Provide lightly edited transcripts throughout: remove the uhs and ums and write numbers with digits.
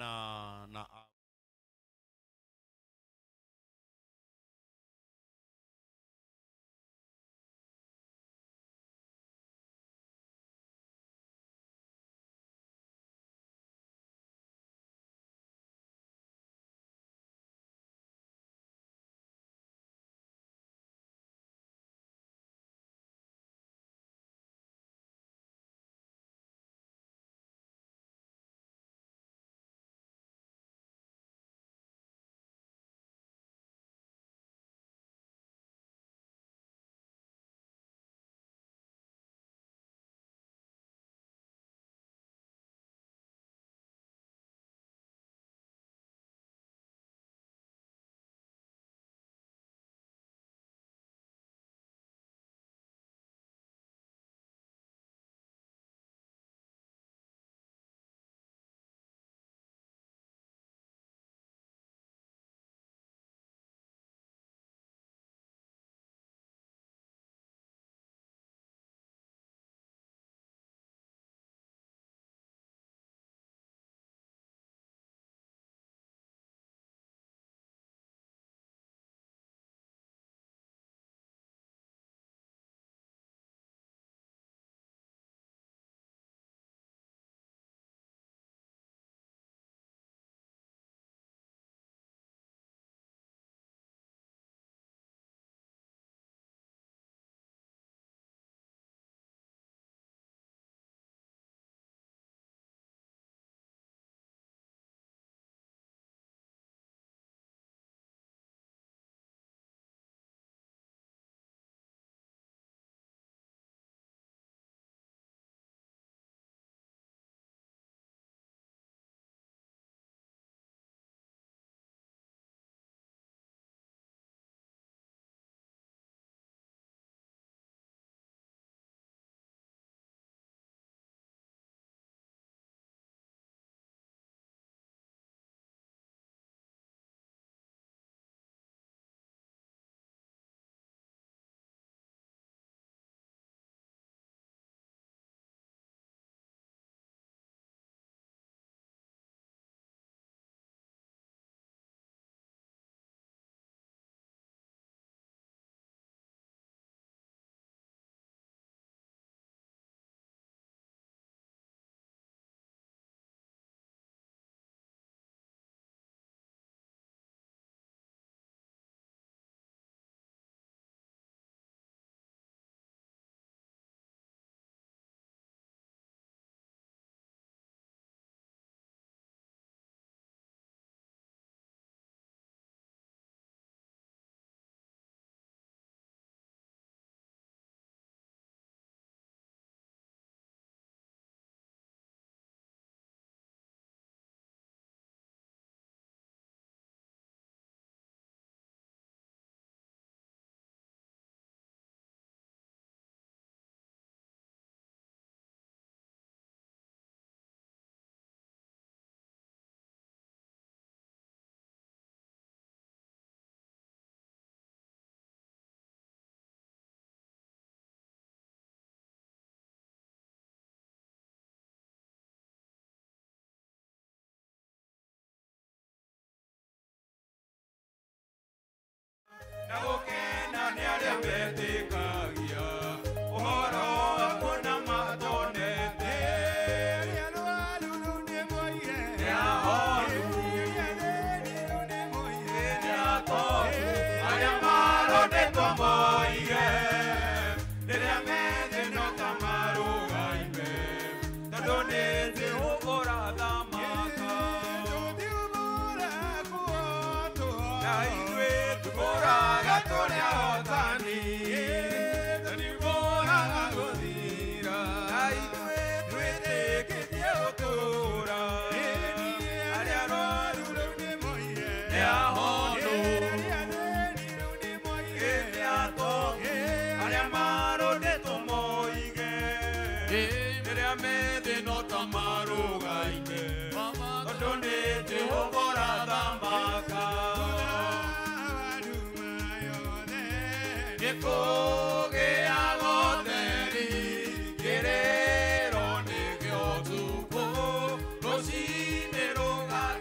Na na gũkena nĩ arĩa metĩkagia ũhoro waku na matonete. Arĩa arwaru rĩu nĩ moige, Nĩ ahonu. Arĩa athĩni rĩu nĩ moige, Nĩ atongu. Arĩa marondetwo moige, rĩrĩa methĩ no ta marũgaime, tondũ nĩ thĩ ũrathamaka. Tũthiũmũra kuotwo. Na ithuĩ tũkũraga tũrĩ ahotani. Tũtibũraga gũthira. Na ithuĩ twĩtĩkĩtie gũtũũra. Arĩa arwaru rĩu nĩ moige, Nĩ ahonu. Arĩa athĩni rĩu nĩ moige, Nĩ atongu. Arĩa marondetwo moige, rĩrĩa methĩ no ta marũgaime, tondũ nĩ Jehova ũrathamaka. Nĩ kũgĩa gotheri, kĩrĩro nĩkĩo ũtukũ, rũciinĩ rũgakĩra.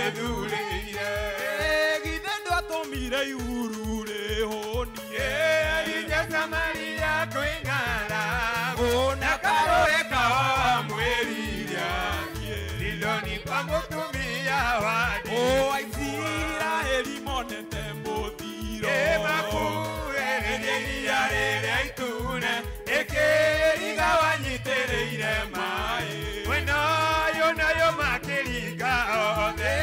wethurĩire githĩ ndwatũmire ihuru rĩhũnie Elija Samaria kwĩ ng'aragu na karũĩ kao mwĩrire Sidoni kwa mũtumia wa ndigwa Aisiraeli monete mũthiro makuĩrĩrie iria rĩrĩa itune ĩkĩriga wanyitĩrĩire maĩ mwena ũyũ nayo makĩringa othe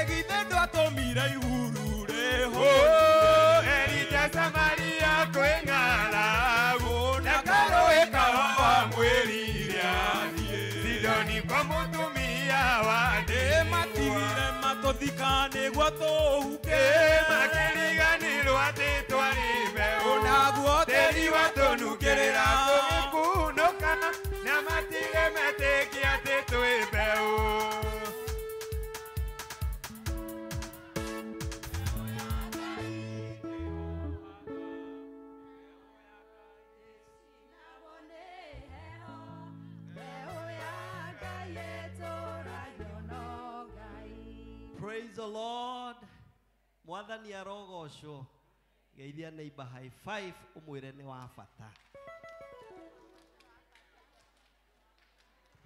githĩ ndwatũmire ihuru rĩhũnie Elija Samaria kwĩ ng'aragu na karũĩ kao mwĩrire Sidoni kwa mũtumia wa ndigwa matigire matũthika nĩguo tũhuke makĩriganĩrwo atĩ twarĩ mbeũ naguo tĩri watũnungĩrĩra tũgĩkunũka na matige metĩkie atĩ twĩ mbeũ. Praise the Lord. Mwathani arogocwo. Geithia neighbor high five umwire ni wa bata.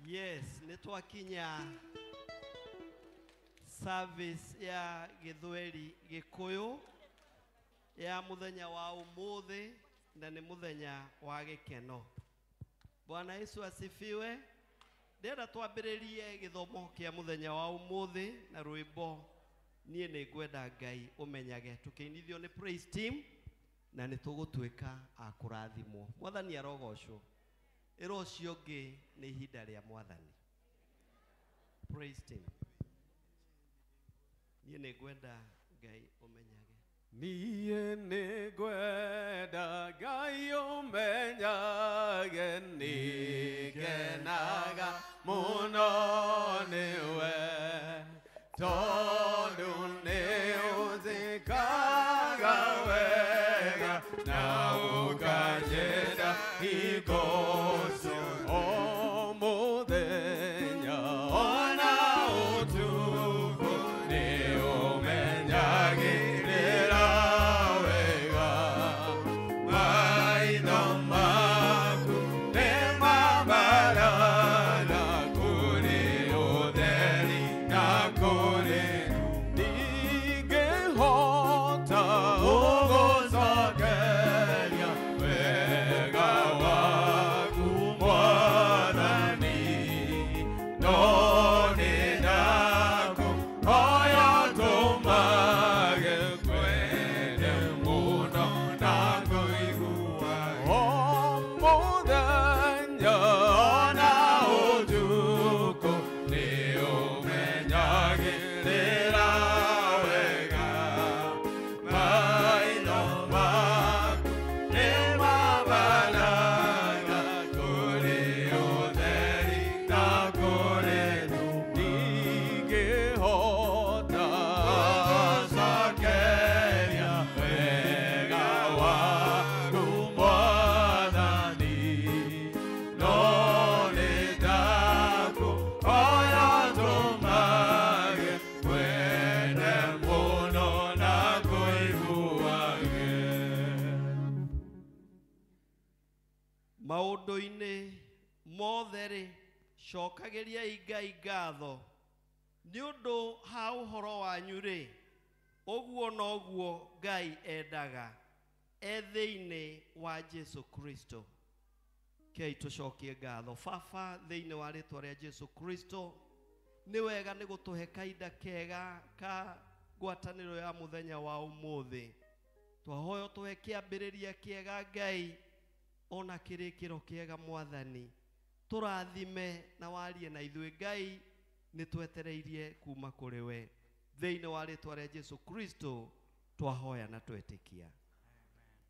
Yes, nĩ twakinya service ya Gĩthweri Gĩkũyũ ya muthenya wa ũmũthĩ na nĩ muthenya wa gĩkeno. Bwana Yesu asifiwe. Ndĩrenda twambĩrĩrie gĩthomo kĩa muthenya wa ũmũthĩ na rwĩmbo niĩ nĩ ngwenda Ngai ũmenyage, tũkĩinithio nĩ praise team na nĩ tũgũtuĩka a kũrathimwo. Mwathani arogocwo. Ĩra ũcio ũngĩ nĩ ihinda rĩa Mwathani. Praise team. Niĩ nĩ ngwenda Ngai ũmenyage. Niĩ nĩ ngwenda Ngai ũmenyage, nĩngenaga mũno nĩwe, tondũ nĩũnjĩkaga wega na ũkanjenda hingo ciothe, o mũthenya ona ũtukũ nĩũmenyagĩrĩra wega. Maitho maku nĩmambarara kũrĩ ũtheri na kũrĩ ndingĩhota gũgũcokeria wega waku Mwathani, no nĩndakũhoya ndũmage kwende mũno na kũigua o mũthenya na ũtukũ nĩũmenyagĩrĩra wega. Maitho maku nĩmambarara kũrĩ ũtheri na kũrĩ ndingĩhota gũgũcokeria wega waku Mwathani, no nĩndakũhoya ndũmage kwende mũno na kũiguage. Maũndũ-inĩ mothe-rĩ, cokagĩriai Ngai ngatho nĩ ũndũ ha ũhoro wanyu-rĩ, ũguo noguo Ngai endaga e thĩinĩ wa Jesu Kristo. Kei tũcokie ngatho. Baba, thĩinĩ wa rĩtwa rĩa Jesu Kristo, nĩ wega nĩ gũtũhe kahinda kega ka ngwatanĩro ya mũthenya wa ũmũthĩ. Twahoya ũtũhe kĩambĩrĩria kĩega Ngai, ona kĩrĩkĩro kĩega Mwathani. Tũrathime na warie na ithuĩ Ngai, nĩ twetereirie kuma kũrĩ we. Thĩinĩ wa rĩtwa rĩa Jesu Kristo twahoya na twetĩkia.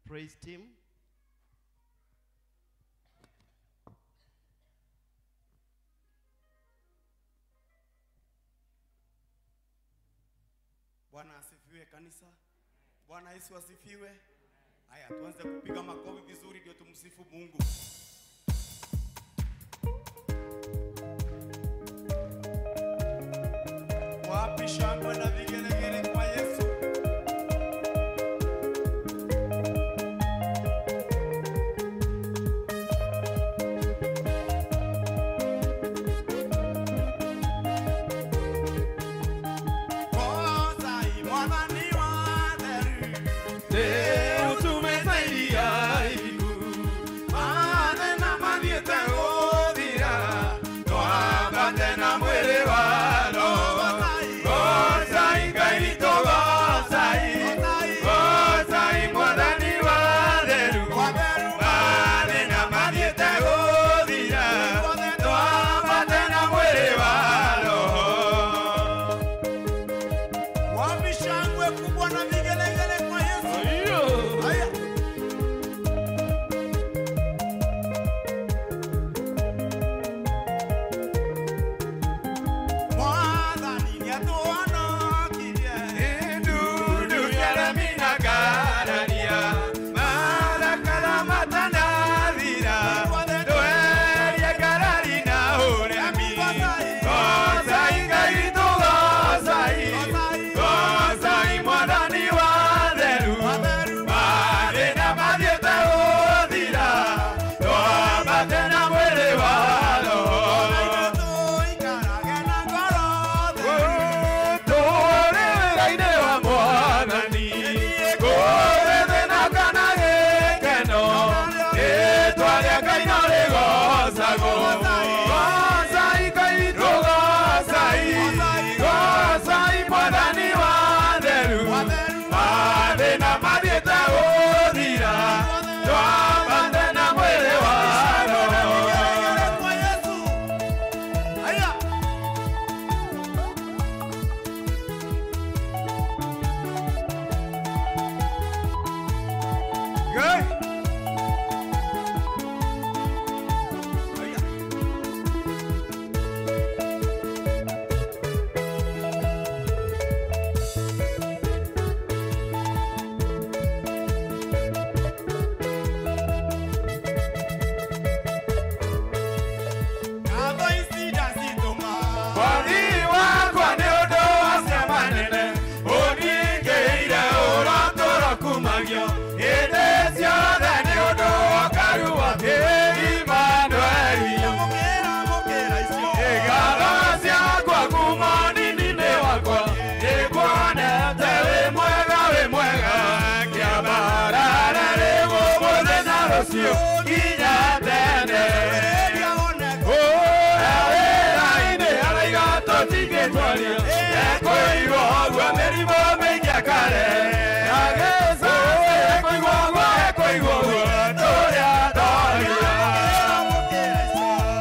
Praise team. Bwana asifiwe kanisa. Bwana Yesu asifiwe. Haya, tuanze kupiga makofi vizuri ndio tumsifu Mungu. Wapi shangwe na vigelegele kwa Yesu? Wapi shangwe kubwa na vigelegele kwa Yesu? Haya. Mwathani nĩatũhonokirie. Tũikarage na ngoro theru. Vigelegele kwa Yesu. Haya. Haya. Ngatho ici ndacitũma. Mwathi wakwa nĩ ũndũ wa ciama nene ũningĩire ũratũra kumagio hĩndĩ ciothe nĩ ũndũ wa karu wake Imanueli. Mũkĩra, mũkĩra icio. Ngatho ciakwa kuma nini-inĩ wakwa nĩkuonete wĩ mwega wĩ mwega kĩambarare rĩu ũmũthĩ na rũciũ nginya tene. Rĩrĩa oneka. Wĩra-inĩ araiga tũtingĩtwaria ekũigua ũguo mĩrimũ mĩingĩ akare agĩca ekũigua ũguo ekũigua ũguo tũrĩa twaria.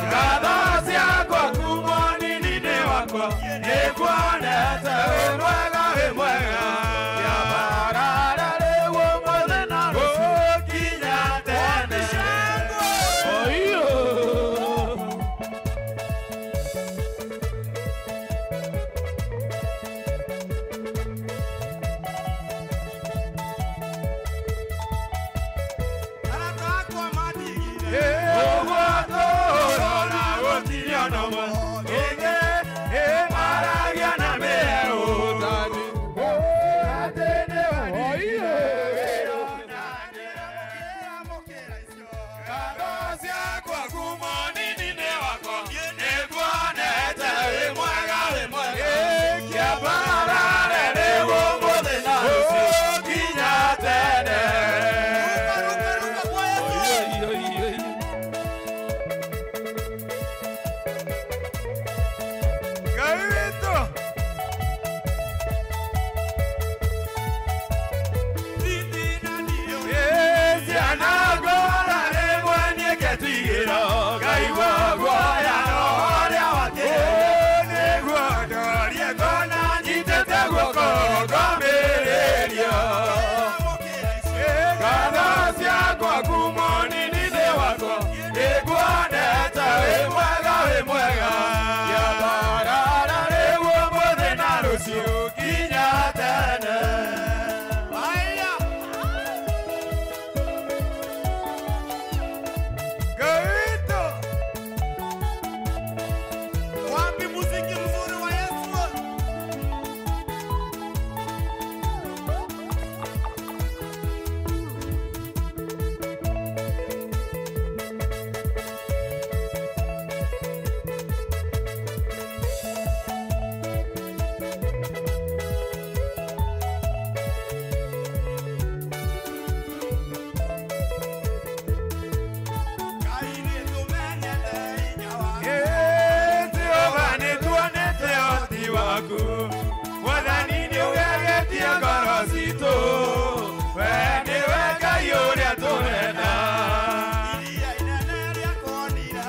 Ngatho ciakwa kuma nini-inĩ wakwa nĩkuonete wĩ mwega wĩ mwega kĩambarara rĩu ũmũthĩ na rũciũ nginya tene. Arata akwa mandigire. Ũguo tũrona gũtirĩ ona ũmwe ĩngĩ ĩmaragia na mĩerũ atĩ nĩwandigire. Mũkĩra, mũkĩra icio. Ngatho ciakwa kuma nini-inĩ wakwa nĩkuonete wĩ mwega wĩ mwega kĩambarare rĩu ũmũthĩ na rũciũ nginya tene. Ruka, ruka, ruka kwa Yesu. Mwathani nĩũgegetie ngoro citũ we nĩwe Ngai ũrĩa tũrenda Iria inene rĩakuonire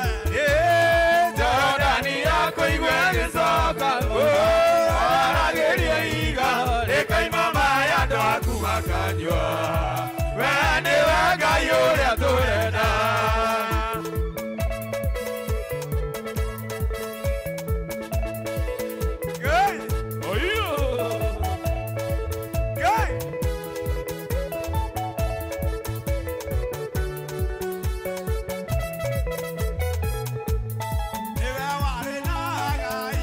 Jorodani yakũigua ĩgĩcoka waragĩria ihiga rĩkoima maĩ andũ aku makanyua we nĩwe Ngai ũrĩa tũrenda. Nĩwe warĩ na Ngai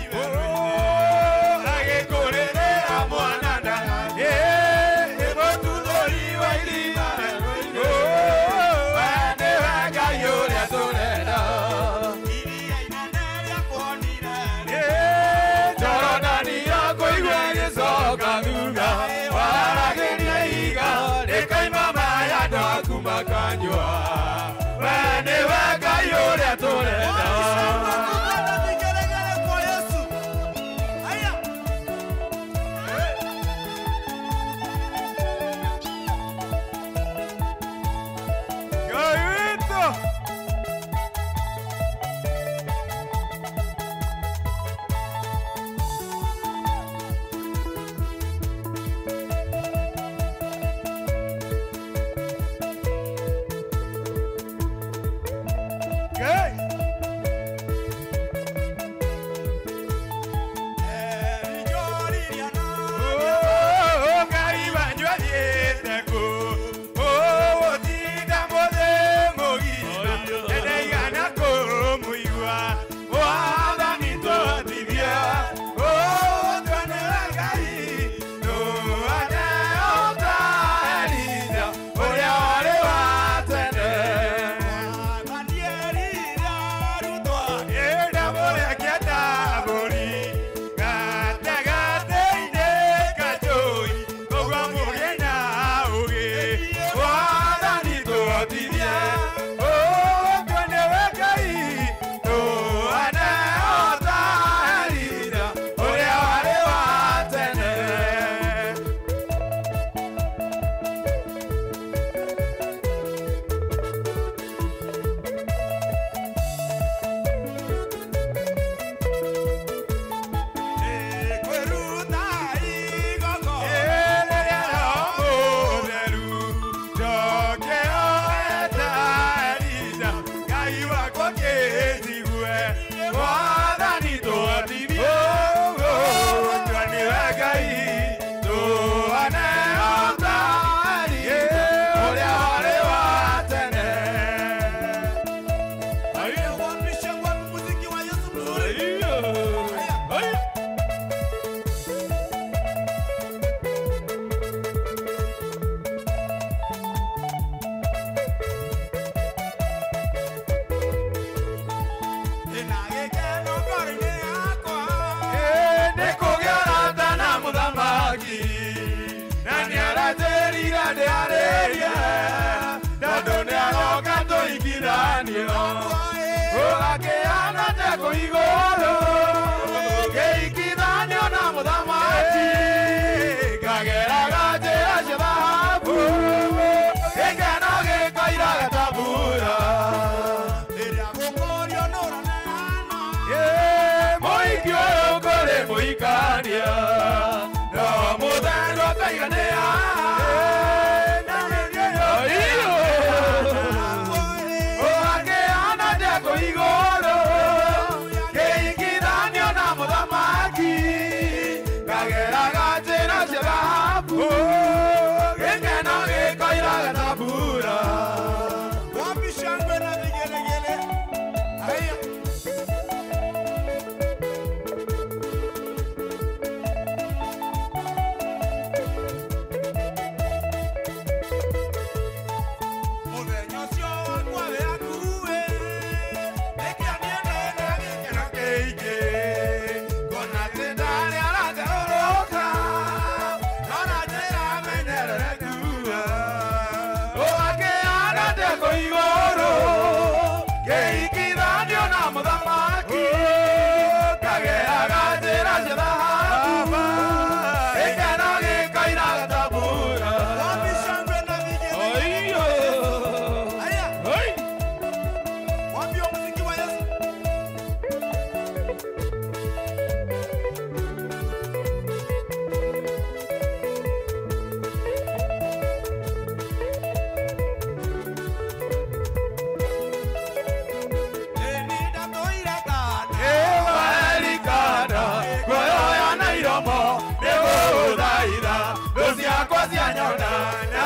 Agĩkũrĩrĩra mwana nda ĩmũtuthũri wa irima we nĩwe Ngai ũrĩa tũrenda. Iria inene rĩakuonire Jorodani yakũigua ĩgĩcoka thutha waragĩria ihiga rĩkoima maĩ andũ aku makanyua we nĩwe Ngai ũrĩa tũrenda. Kupata vigelegele kwa Yesu. Haya. Ngai witũ. Ngai. Rijoriria na Ngai wanyu athiĩte kũ ũgũtinda mũthĩ mũgima nĩndaigana kũmũigua Mwathani tũhotithie ũtwe nĩwe Ngai tũane o ta Elija ũrĩa warĩ wa tene. Mwathani erire arutwo ake. Ĩna mũreke mbũri gatagatĩ-inĩ ka njũũi ũguo mũgĩe na ũũgĩ Mwathani tũhotithie ũtwe nĩwe Ngai tũhane o ta Elija ũrĩa warĩ wa tene. Kwĩruta igongona. Rĩrĩa Roho Mũtheru njoke oe ta Elija Ngai wakwa kĩnjigue Mwathani tũhotithie ũtwe nĩwe Ngai tũhane o ta Elija ũrĩa warĩ wa tene. Wapishe wapi muziki wa Yesu mzuri. Ĩna gĩkeno ngoro-inĩ yakwa. Nĩ kũgĩa ũrata na mũthamaki na nĩaranjĩrire ndĩarĩrie tondũ nĩaroka tũingithanio ũgakĩhana ta kũ igũrũ ngĩingithanio na mũthamaki ngageraga njĩra cia thahabu gĩkeno gĩkoiraga ta mbura. Rĩrĩa gũkũrio nũraneana. Mũhiki ũyũ kũrĩ mũhikania no mũtheru akaiganĩa ũgakĩhana ta kũ igũrũ ngĩingithanio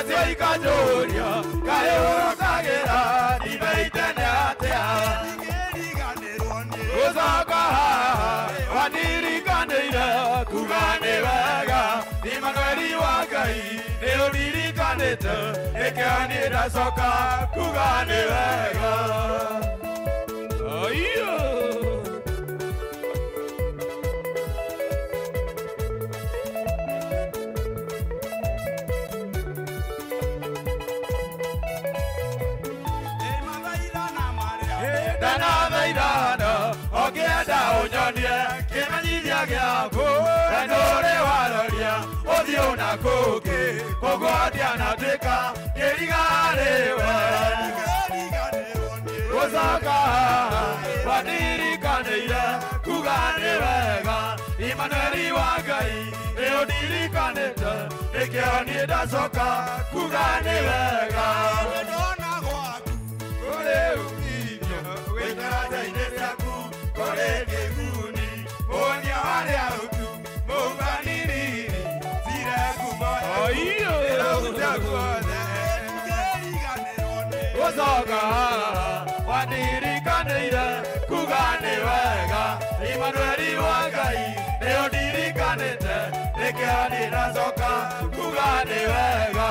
Nacio ikanjũria kaĩ ũrokagĩra ndibeitene atĩa gũcoka haha wanirikanĩire kuga nĩ wega Imanueli wa Ngai nĩ ũririkanĩte nĩkĩo niĩ ndacoka kuga nĩ wega. Aiyo. Ndanathaithana ũngĩenda ũnyonie kĩmenyithia gĩaku wendo ũrĩ waroria ũthiũ na kũngĩ kũgwatia na tuĩka kĩrigarĩwe gũcoka haha wanirikanĩire kuga nĩ wega Imanueli wa Ngai nĩ ũndirikanĩte nĩkĩo niĩ ndacoka kuga nĩ wega. Kũrĩ umithio wĩtaraja-inĩ ciaku kũrĩ kĩguni mũnia harĩa ũtu mũbaniriri cire ngumo ĩraruta guothe gũcoka haha wanirikanĩire kuga nĩ wega Imanueli wa Ngai nĩ ũndirikanĩte nĩkĩo niĩ ndacoka kuga nĩ wega.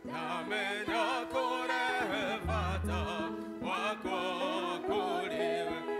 Namenya kore fata wako kuri.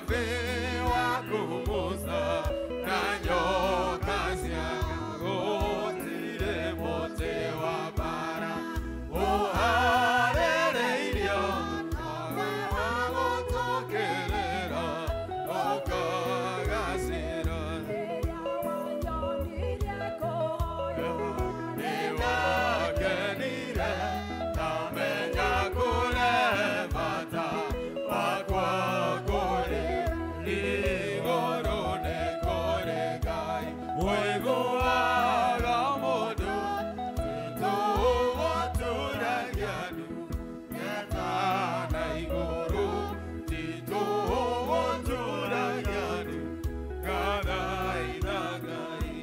Mũnabii waku Musa na nyoka cia gũtirĩ mũtĩ wa mbara ũharĩrĩirio wa gũtũkĩrĩra ũkagacĩra. Nĩwakenire ndamenya kũrehe bata wakwa kũrĩ igũrũ nĩ kũrĩ Ngai ũiguaga mũndũ tũũgũturagia ndu na igũrũ titũũgũturagia ndu gathaitha Ngai.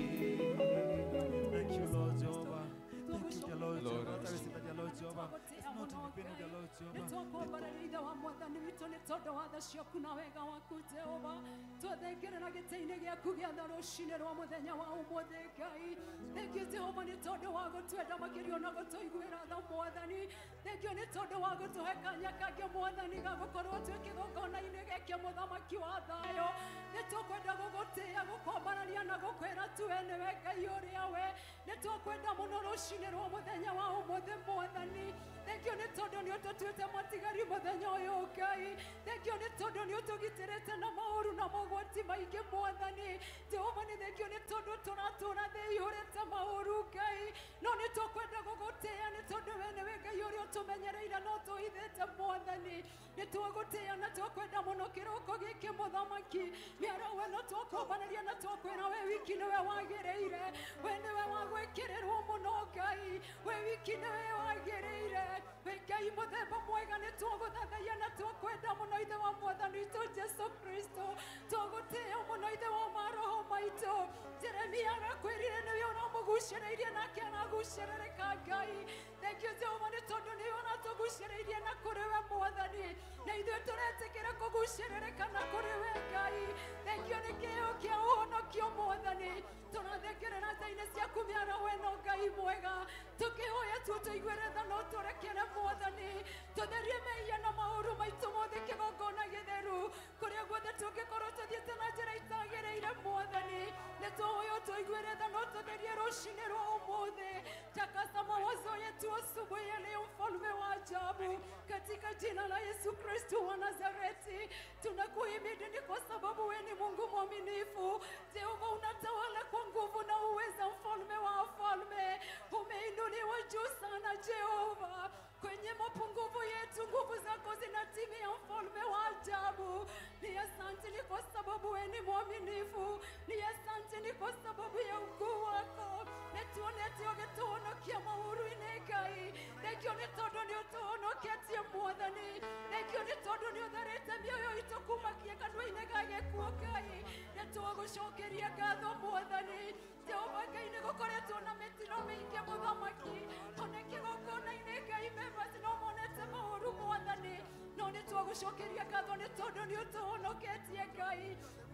Thank you, Lord Jehovah. Thank you, dear Lord Jehovah. Thank you, dear Lord Jehovah. It's not in vain, dear Lord Jehovah. Nĩtwakwambarĩria wa mwathani witũ nĩ tondũ wa tha ciaku na wega waku Jehova. Twathengerera gĩtĩ-inĩ gĩaku gĩa tha rũcinĩ rwa mũthenya wa ũmũthĩ Ngai. Thengiũ Jehova nĩ tondũ wa gũtwenda makĩria na gũtũiguĩra tha mwathani. Thengiũ nĩ tondũ wa gũtũhe kanya kangĩ mwathani ga gũkorwo twĩ kĩgongona-inĩ gĩkĩ mũthamaki wa thayũ. Nĩ tũkwenda gũgũtĩĩa, gũkwambararia na gũkwĩra tu we nĩwe Ngai ũrĩa we. Nĩ tũkwenda mũno rũcinĩ rwa mũthenya wa ũmũthĩ mwathani. Thengiũ nĩ tondũ nĩ ũtũtuĩte matigari mũthenya ũyũ Ngai. Thengiũ nĩ tondũ nĩ ũtũgitĩrĩte na maũru na mogwati maingĩ mwathani. Jehova nĩ thengiũ nĩ tondũ tũratũra thĩ ĩihũrĩte maũru Ngai. No nĩ tũkwenda gũgũtĩĩa nĩ tondũ we nĩwe Ngai ũrĩa ũtũmenyereire na ũtũhithĩte mwathani. Nĩ twagũtĩĩa na twakwenda mũno kĩroko gĩkĩ mũthamaki. Mĩara we no twakwambanĩria na twakwĩra we wiki nĩwe wagĩrĩire. We nĩwe wa gwĩkĩrĩrwo mũno Ngai. We wiki nĩwe wagĩrĩire. We Ngai mũthemba mwega nĩ twagũthathaiya na twakwenda mũno ithe wa mwathani witũ Jesu Kristo. Twagũtĩĩa mũno ithe wa maroho maitũ. Jeremia arakwĩrire nĩwe ũramũgucĩrĩirie nake aragucĩrĩrĩka Ngai. Thengiũ Jehova nĩ tondũ nĩwe ũratũgucĩrĩirie na kũrĩ we mwathani. Na ithuĩ tũretĩkĩra kũgucĩrĩrĩka na kũrĩ we Ngai. Thengiũ nĩ kĩheo kĩa ũhonokio mwathani. Tũrathengerera tha-inĩ ciaku mĩara we no Ngai mwega. Tũkĩhoya tu ũtũiguĩre tha na ũtũrekere mwathani. Tũtherie mehia na maũru maitũ mothe kĩgongona gĩtheru. Kũrĩa guothe tũngĩkorwo tũthiĩte na njĩra itagĩrĩire mwathani. Nĩ tũhoya ũtũiguĩre tha na ũtũtherie rũcinĩ rwa ũmũthĩ. Takasa mawazo yetu asubuhi ya leo, mfalme wa ajabu, katika jina la Yesu Kristo wa Nazareti. Tunakuhimidi ni kwa sababu wewe ni Mungu mwaminifu. Jehova, unatawala kwa nguvu na uweza, mfalme wa wafalme. Umeinuliwa juu sana Jehova. Kwenye mapungufu yetu nguvu zako zinatimia, mfalme wa ajabu. Ni asante ni kwa sababu wewe ni mwaminifu. Ni asante ni kwa sababu ya ukuu wako. Nĩtuonete ũgĩtũhonokia maũru-inĩ Ngai. Thengiũ nĩ tondũ nĩ ũtũhonoketie mwathani. Thengiũ nĩ tondũ nĩ ũtharĩte mĩoyo itũ kumakia kanua-inĩ ga gĩkuũ Ngai. Nĩ twagũcokeria ngatho mwathani. Jehova Ngai, nĩ gũkoretwo na mĩtino mĩingĩ mũthamaki. Ona kĩgongona-inĩ Ngai members no monete maũru mwathani. No nĩ twagũcokeria ngatho nĩ tondũ nĩ ũtũhonoketie Ngai.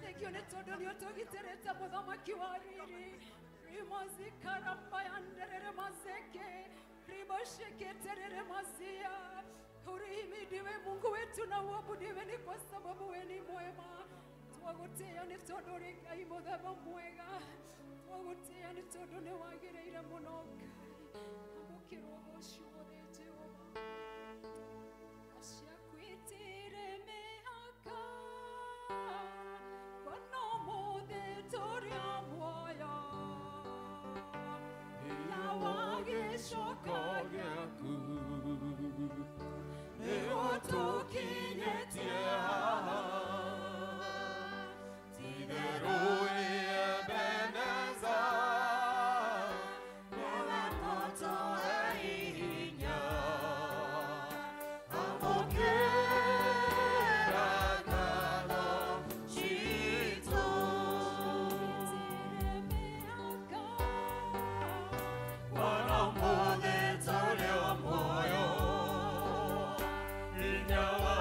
Thengiũ nĩ tondũ nĩ ũtũgitĩrĩte mũthamaki wa riri. Rimazikarabayandereremazeke ribasheketereremazia. Urihimidiwe Mungu wetu na uabudiwe ni kwa sababu we ni mwema. Twagũtĩĩa nĩ tondũ ũrĩ Ngai mũthemba mwega. Twagũtĩĩa nĩ tondũ nĩ wagĩrĩire mũno Ngai. Amũkĩra ũgoci wothe Jehova. Aciakwĩtĩre mĩhaka kuona ũmũthĩ tũrĩ a muoyo. Gĩcoka gĩaku nĩũtũkinyĩtie haha. Ti-itherũ Ebeneza nĩwe mũtũhe hinya. Amũkĩra ngatho citũ. Kuona ũmũthĩ tũrĩ o muoyo, hinya wa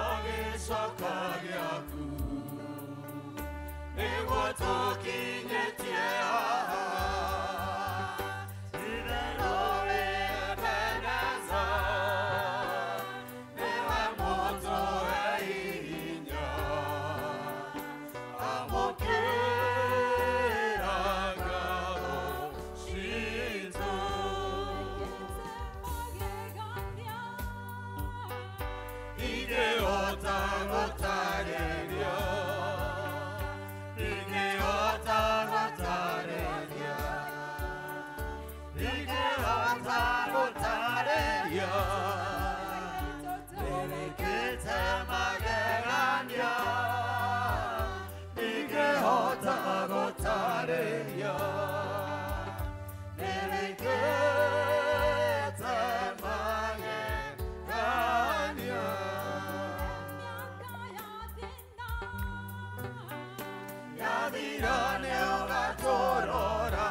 Ira nĩ ũgatũrora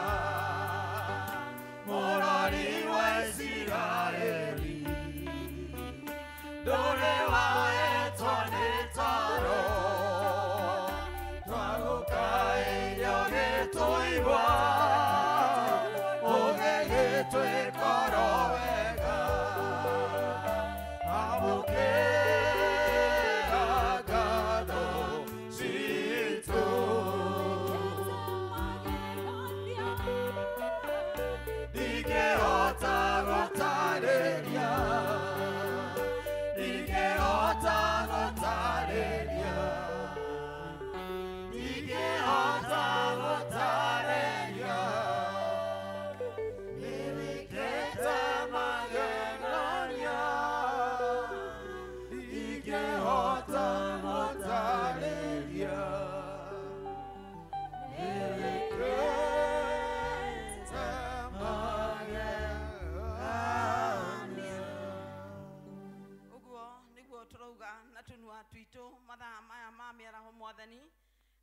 Mũrori wa Isiraeli Ndũrĩ waetwo nĩ toro Twagũkaĩire ũgĩtũigua Ũgĩgĩtwĩka oro wega Amũkĩra ngatho citũ Ndingĩhota gũtarĩria Ndingĩhota gũtarĩria Ndingĩhota gũtarĩria Nĩwĩkĩte magegania Ndingĩhota gũtarĩria Nĩwĩkĩte magegania Ũguo nĩguo tũrauga na tũnua twitũ mathaa maya ma mĩaraho mwathani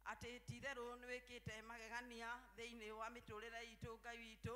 atĩ ti-itherũ nĩwĩkĩte magegania thĩinĩ wa mĩtũrĩre itũ Ngai witũ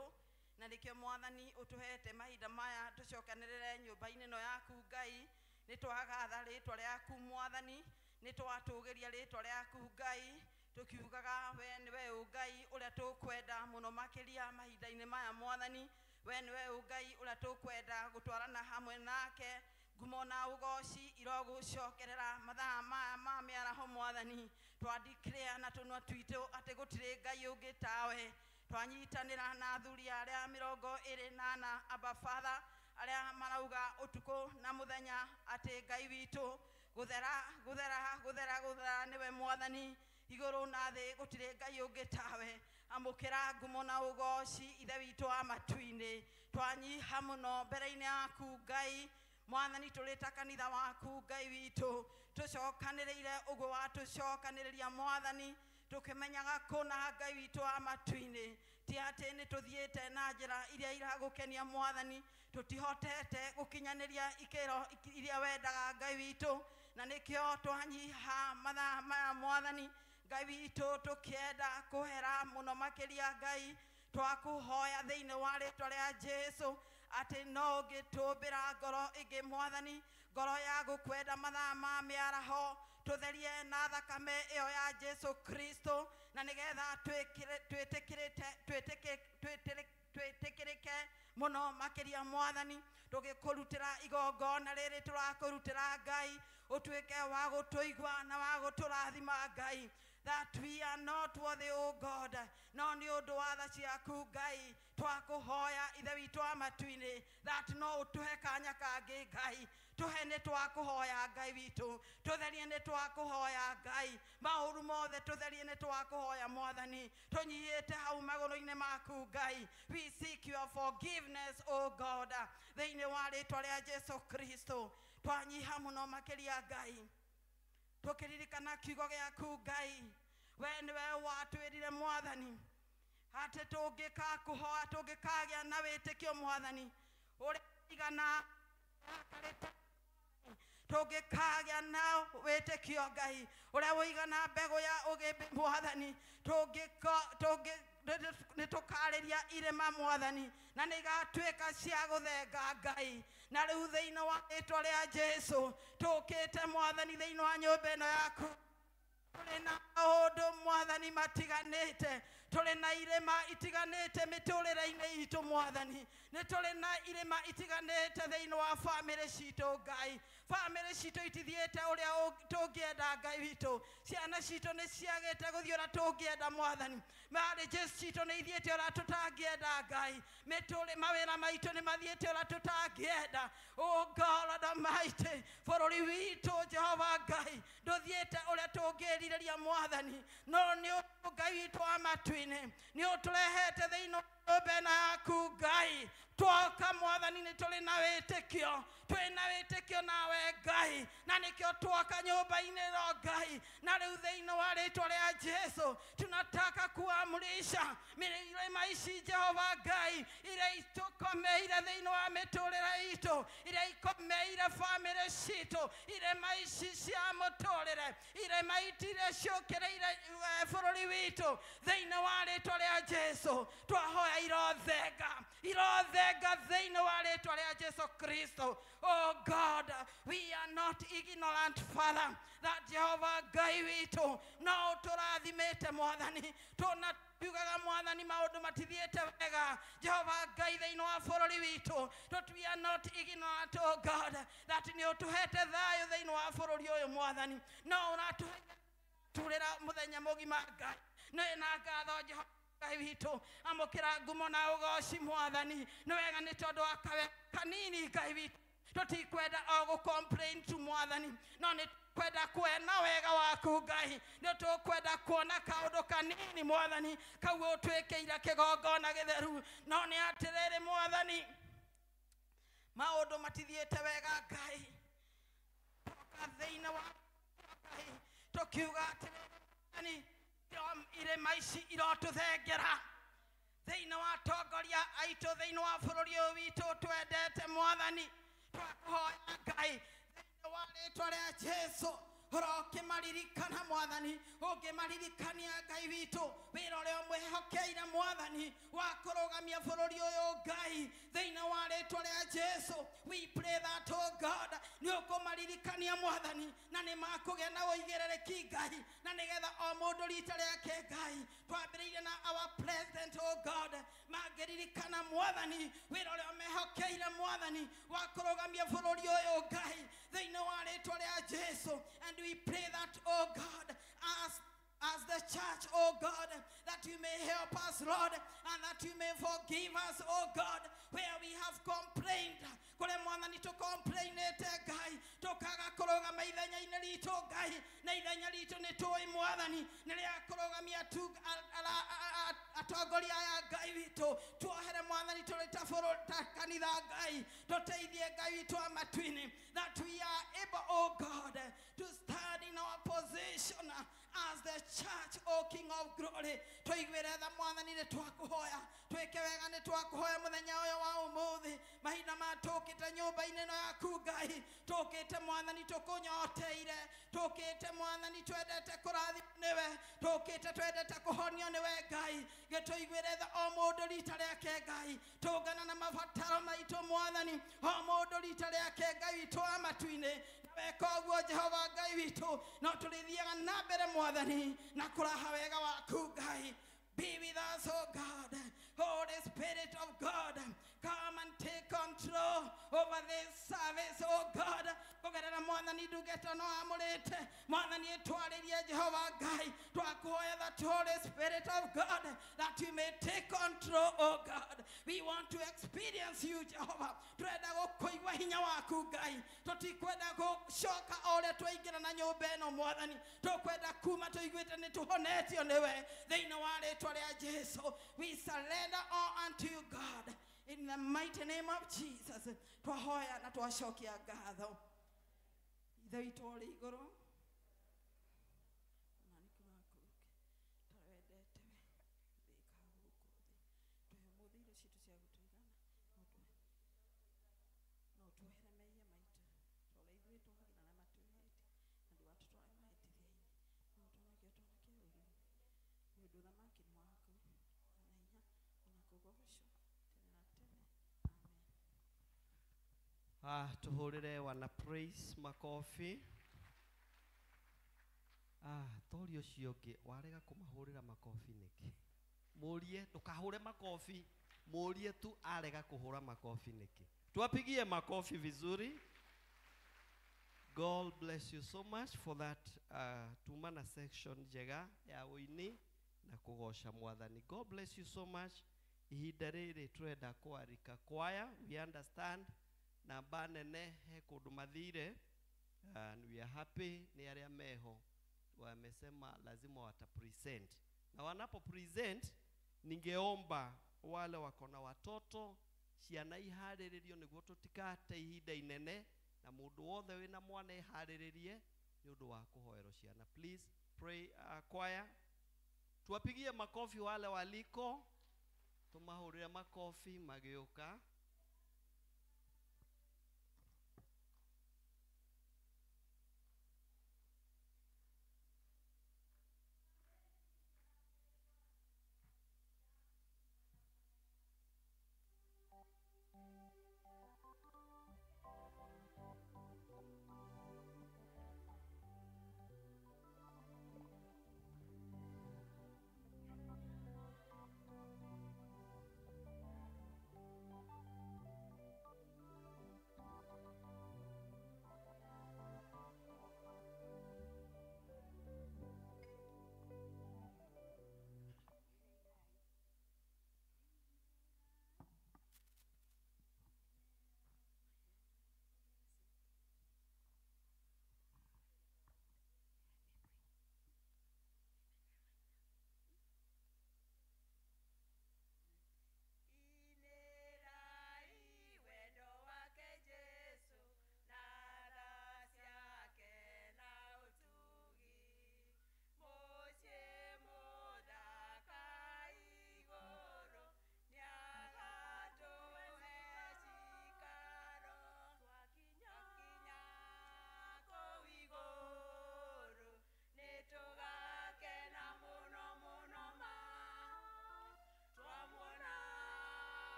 na nĩkĩo mwathani ũtũhete mahinda maya tũcokanĩrĩre nyũmba-inĩ ĩno yaku Ngai nĩ twagatha rĩtwa rĩaku mwathani nĩ twatũgĩria rĩtwa rĩaku Ngai tũkiugaga we nĩwe Ngai ũrĩa tũkwenda mũno makĩria mahinda-inĩ maya mwathani we nĩwe Ngai ũrĩa tũkwenda gũtwarana hamwe nake ngumo na ũgoci irogũcokerera mathaa maya ma mĩaraho mwathani twandikĩrĩa na tũnua twitũ atĩ gũtirĩ Ngai ũngĩ tawe twanyitanĩra na athuri arĩa 24 Abba Father arĩa marauga ũtukũ na mũthenya atĩ Ngai witũ gũthera gũthera gũthera gũthera nĩwe mwathani igũrũ na thĩ gũtirĩ Ngai ũngĩ tawe amũkĩra ngumo na ũgoci ithe witũ wa matu-inĩ twanyiha mũno mbere-inĩ yaku Ngai mwathani tũrĩ ta kanitha waku Ngai witũ tũcokanĩrĩire ũguo watũcokanĩrĩria mwathani tũkĩmenyaga kũna Ngai witũ wa matu-inĩ ti atĩ nĩ tũthiĩte na njĩra iria iragũkenia mwathani tũtihotete gũkinyanĩria ikĩro iria wendaga Ngai witũ na nĩkĩo twanyiha mathaa maya mwathani Ngai witũ tũkĩenda kũhera mũno makĩria Ngai twakũhoya thĩinĩ wa rĩtwa rĩa Jesu atĩ no ũngĩtũmbĩra ngoro ĩngĩ mwathani ngoro ya gũkwenda mathaa ma mĩaraho tũtherie na thakame ĩyo ya Jesu Kristo na nĩgetha twĩtĩkĩrĩke mũno makĩria mwathani tũgĩkũrutĩra igongona rĩrĩ tũrakũrutĩra Ngai ũtuĩke wa gũtũigua na wa gũtũrathima Ngai that we are not worthy, O God, no nĩ ũndũ wa tha ciaku Ngai twakũhoya ithe witũ wa matu-inĩ that no ũtũhe kanya kangĩ Ngai tũhe nĩ twakũhoya Ngai witũ tũtherie nĩ twakũhoya Ngai maũru mothe tũtherie nĩ twakũhoya mwathani tũnyihĩte hau magũrũ-inĩ maku Ngai we seek your forgiveness, O God, thĩinĩ wa rĩtwa rĩa Jesu Kristo twanyiha mũno makĩria Ngai tũkĩririkana kiugo gĩaku Ngai we nĩwe watwĩrire mwathani atĩ tũngĩkakũhoya tũngĩkagĩa na wĩtĩkio mwathani ũrĩa igana tũngĩkagĩa na wĩtĩkio Ngai ũrĩa ũigana mbegũ ya ũgĩmbĩ mwathani nĩ tũkarĩria irĩma mwathani na nĩ igatuĩka cia gũthenga Ngai na rĩu thĩinĩ wa rĩtwa rĩa Jesu tũkĩte mwathani thĩinĩ wa nyũmba ĩno yaku tũrĩ na maũndũ mwathani matiganĩte tũrĩ na irĩma itiganĩte mĩtũrĩre-inĩ itũ mwathani nĩ tũrĩ na irĩma itiganĩte thĩinĩ wa bamĩrĩ citũ Ngai bamĩrĩ citũ itithiĩte ũrĩa tũngĩenda Ngai witũ ciana citũ nĩ ciagĩte gũthiĩ ũrĩa tũngĩenda mwathani marriages citũ nĩ ithiĩte ũrĩa tũtangĩenda Ngai mĩtũrĩ mawĩra maitũ nĩ mathiĩte ũrĩa tũtangĩenda Oh God Almighty bũrũri witũ Jehova Ngai ndũthiĩte ũrĩa tũngĩrirĩria mwathani no nĩ Ngai witũ wa matu-inĩ nĩ ũtũrehete thĩinĩ wa nyũmba ĩno yaku Ngai twoka mwathani nĩ tũrĩ na wĩtĩkio twĩ na wĩtĩkio nawe Ngai na nĩkĩo twoka nyũmba-inĩ ĩno Ngai na rĩu thĩinĩ wa rĩtwa rĩa Jesu tunataka kuamrisha irĩma ici Jehova Ngai iria itũkomeire thĩinĩ wa mĩtũrĩre itũ iria ikomeire bamĩrĩ citũ irĩma ici cia mũtũrĩre irĩma iria ciũkĩrĩire bũrũri witũ witũ thĩinĩ wa rĩtwa rĩa Jesu twahoya irothenga irothenga thĩinĩ wa rĩtwa rĩa Jesu Kristo. Oh God, we are not ignorant, Father, that Jehovah Ngai witũ no ũtũrathimĩte mwathani tũna tugaga mwathani maũndũ matithiĩte wega Jehova Ngai thĩinĩ wa bũrũri witũ. But we are not ignorant, oh God, that nĩ ũtũhete thayũ thĩinĩ wa bũrũri ũyũ mwathani no ũratũhe mũthenya mũgima Ngai nĩ na ngatho Jehova Ngai witũ amũkĩra ngumo na ũgoci mwathani nĩ wega nĩ tondũ wa kawe kanini Ngai witũ tũtikwenda o gũ complain tu mwathani no nĩ kwenda kuona wega waku Ngai nĩ tũkwenda kuona kaũndũ kanini mwathani kau ũtwĩkĩire kĩgongona gĩtheru no nĩ atĩrĩrĩ mwathani maũndũ matithiĩte wega Ngai toka thĩinĩ wa Ngai tũkiuga atĩrĩrĩ mwathani irĩma ici irotũthengera thĩinĩ wa atongoria aitũ thĩinĩ wa bũrũri ũyũ witũ twendete mwathani twakũhoya Ngai thĩinĩ wa rĩtwa rĩa Jesu ũrokĩmaririkana mwathani ũngĩmaririkania Ngai witũ wĩra ũrĩa ũmwĩhokeire mwathani wa kũrũgamia bũrũri ũyũ Ngai thĩinĩ wa rĩtwa rĩa Jesu. We pray that, oh God, nĩ ũkũmaririkania mwathani na nĩ makũgĩa na ũigĩrĩrĩki Ngai na nĩgetha o mũndũ rita rĩake Ngai twambĩrĩirie na our president, oh God, mangĩririkana mwathani wĩra ũrĩa ũmehokeire mwathani wa kũrũgamia bũrũri ũyũ Ngai thĩinĩ wa rĩtwa rĩa Jesu. And we pray that, oh God, as the church, oh God, that you may help us, Lord, and that you may forgive us, oh God, where we have complained. Kũrĩa mwathani tũcomplainĩte Ngai tũkaga kũrũgama ithenya-inĩ ritũ Ngai na ithenya ritũ nĩ tũĩ mwathani nĩ rĩa kũrũgamia tu atongoria aya Ngai witũ tuohere mwathani tũrĩ ta bũrũri ta kanitha Ngai tũteithie Ngai witũ wa matu-inĩ that we are able, oh God, to stand in our position as the church, O King of Glory. Tũiguĩre tha mwathani nĩ twakũhoya twĩke wega nĩ twakũhoya mũthenya ũyũ wa ũmũthĩ mahinda ma tũkĩte nyũmba-inĩ ĩno yaku Ngai tũkĩte mwathani tũkũnyoteire tũkĩte mwathani twendete kũrathimwo nĩwe tũkĩte twendete kũhonio nĩwe Ngai gĩtũiguĩre tha o mũndũ rita rĩake Ngai tũngana na mabataro maitũ mwathani o mũndũ rita rĩake Ngai witũ wa matu-inĩ weka ũguo Jehova Ngai witũ no tũrĩthiaga na mbere mwathani na kũraha wega waku Ngai. Be with us, oh God. Holy Spirit of God, come and take control over this service, oh God. Kũgerera mwathani ndungata no amũrĩte mwathani ĩtwarĩrie Jehova Ngai twakũhoya that Holy Spirit of God, that you may take control, oh God. We want to experience you, Jehovah. Twenda gũkũigua hinya waku Ngai tũtikwenda gũcoka o ũrĩa twaingĩra na nyũmba ĩno mwathani tũkwenda kuma tũiguĩte nĩ tũhonetio nĩwe thĩinĩ wa rĩtwa rĩa Jesu. We surrender all unto you, God, in the mighty name of Jesus. Twahoya na twacokia ngatho Ithe witũ ũrĩ igũrũ Tuhurire wana praise makofi. Tori ũcio ũngĩ warega kũmahũrĩra makofi nĩkĩ? Mũrie ndũkahũre makofi, mũrie tu arega kũhũra makofi nĩkĩ. Tuwapigie makofi vizuri. God bless you so much for that tumana section njega ya ũini na kũgoca mwathani. God bless you so much. Ihinda rĩrĩ twenda kwarika kwaya, we understand namba nene he kũndũ mathire, and we are happy ni arĩa meho wamesema lazima wata present, na wanapo present ningeomba wale wako na watoto ciana iharĩrĩrio nĩguo tũtikate ihinda inene na mũndũ wothe wĩna mwana iharĩrĩrie nĩ ũndũ wa kũhoerwo ciana. Please pray, choir. Tuwapigie makofi wale waliko, tumahũrĩre makofi magĩũka.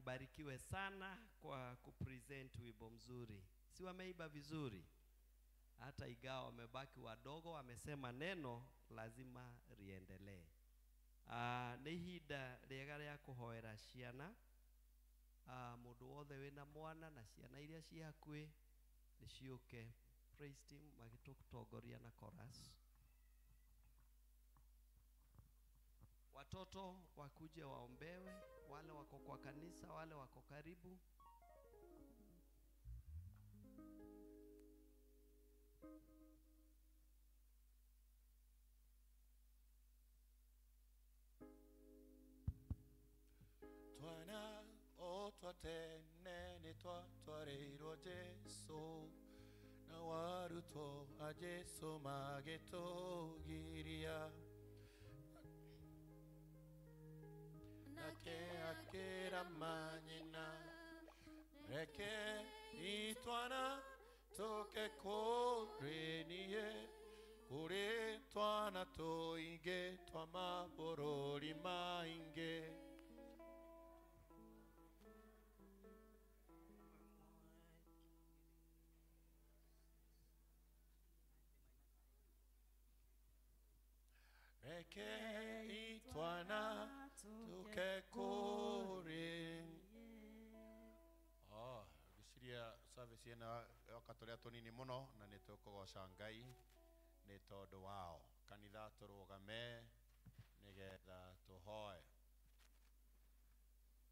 Mbarikiwe sana kwa kupresent wimbo mzuri. Si wameiba vizuri? Hata ingawa wamebaki wadogo, wamesema neno lazima liendelee. Nĩ ihinda rĩega rĩa kũhoera ciana. Mũndũ wothe wĩna mwana na ciana iria ciĩ hakuhĩ nĩ ciũke. Praise team magĩtũtongoria na chorus. Watoto wakuje waombewe, wale wako kwa kanisa, wale wako karibu. Twana o twatene nĩ twatwarĩirwo Jesũ, na warutwo a Jesũ magĩtũgiria. Nake akĩra manyina, reke itwana tũke kũrĩ niĩ, kũrĩ twana tũingĩ twa mabũrũri maingĩ. Reke itwana tuke kũrĩ. Oh, ngwĩciria service ĩno yoka tũrĩa tũnini mũno na nĩ tũkũgoca Ngai nĩ tondũ wao. Kanitha tũrũgame nĩgetha tũhoe.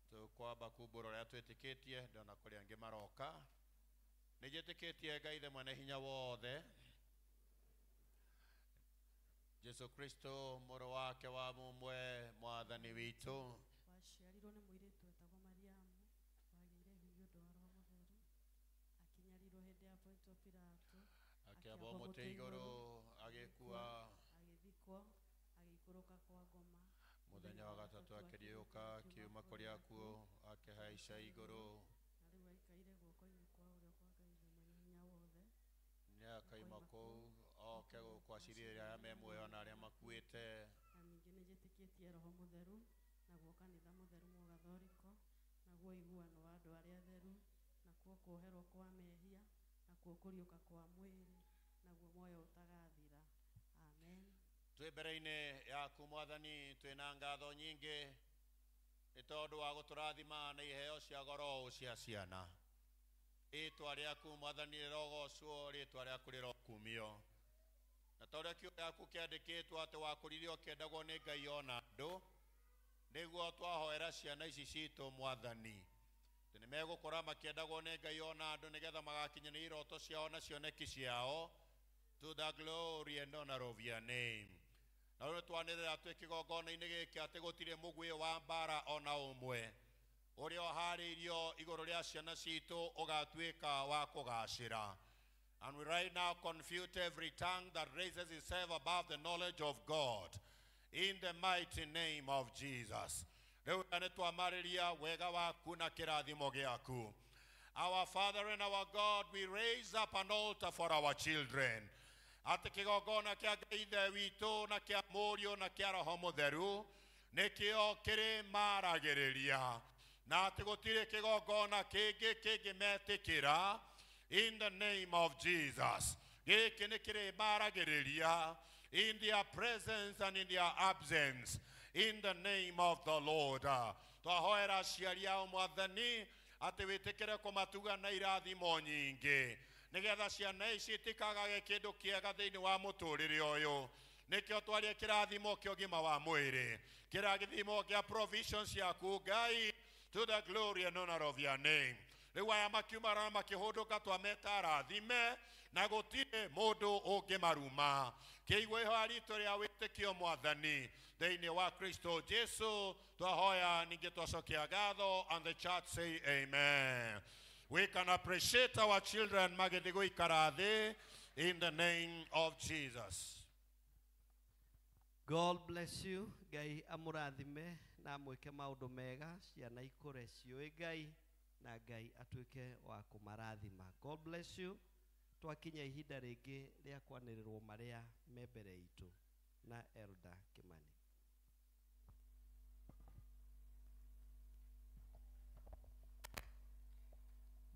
Tũkwamba kumbũra ũrĩa twĩtĩkĩtie, ndona kũrĩ angĩ maroka. Nĩ njĩtĩkĩtie Ngai Ithe mwene hinya wothe, Jesu Kristo mũrũ wake wa mũmwe mwathani witũ, waciarirwo nĩ mũirĩtu wetagwo Mariamu, wagĩire ihu nĩ ũndũ wa Roho Mũtheru, akĩnyarirwo hĩndĩ ya Pontio Pilato, akĩambwo mũtĩ igũrũ, agĩkua, agĩthikwo, agĩikũrũka kwa ngoma, mũthenya wa gatatũ akĩriũka, akiuma kũrĩa akuũ, akĩhaica igũrũ, na rĩu aikaire guoko-inĩ kwa ũrĩo kwa Ngai Ithe mwene hinya wothe, nĩ akaima kũu oke gũkũ acirĩre arĩa me muoyo na arĩa makuĩte. Na ningĩ nĩ njĩtĩkĩtie Roho Mũtheru, naguo kanitha mũtheru mũgathoriko, naguo ũiguano wa andũ arĩa atheru, nakuo kuoherwo kwa mehia, nakuo kũriũka kwa mwĩrĩ, naguo muoyo ũtagathira. Amen. Twĩ mbere-inĩ yaku mwathani, twĩna ngatho nyingĩ nĩ tondũ wa gũtũrathima na iheo cia goro ũũ cia ciana. Rĩtwa rĩaku mwathani rĩrogocwo, rĩtwa rĩaku rĩrokumio. Na ta ũrĩa kiugo gĩaku kĩandĩkĩtwo atĩ wakũrire ũkĩendagwo nĩ Ngai ona andũ, nĩguo twahoera ciana ici citũ mwathani, atĩ nĩ megũkũra makĩendagwo nĩ Ngai ona andũ, nĩgetha magakinyanĩria iroto ciao na cioneki ciao, to the glory and honor of your name. Na rĩu nĩtwanĩrĩra twĩ kĩgongona-inĩ gĩkĩ atĩ gũtirĩ mũguĩ wa mbara ona ũmwe ũrĩa ũharĩirio igũrũ rĩa ciana citũ ũgatuĩka wa kũgacĩra. And we right now confute every tongue that raises itself above the knowledge of God, in the mighty name of Jesus. Rĩu nĩtwamarĩria wega waku na kĩrathimo gĩaku. Our Father and our God, we raise up an altar for our children. Atĩ kĩgongona kĩa Ngai Ithe witũ na kĩa Mũriũ na kĩa Roho Mũtheru nĩkĩo kĩrĩ maragĩrĩria, na atĩ gũtirĩ kĩgongona kĩngĩ kĩngĩmetĩkĩra, in the name of Jesus. Gĩkĩ nĩ kĩrĩ maragĩrĩria in their presence and in their absence, in the name of the Lord. Twahoera aciari ao mwathani atĩ wĩtĩkĩre kũmatuga na irathimo nyingĩ, nĩgetha ciana ici itikagage kĩndũ kĩega thĩinĩ wa mũtũrĩre ũyũ. Nĩkĩo twarie kĩrathimo kĩa ũgima wa mwĩrĩ, kĩrathimo kĩa provision ciaku Ngai, to the glory and honor of your name. Rĩu aya makiumara makĩhũndũka twameta arathime, na gũtirĩ mũndũ ũngĩmaruma. Kĩigua ihoya ritũ rĩa wĩtĩkio mwathani thĩinĩ wa Kristo Jesu twahoya, ningĩ twacokia ngatho, and the church say amen. We can appreciate our children magĩthiĩ gũikara thĩ in the name of Jesus. God bless you. Ngai amũrathime na amwĩke maũndũ mega, ciana ikũre ciũĩ Ngai na Ngai atuĩke wa kũmarathima. God bless you. Twakinya ihinda rĩngĩ rĩa kwanĩrĩrwo marĩa me mbere itũ na Elder Kimani.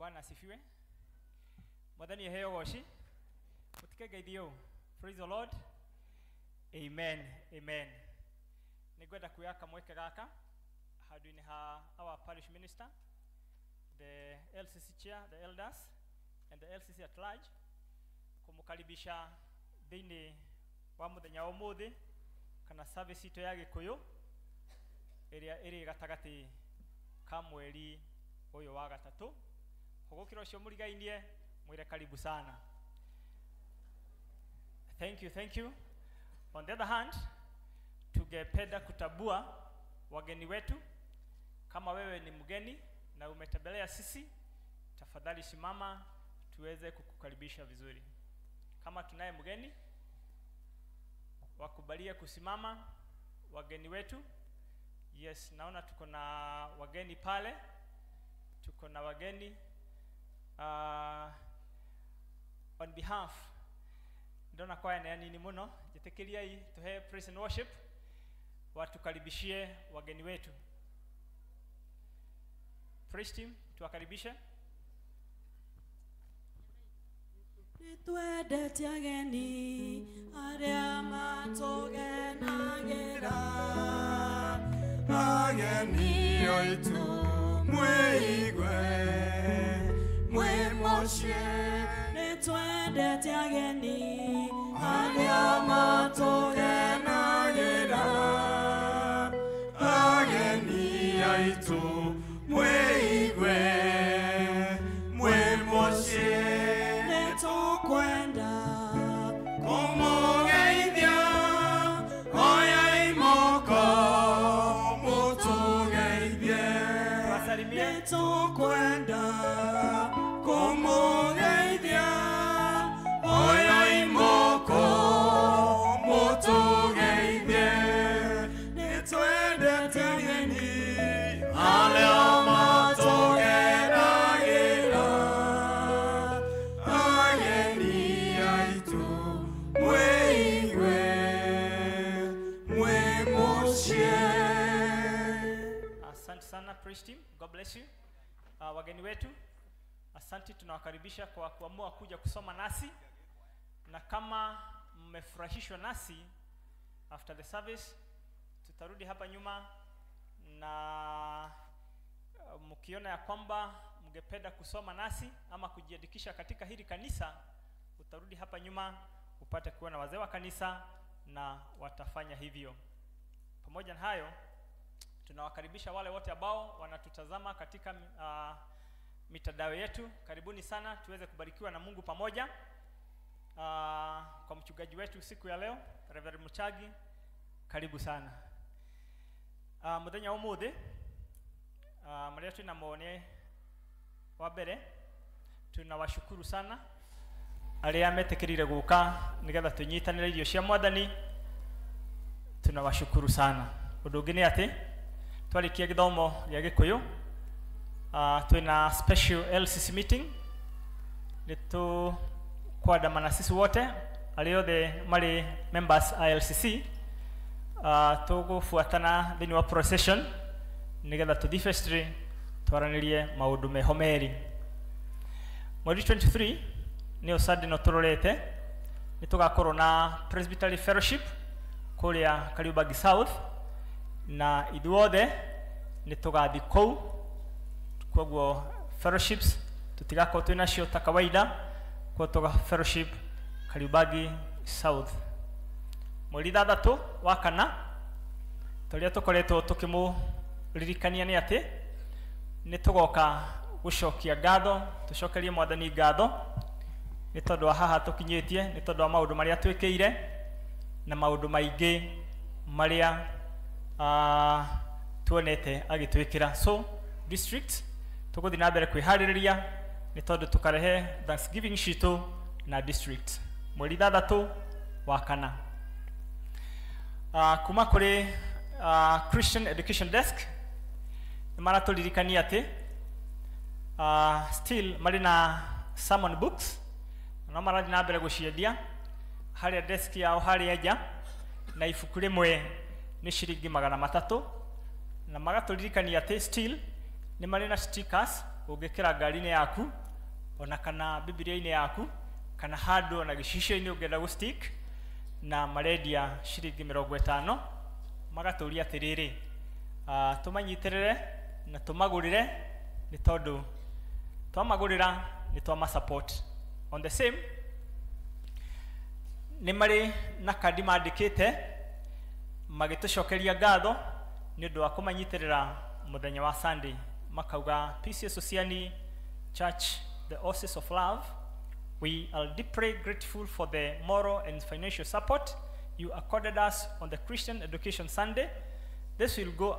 Bwana asifiwe. Mwathani aheo goci. Mutike ngeithio. Praise the Lord. Amen. Amen. Nĩngwenda kuoya kamweke gaka handũ-inĩ ha our parish minister, the LCC chair, the elders and the LCC at large, kũmũkaribisha thĩinĩ wa mũthenya wa ũmũthĩ kana service itũ ya Gĩkũyũ ĩrĩa ĩrĩ gatagatĩ ka mweri ũyũ wa gatatũ. Hũgũkĩra ũcio mũrigainie, mwĩre karibu sana. Thank you, thank you. On the other hand, tungependa kutambua wageni wetu. Kama wewe ni mgeni na umetembelea sisi, tafadhali simama tuweze kukukaribisha vizuri. Kama tunaye mgeni, wakubalie kusimama wageni wetu. Yes, naona tuko na wageni pale. Tuko na wageni. On behalf, ndona kwaya na nini muno, jitikiriai tuhe praise and worship, watukaribishie wageni wetu. Praise team, tuwakaribishe. Nĩtwendete ageni arĩa matũgenagĩra. Ageni aitũ mwĩigue mwĩ mũciĩ. Nĩtwendete ageni arĩa matũgenagĩra. Ageni aitũ mwĩigue mwĩ mũciĩ. Nĩtũkwenda kũmũgeithia, oyai moko mũtũgeithie. Nĩtũkwenda kũmũgeithia, oyai moko mũtũgeithie. Nĩtwendete ageni arĩa matũgenagĩra. Ageni aitũ mwĩigue mwĩ mũciĩ. Asante sana praise team. God bless you. Wageni wetu, asante, tunawakaribisha kwa kuamua kuja kusoma nasi, na kama mmefurahishwa nasi, after the service tutarudi hapa nyuma, na mkiona ya kwamba mngependa kusoma nasi ama kujiandikisha katika hili kanisa, utarudi hapa nyuma upate kuona wazee wa kanisa na watafanya hivyo. Pamoja na hayo, tunawakaribisha wale wote ambao wanatutazama katika mitandao yetu. Karibuni sana tuweze kubarikiwa na Mungu pamoja. Kwa mchungaji wetu siku ya leo, Reverend Muchagi, karibu sana. Muthenya umuthi, maria twina mone wa mbere, tunawashukuru sana aria metikirire guka nigetha tunyitanire irio cia Mwathani. Tunawashukuru sana. Undu ungi ni ati twarikia githomo gĩa Gĩkũyũ, twina special LCC meeting, nĩ tũkwandamana sisi wote arĩa othe marĩ members a LCC, tũgũbuatana thĩinĩ wa procession nĩgetha tũthiĩ vestry twaranĩrie maũndũ meho merĩ. Mweri 23 nĩyo Sunday no tũrorete, nĩ tũgakorwo na Presbytery Fellowship kũrĩa Kariobangi South, na ithuothe nĩ tũgathiĩ kũu. Koguo fellowships tutigakorwo twĩ nacio ta kawaida, koguo tũga fellowship Kariobangi South. Mweri 6 wa kana, tũrĩa tũkoretwo tũkĩmũririkania nĩ atĩ nĩ tũgoka gũcokia ngatho, tũcokerie Mwathani ngatho nĩ tondũ wa haha tũkinyĩtie, nĩ tondũ wa maũndũ marĩa twĩkĩire na maũndũ maingĩ marĩa tuonete agĩtwĩkĩra. So district tũgũthiĩ na mbere kwĩharĩrĩria nĩ tondũ tũkarehe thanksgiving citũ na district mweri 6 wa kana. Kuma kũrĩ Christian Education Desk nĩ maratũririkania atĩ still marĩ na sermon books, no marathiĩ na mbere gũciendia harĩa desk yao harĩa nja, na ibuku rĩmwe nĩ ciringi 300, na magatũririkania atĩ still nĩ marĩ na stickers ũngĩkĩra ngari-inĩ yaku ona kana bibilia-inĩ yaku kana handũ ona gĩcicio-inĩ ũngĩenda gũ-stick, na marendia ciringi 50. Magatũria atĩrĩrĩ, tũmanyitĩrĩre na tũmagũrĩre nĩ tondũ twamagũrĩra nĩ twama support. On the same, nĩ marĩ na kandi mandĩkĩte magĩtũcokeria ngatho nĩ ũndũ wa kũmanyitĩrĩra mũthenya wa Sunday. Makauga, PCEA Sosiani Church, the Oasis of Love, we are deeply grateful for the moral and financial support you accorded us on the Christian Education Sunday. This will go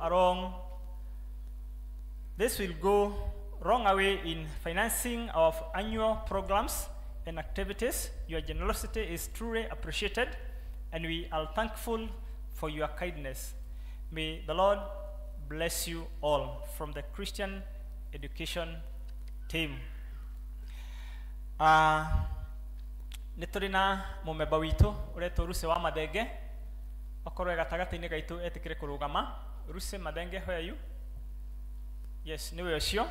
wrong away in financing our annual programs and activities. Your generosity is truly appreciated, and we are thankful for your kindness. May the Lord bless you all. From the Christian Education team. Nĩ tũrĩ na mũmemba witũ ũretwo Ruse wa Mathenge, okorwo e gatagatĩ-inĩ gaitũ etĩkĩre kũrũgama. Ruse Mathenge, where are you? Yes, nĩwe ũcio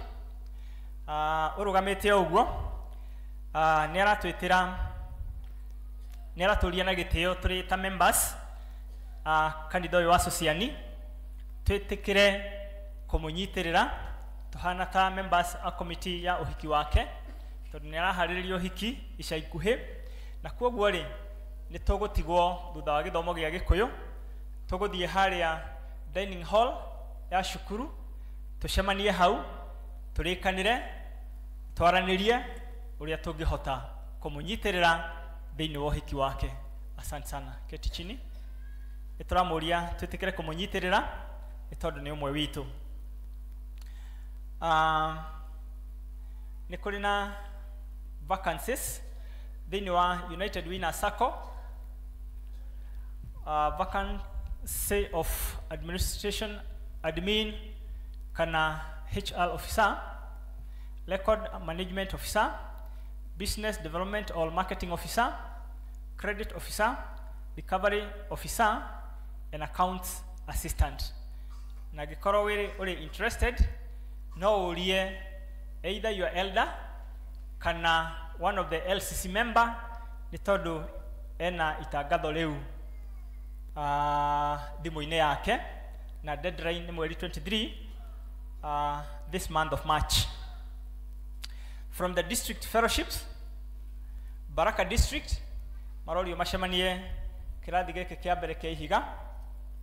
ũrũgamĩte o ũguo. Nĩ aratwĩtĩra, nĩ aratũria na gĩtĩo tũrĩ ta members kanitha ũyũ wa Sosiani twĩtĩkĩre kũmũnyitĩrĩra tũhana ta members a committee ya ũhiki wake, tondũ nĩ araharĩrĩria ũhiki ica ikuhĩ, na kwoguo rĩ nĩ tũgũtigwo thutha wa gĩthomo gĩa Gĩkũyũ, tũgũthiĩ harĩa dining hall ya cukuru tũcemanie hau, tũrĩkanĩre, twaranĩrie ũrĩa tũngĩhota kũmũnyitĩrĩra thĩinĩ wa ũhiki wake. Asante sana. Keti chini. Nĩ tũramũria twĩtĩkĩre kũmũnyitĩrĩra nĩ tondũ nĩ ũmwe witũ. Nĩ kũrĩ na vacancies thĩinĩ wa United Winners Sacco, vacancy of administration admin kana HR officer, record management officer, business development or marketing officer, credit officer, recovery officer, and accounts assistant. Na angĩkorwo wĩ ũrĩ interested, no ũrie either your elder kana one of the LCC member, nĩ tondũ ena itangatho rĩu thimũ-inĩ yake, na deadline nĩ mweri 23 this month of March. From the district fellowships, Baraka district marorio macemanie kĩrathi gĩkĩ kĩa mbere kĩa ihiga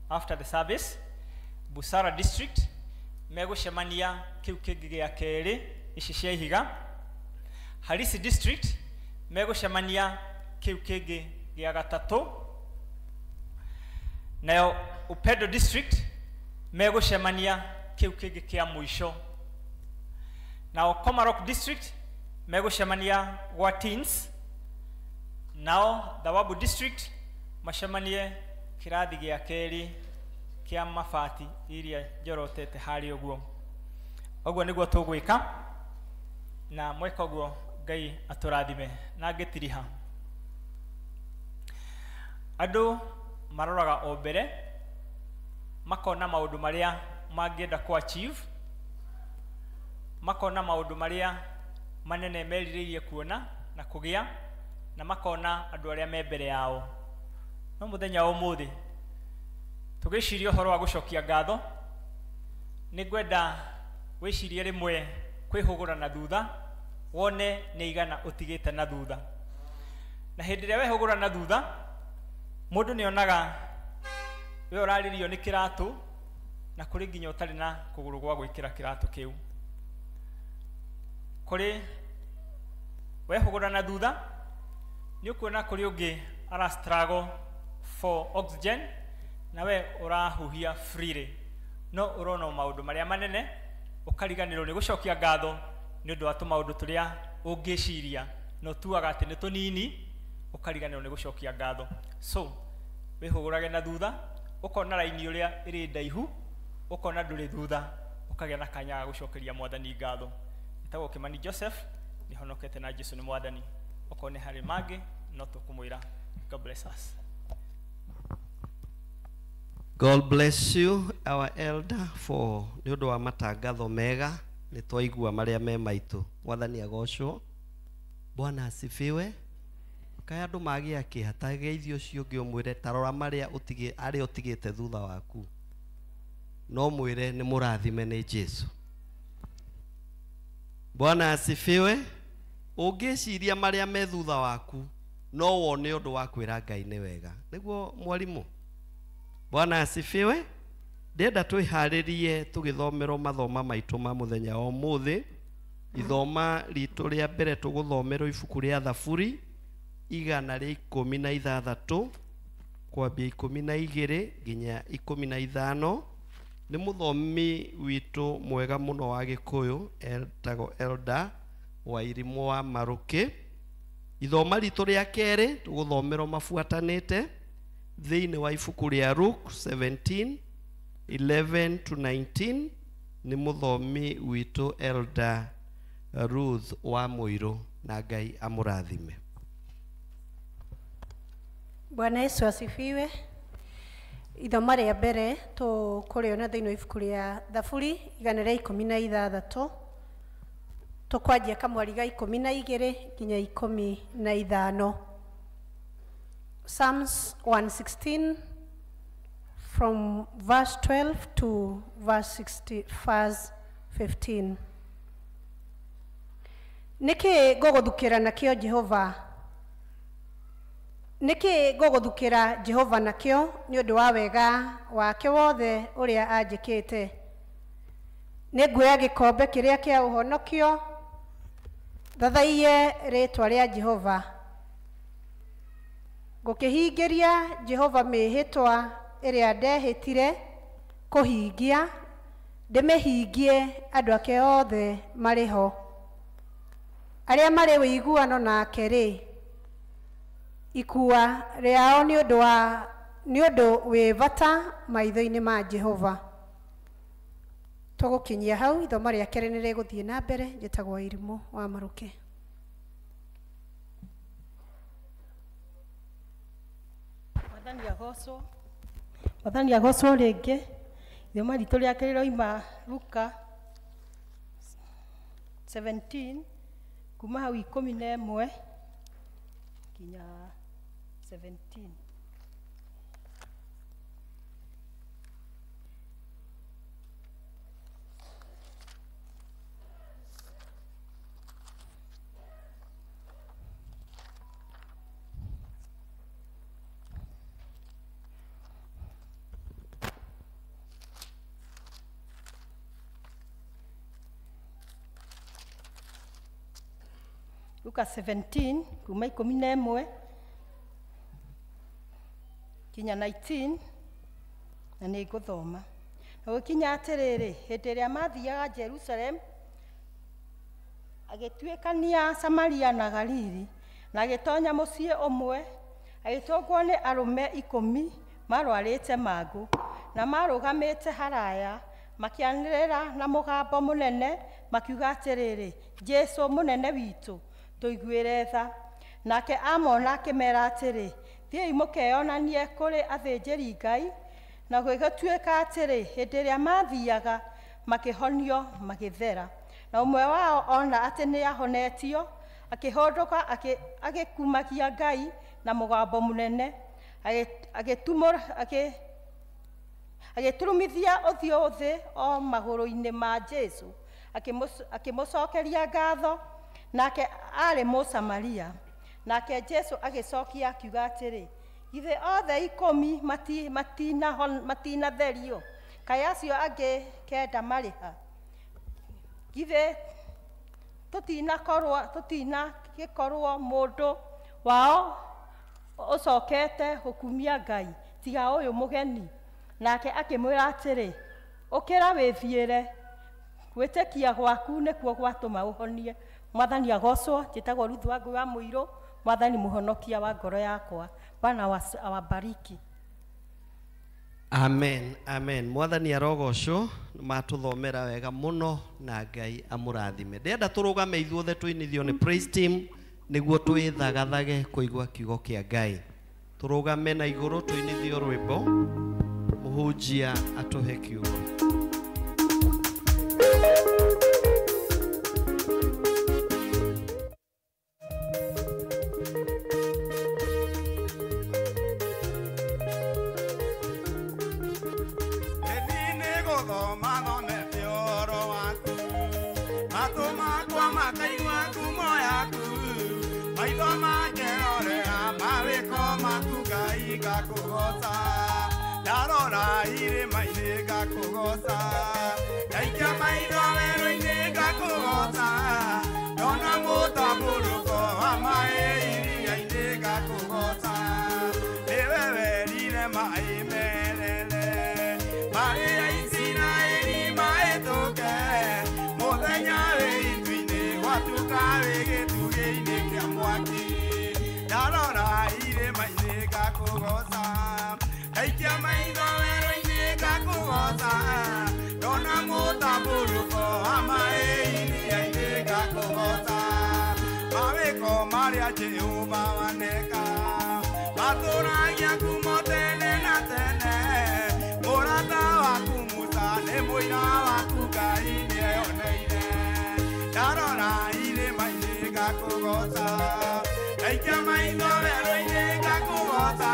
after the service. Busara district megũcemania kĩu kĩngĩ gĩa kerĩ ici cia ihiga. Harisi district megũcemania kĩu kĩngĩ gĩa gatatũ. Nayo Upendo district megũcemania kĩu kĩngĩ kĩa mũico. Nao Komarok district megũcemania gwa teens. Nao Thawabu district macemanie kĩrathi gĩa kerĩ kĩa mabati iria njorotete harĩa ũguo. Ũguo nĩguo tũgwĩka, na mweka ũguo Ngai atũrathime. Na ngĩtiriha, andũ maroraga o mbere makona maũndũ marĩa mangĩenda ku achieve, makona maũndũ marĩa manene merirĩirie kuona na kũgĩa, na makona andũ arĩa me mbere yao. No mũthenya wa ũmũthĩ tũgĩciria ũhoro wa gũcokia ngatho, nĩ ngwenda wĩcirie rĩmwe kwĩhũgũra na thutha, wone nĩ igana ũtigĩte na thutha. Na hĩndĩ ĩrĩa wehũgũra na thutha, mũndũ nĩ onaga we ũrarĩrio nĩ kĩratũ, na kũrĩ nginya ũtarĩ na kũgũrũ gwa gwĩkĩra kĩratũ kĩu. Kũrĩ wehũgũra na thutha, nĩ ũkuona kũrĩ ũngĩ ara struggle for oxygen, na we ũrahuhia freely, no ũrona maũndũ marĩa manene, ũkariganĩrwo nĩ gũcokia ngatho nĩ ũndũ wa tũmaũndũ tũrĩa ũngĩciria na ũtuaga atĩ nĩ tũnini, ũkariganĩrwo nĩ gũcokia ngatho. So wĩhũgũrage na thutha, ũkona raini ũrĩa ĩrĩ ndaihu, ũkona ndũrĩ thutha, ũkagĩa na kanya ga gũcokeria mwathani ngatho. Ĩtagwo Kimani Joseph, nĩhonokete na Jesu nĩ mwathani. Okorwo nĩ harĩ mangĩ no tũkũmwĩra. God bless us. God bless you, our elder, for nĩ ũndũ wa matangatho mega. Nĩ twaigua marĩa me maitũ. Mwathani agocwo. Bwana asifiwe. Kaĩ andũ magĩa kĩeha, ta geithio ũcio ũngĩ ũmwĩre ta rora marĩa arĩa ũtigĩte thutha waku. No mwĩre nĩ mũrathime nĩ Jesu. Bwana asifiwe. Ũngĩciria marĩa me thutha waku no wone ũndũ wa kwĩra Ngai nĩ wega. Nĩguo mwarimũ. Bwana asifiwe. Ndĩrenda twĩharĩrie tũgĩthomerwo mathoma maitũ ma mũthenya wa ũmũthĩ. Ithoma ritũ rĩa mbere tũgũthomerwo ibuku rĩa Thaburi 116 kwambia 12 nginya 15. Nĩ mũthomi witũ mwega mũno wa Gĩkũyũ etagwo Elder Wairimũ wa Marũkĩ. Ithoma ritũ rĩa kerĩ tũgũthomerwo mabuatanĩte thĩinĩ wa ibuku rĩa Luke 17:11 to 19. Nĩ mũthomi witũ Elder Ruth wa Mũirũ, na Ngai amũrathime. Bwana Yesu asifiwe. Ithoma rĩa mbere tũkũrĩona thĩinĩ wa ibuku rĩa Thaburi 116 tũkwanjia kamwari ga 12 nginya 15. Psalms 116 from verse 12 to verse 15. Nĩkĩ ngũgũthukĩra nakĩo Jehova? Nĩkĩ ngũgũthukĩra Jehova nakĩo nĩ ũndũ wa wega wake wothe ũrĩa anjĩkĩte? Nĩnguoya gĩkombe kĩrĩa kĩa ũhonokio, thathaiye rĩĩtwa rĩa Jehova. Ngũkĩhingĩria Jehova mĩĩhĩtwa ĩrĩa ndehĩtire kũhingia, ndĩmĩhingie andũ ake othe marĩ ho. Arĩa marĩ ũiguano nake-rĩ, ikua rĩao nĩ ũndũ wĩ bata maitho-inĩ ma Jehova. Tũgũkinyia hau. Ithoma rĩa kerĩ nĩ rĩgũthiĩ na mbere. Njĩtagwo Irimũ wa Marũkĩ. Mwathani agocwo rĩngĩ. Ithoma ritũ rĩa kerĩ rĩroima Luka 17 kuma hau 11 nginya 17. Luka 17 kuma 11 kinya 19 na nĩ ngũthoma. Na gũkinya atĩrĩrĩ, hĩndĩ ĩrĩa mathiaga Jerusalem, agĩtuĩkania Samaria na Galili, na agĩtonya mũciĩ ũmwe, agĩtũngwo nĩ arũme 10 marwarĩte mangũ, na marũgamĩte haraya, makĩanĩrĩra na mũgambo mũnene makiuga atĩrĩrĩ, Jesũ mũnene witũ, tũiguĩre tha. Nake amona akĩmera atĩrĩ, thiĩi mũkeyonanie kũrĩ athĩnjĩri Ngai. Na gũgĩtuĩka atĩrĩ, hĩndĩ ĩrĩa mathiaga makĩhonio magĩthera. Na ũmwe wao ona atĩ nĩahonetio, akĩhũndũka agĩkumagia Ngai na mũgambo mũnene, agĩturumithia ũthiũ thĩ o magũrũ-inĩ ma Jesũ, akĩmũcokeria ngatho. Nake aarĩ Mũsamaria. Nake Jesũ agĩcokia akiuga atĩrĩ, githĩ othe 10 matinatherio? Kaĩ acio angĩ 9 marĩ ha? Githĩ tũtinagĩkorwo mũndũ wao ũcokete gũkumia Ngai tiga ũyũ mũgeni? Nake akĩmwĩra atĩrĩ, ũkĩra wĩthiĩre, gwĩtĩkia gwaku nĩkuo gwatũma ũhonie. Mwathani agocwo. Njĩtagwo Ruth Wangũ wa Mũirũ. Mwathani mũhonokia wa ngoro yakwa. Bwana awabariki. Amen, amen. Mwathani arogocwo, matũthomera wega mũno na Ngai amũrathime. Ndĩrenda tũrũgame ithuothe tũinithio nĩ praise team nĩguo twĩthagathage kũigua kiugo kĩa Ngai. Tũrũgame na igũrũ tũinithio rwĩmbo, mũhunjia atũhe kiugo. gũthoma thomete ũhoro waku. Matũ makwa makaigua ngumo yaku, maitho makerorera mawĩko maku Ngai ngakũgooca. Ndarora irĩma-inĩ ngakũgooca, ndaikia maitho werũ-inĩ ngakũgooca, ndona mũtambũrũko wa maĩ iria-inĩ ngakũgooca. Nĩwe werire maĩ merere, maĩ ya Isiraeli mahĩtũke, mũthenya wĩ itu-inĩ gwatuka wĩ gĩtugĩ-inĩ kĩa mwaki. Ndarora irĩma-inĩ ngakũgooca, ndaikia maitho werũ-inĩ ngakũgooca, ndona mũtambũrũko wa maĩ iria-inĩ ngakũgooca. Mawĩko marĩa Jehova waneka matũragia ngumo tene na tene, mũrata waku Musa nĩ mũira waku Ngai nĩeyoneire. Ndarora irĩma-inĩ ngakũgooca, ndaikia maitho werũ-inĩ ngakũgooca,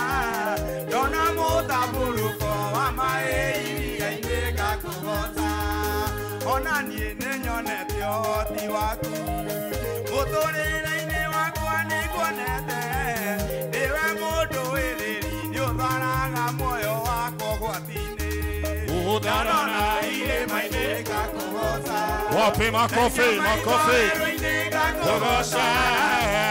ndona mũtambũrũko wa maĩ iria-inĩ ngakũgooca. Ona niĩ nĩnyonete ũhoti waku, mũtũrĩre-inĩ wakwa nĩnguonete, nĩwe mũndũ wĩ riri nĩũtharaga muoyo wakwa ũgwati-inĩ. Ndarora irĩma-inĩ ngakũgooca, Wapi makofi, makofi. werũ-inĩ ngakũgooca,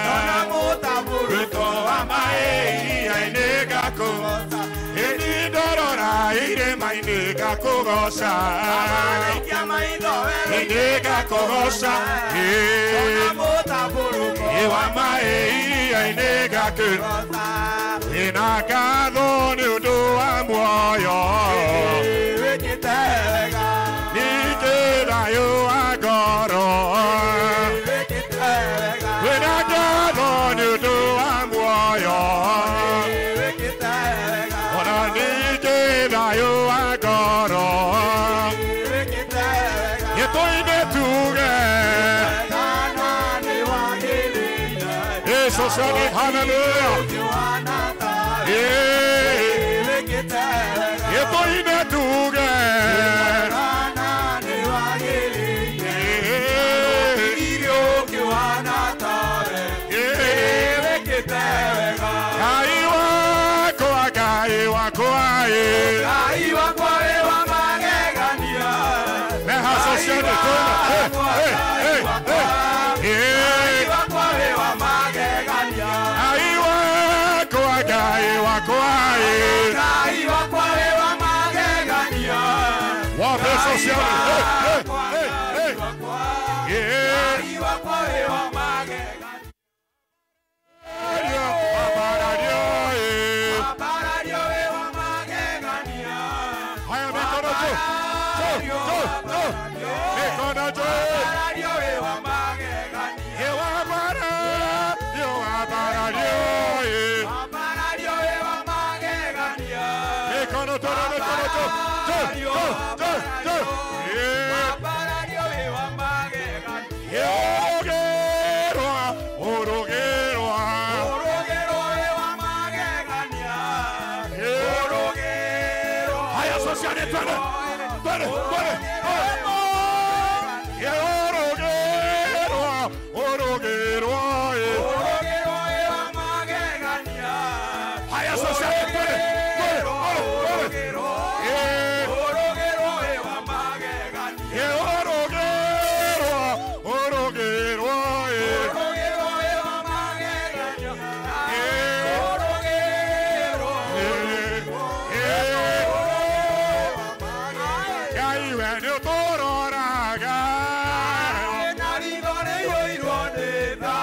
ndona mũtambũrũko wa maĩ iria-inĩ ngakũgooca. Ĩni ndarora irĩma-inĩ ngakũgooca. Ndaikia maitho werũ-inĩ Ĩni ngakũgooca. ndona mũtambũrũko Ĩ wa maĩ iria-inĩ ngakũgooca. Ĩna ngatho nĩ ũndũ wa muoyo. Wĩkĩte wega, Ningĩ thayũ wa ngoro. wĩkĩte wega, Wĩna ngatho nĩ ũndũ wa muoyo. wĩkĩte wega, Ona ningĩ thayũ wa ngoro. wĩkĩte wega, Gĩtũine tuge. Kana nĩwagĩrĩire, Ĩcocani, hallelujah. ũkĩwana tawe, Ĩ, wĩkĩte wega, gĩtũine tuge. Kana nĩwagĩrĩire, Ĩ, irio ũkĩwana tawe, ĩ, wĩkĩte wega. Ngai wakwa, Ngai wakwa, ĩ. Ngai wakwa wĩ wa magegania, Meha sociale, twende. Eh, eh, eh, eh. Ngai Ĩ, wakwa wĩ wa magegania, Ngai wakwa, Ngai wakwa, ĩ. Ngai wakwa wĩ wa magegania, Wape sociale, eh, eh, eh, eh. Ĩ, Ngai wakwa wĩ wa magegania. Wambarario, ĩ. Wambarario wĩ wa magegania, Haya, mikono juu, juu, juu, juu. Mikono juu. Wambarario wĩ wa magegania, Ĩ, wambarario, wambarario, ĩ. Wambarario wĩ wa magegania, Mikono tena, mikono juu, juu, juu, juu, juu. Ĩ. Wambarario wĩ wa magegania, Ũrũgĩrwa, ũrũgĩrwa. Ũrũgĩrwo wĩ wa magegania, Ĩ. Ũrũgĩrwo. Haya, sociale, twende, twende, twende. Ĩ, ũrũgĩrwa, ũrũgĩrwa, ĩ. Ũrũgĩrwo wĩ wa magegania, Haya, sociale, twende, twende, twende, twende. Ĩ. Ũrũgĩrwo wĩ wa magegania, Ĩ, ũrũgĩrwa, ũrũgĩrwa, ĩ. Ũrũgĩrwo wĩ wa magegania, Ĩ. Ũrũgĩrwo. Ngai we nĩũtũroraga. Na ritho rĩiyũirwo nĩ tha,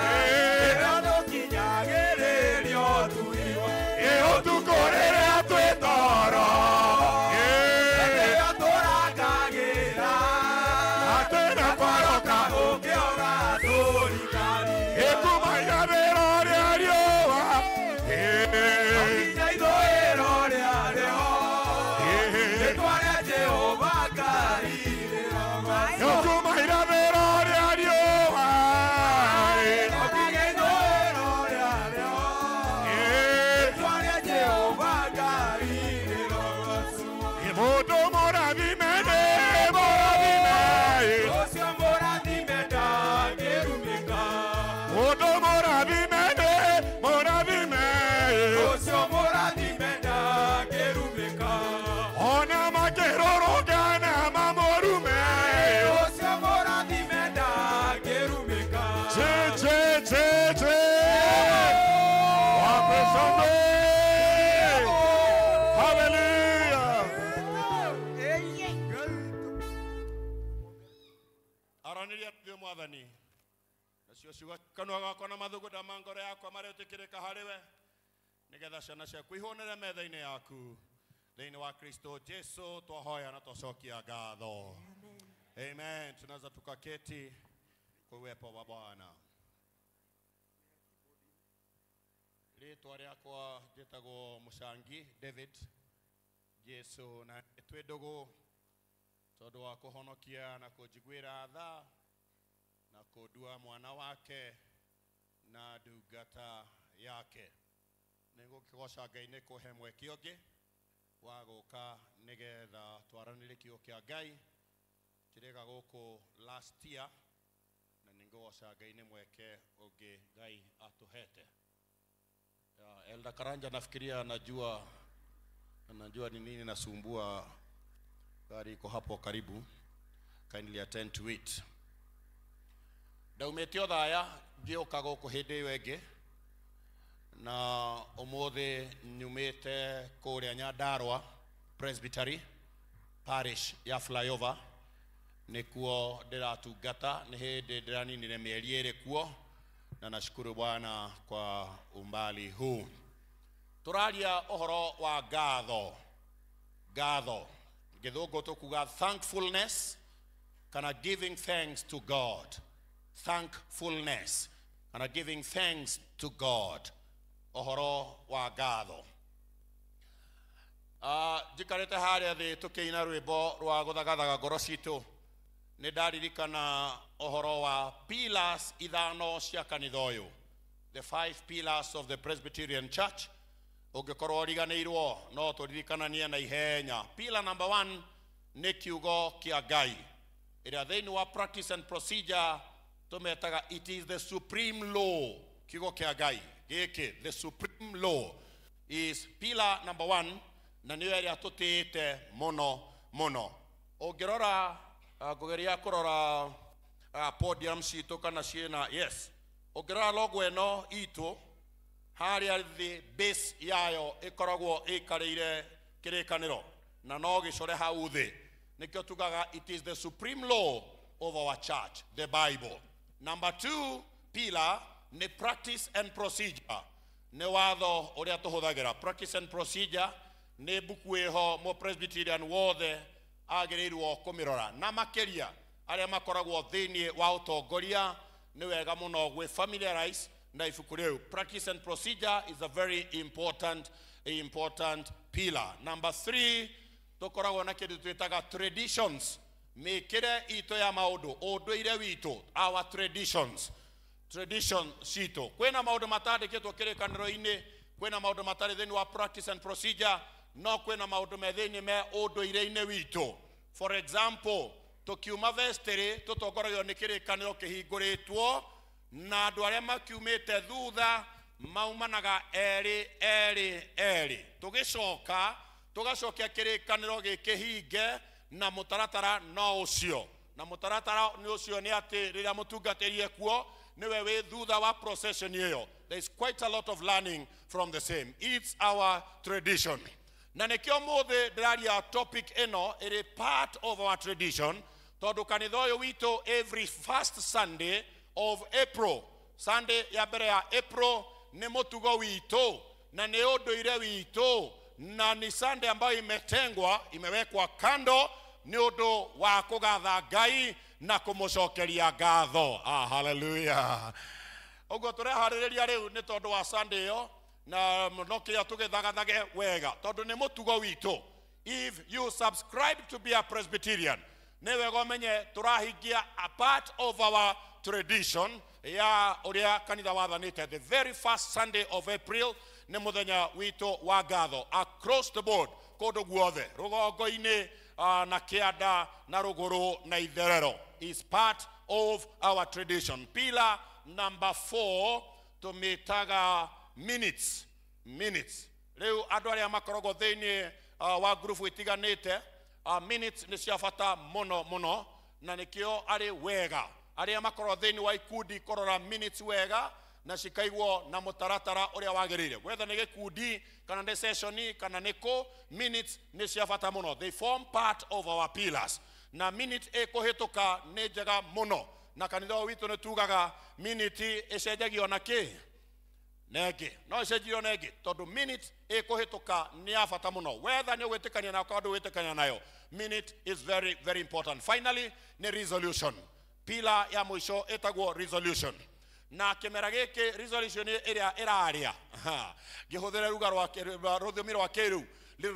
rĩrĩa tũkinyagĩrĩrio tuirwo, Ĩ, ũtukũ rĩrĩa twĩ toro. Ĩ, rĩrĩa tũrangagĩra, atĩ na kwaroka. ũkĩoga tũrikari. Ĩ, kuma irathĩro rĩa riũa. Ĩ, Nginya ithũĩro rĩarĩo, ĩ, rĩĩtwa rĩa Jehova Ngai rĩrogocwo. kuma irathĩro rĩa riũa. Nginya ithũĩro rĩarĩo, Ĩ, rĩĩtwa rĩa Jehova Ngai rĩrogocwo. ĩ, mũndũ mũra Mwathani. Nacio ciugo kanua gakwa na mathugunda ma ngoro yakwa marĩtĩkĩrĩka harĩ we, nĩgetha ciana ciaku ihũnĩre metha-inĩ yaku. Thĩinĩ wa Kristo Jesu twahoya na twacokia ngatho. Amen. Tunaweza tukaketi kwa uwepo wa Bwana. Rĩtwa rĩakwa njĩtagwo Mũcangi David. Jesu na twĩ ndũgũ tondũ wa kũhonokia na kũnjiguĩra tha na kũndua mwana wake na ndungata yake. Nĩngũkĩgoca Ngai nĩ kũhe mweke ũngĩ wa gũka nĩgetha twaranĩrie kiugo kĩa Ngai. Njĩrĩga gũkũ last year na nĩngũgoca Ngai nĩ mweke ũngĩ Ngai atũhete. Elda Karanja nafikiria anajua ni nini nasumbua. Gari iko hapo karibu. Kindly attend to it. Ndaumĩte o thaya ngĩũka gũkũ hĩndĩ ĩyo ĩngĩ, na ũmũthĩ nyumĩte kũrĩa Nyandarua Presbytery Parish ya Flyover, nĩkuo ndĩratungata. Nĩ hĩndĩ ndĩraninire mĩeri ĩrĩ kuo, na nashukuru Bwana kwa umbali huu. Tũraria ũhoro wa ngatho. Ngatho gĩthũngũ tũkuga thankfulness kana giving thanks to God. Thankfulness kana giving thanks to God. Ũhoro wa ngatho. Njikarĩte harĩa thĩ tũkĩina rwĩmbo rwa gũthagathaga ngoro citũ, nĩ ndaririkana ũhoro wa pillars ithano cia kanitha ũyũ, the 5 pillars of the Presbyterian Church. Ũngĩkorwo ũriganĩirwo no tũririkananie na ihenya. Pillar number 1 nĩ kiugo kĩa Ngai, ĩrĩa thĩinĩ wa practice and procedure tũmetaga it is the supreme law. Kiugo kĩa Ngai gĩkĩ, the supreme law, is pillar number 1, na nĩyo ĩrĩa tũtĩĩte mũno mũno. Ũngĩrora ngũgeria kũrora podium citũ kana ciĩna, yes, ũngĩrora logo ĩno itũ harĩa thĩ, base yayo ĩkoragwo ĩikarĩire kĩrĩkanĩro na no gĩcore hau thĩ. Nĩkĩo tugaga it is the supreme law of our church, the Bible. Number 2 pillar nĩ practice and procedure, nĩ watho ũrĩa tũhũthagĩra. Practice and procedure nĩ mbuku ĩho mũ Presbyterian wothe agĩrĩirwo kũmĩrora, na makĩria arĩa makoragwo thĩinĩ wa ũtongoria nĩ wega mũno gwĩ familiarize na ibuku rĩu. Practice and procedure is a very important pillar. Number 3 tũkoragwo na kĩndũ twĩtaga traditions, mĩkĩre itũ ya maũndũ, ũndũire witũ, our traditions, tradition citũ. Kwĩna maũndũ matandĩkĩtwo kĩrĩkanĩro-inĩ, kwĩna maũndũ matarĩ thĩinĩ wa practice and procedure, no kwĩna maũndũ me thĩinĩ me ũndũire-inĩ witũ. For example, tũkiuma vestry tũtongoragio nĩ kĩrĩkanĩro kĩhingũrĩtwo, na andũ arĩa makiumĩte thutha maumanaga erĩ erĩ erĩ. Tũgĩcoka tũgacokia kĩrĩkanĩro gĩkĩhinge na mũtaratara no ũcio. Na mũtaratara nĩ ũcio nĩ atĩ rĩrĩa mũtungatĩrie kuo nĩwe wĩ thutha wa procession ĩyo. There is quite a lot of learning from the same. It's our tradition. Na nĩkĩo mũthĩ ndĩraria topic ĩno ĩrĩ part of our tradition, tondũ kanitha ũyũ witũ every first Sunday of April, Sunday ya mbere ya April, nĩ mũtugo witũ na nĩ ũndũire witũ, na ni Sunday ambayo imetengwa, imewekwa kando nĩ ũndũ wa kũgatha Ngai na kũmũcokeria ngatho. Hallelujah. Ũguo tũreharĩrĩria rĩu nĩ tondũ wa Sunday ĩyo, na no kĩrĩa tũgĩthagathage wega tondũ nĩ mũtugo witũ. If you subscribe to be a Presbyterian, nĩ wega ũmenye tũrahingia a part of our tradition ya ũrĩa kanitha wathanĩte. The very first Sunday of April nĩ mũthenya witũ wa ngatho across the board, kũndũ guothe, rũgongo-inĩ na kĩanda na rũgũrũ na itherero, is part of our tradition. Pillar number 4 tũmĩtaga minutes. Minutes. Rĩu andũ arĩa makoragwo thĩinĩ wa ngurubu itiganĩte, minutes nĩ cia bata mũno mũno, na nĩkĩo arĩ wega arĩa makoragwo thĩinĩ wa ikundi kũrora minutes wega na cikaigwo na mũtaratara ũrĩa wagĩrĩire. Whether nĩ gĩkundi kana nĩ session kana nĩ kũ, minutes nĩ cia bata mũno. They form part of our pillars. Na minute ĩkũhĩtũka nĩ njega mũno Na kanitha ũyũ witũ nĩ tugaga minute ĩcenjagio na kĩ nengĩ, no ĩcenjirio nengĩ tondũ minute ĩkũhĩtũka nĩ ya bata mũno, whether nĩ ũgwĩtĩkania nayo kana ndũgwĩtĩkania nayo. Minute is very very important. Finally nĩ resolution. Pillar ya mũico ĩtagwo resolution. Na kĩmera gĩkĩ resolution ĩrĩa ĩraria, ngĩhũthĩra ruga rwa rũthiomi rwa kĩrĩu,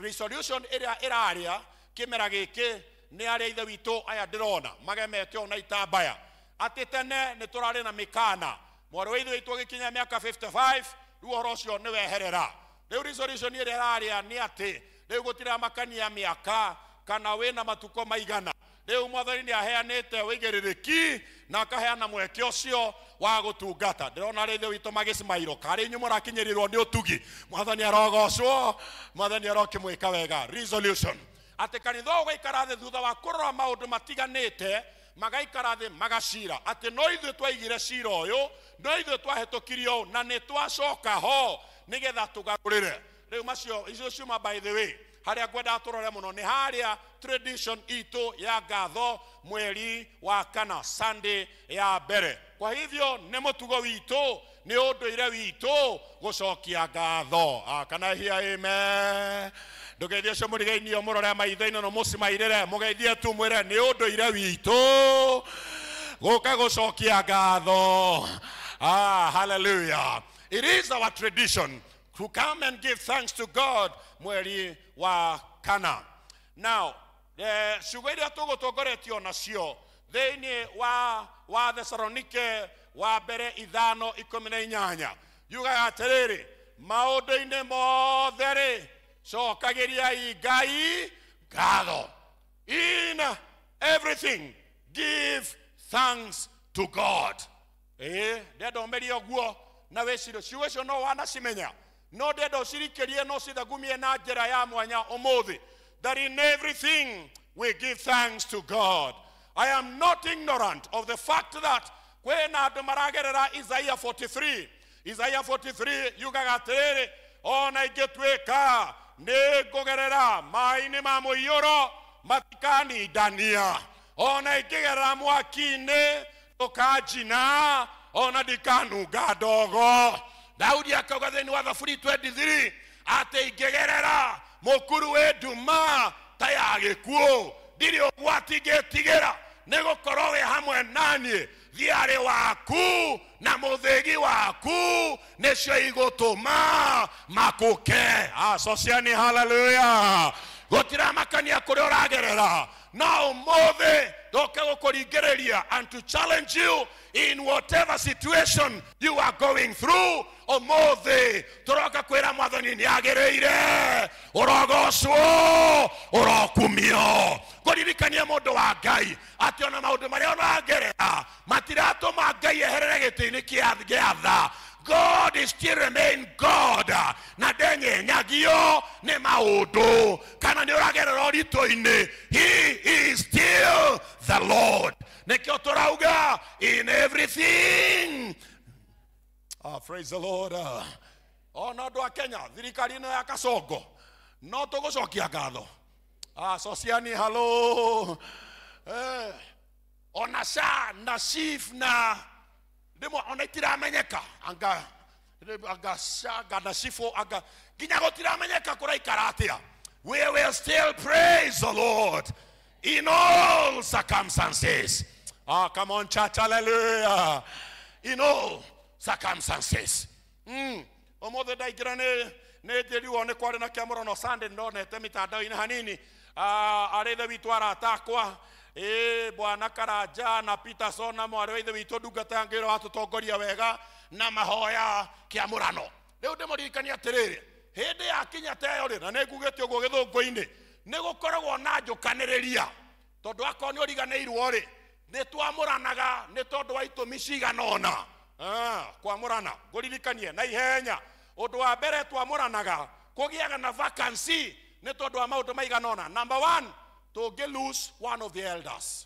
resolution ĩrĩa ĩraria kĩmera gĩkĩ nĩ arĩa ithe witũ aya ndĩrona magemete ũũ na itambaya atĩ tene nĩ tũrarĩ na mĩkana, mwarĩ wa ithe witũ agĩkinya mĩaka 55 rĩu ũhoro ũcio nĩ weherera. Rĩu resolution ĩrĩa ĩraria nĩ atĩ rĩu gũtiramakania mĩaka kana wĩna matukũ maigana, rĩu mwathani nĩ aheanĩte wĩigĩrĩrĩki na akaheana mweke ũcio wa gũtungata. Ndĩrona arĩa ithe witũ magĩcimairwo karĩ inyuĩ mũrakinyĩrĩrwo nĩ ũtugi, mwathani arogocwo, mwathani arokĩmwĩka wega. Resolution atĩ kanitha ũgaikara thĩ thutha wa kũrora maũndũ matiganĩte, magaikara thĩ magacira atĩ no ithuĩ twaigire cira ũyũ, no ithuĩ twahĩtũkirie ũũ na nĩ twacoka ho nĩgetha tũgarũrĩre. Rĩu macio icio ciuma, by the way, harĩa ngwendaga tũrore mũno nĩ harĩa tradition itũ ya ngatho mweri wa kana, Sunday ya mbere. Kwa hivyo nĩ mũtugo witũ, nĩ ũndũire witũ gũcokia ngatho. Kana hia amen. Ndũgeithie ũcio mũrigainio mũrore maitho-inĩ na mũcimairĩre, mũgeithie tu mwĩre nĩ ũndũire witũ gũka gũcokia ngatho. Hallelujah. It is our tradition to come and give thanks to God mweri wa kana. Now, ciugo iria tũgũtongoretio nacio thĩinĩ wa Thesalonike wa mbere 5:18 yugaga atĩrĩrĩ, maũndũ-inĩ mothe rĩ cokagĩriai Ngai ngatho. In everything give thanks to God. Ndenda ũmerie ũguo na wĩcirie ciugo icio no wanacimenya, no ndenda ũcirikĩrie no cithagumie na njĩra ya mwanya ũmũthĩ, that in everything we give thanks to God. I am not ignorant of the fact that kwĩna andũ maragerera Isaiah 43. Isaiah 43 yugaga atĩrĩrĩ, ona ingĩtuĩka nĩ ngũgerera maĩ-inĩ ma mũiyũro matikanindania, ona ingĩgerera mwaki-inĩ ndũkanjina, ona ndikanunga ndogo. Daudi akauga thĩinĩ wa Thaburi 23 atĩ ingĩgerera mũkuru wĩ nduma ta ya gĩkuũ ndirĩ ũgwati ngĩtigĩra, nĩ gũkorwo wĩ hamwe naniĩ, thiarĩ waku na mũthĩgi waku nĩcio igũtũma makũke. Acociani haleluya. Gũtiramakania kũrĩa ũragerera, no ũmũthĩ ndoke gũkũringĩrĩria and to challenge you in whatever situation you are going through. Ũmũthĩ tũroka kwĩra mwathani nĩ agĩrĩire, ũrogocwo, ũrokumio. Ngũririkania mũndũ wa Ngai atĩ ona maũndũ marĩa ũragerera matiratũma Ngai eherere gĩtĩ-inĩ gĩa tha. God is still remain God na ndenyenyagio nĩ maũndũ kana nĩ ũragerera ũritũ-inĩ, he is still the Lord. Nĩkĩo tũrauga in everything. Praise the Lord. Ona andũ a Kenya, thirikari ĩno ya Kasongo no tũgũcokia ngatho. Sociani hello. Ona SHA na SHIF na ndimwe ona itiramenyeka, anga anga SHA anga na SHIF anga nginya gũtiramenyeka kũraikara atĩa. We will still praise the Lord in all circumstances. Come on church, hallelujah. In all circumstances. Ũmũthĩ ndaingĩra nĩ njĩrirwo nĩ kwarĩ na kĩamũrano Sunday, ndonete mitandao-inĩ hanini, arĩ ithe witũ arata akwa, Bwana Karanja na Peterson na mwarĩ wa ithe witũ ndungata ya Ngai watũtongoria wega na mahoya kĩamũrano. Rĩu ndĩmũririkanie atĩrĩrĩ, hĩndĩ ya kinya ta ĩyo rĩ, na nĩ ngugĩte ũguo gĩthũngũ-inĩ, nĩ gũkoragwo na njũkanĩrĩria, tondũ akorwo nĩ ũriganĩirwo rĩ, nĩ twamũranaga nĩ tondũ wa itũmi cigana ũna. Kwamũrana ngũririkanie na ihenya, ũndũ wa mbere twamũranaga kũgĩaga na vacancy nĩ tondũ wa maũndũ maigana ũna. Number one, tũngĩ lose one of the elders,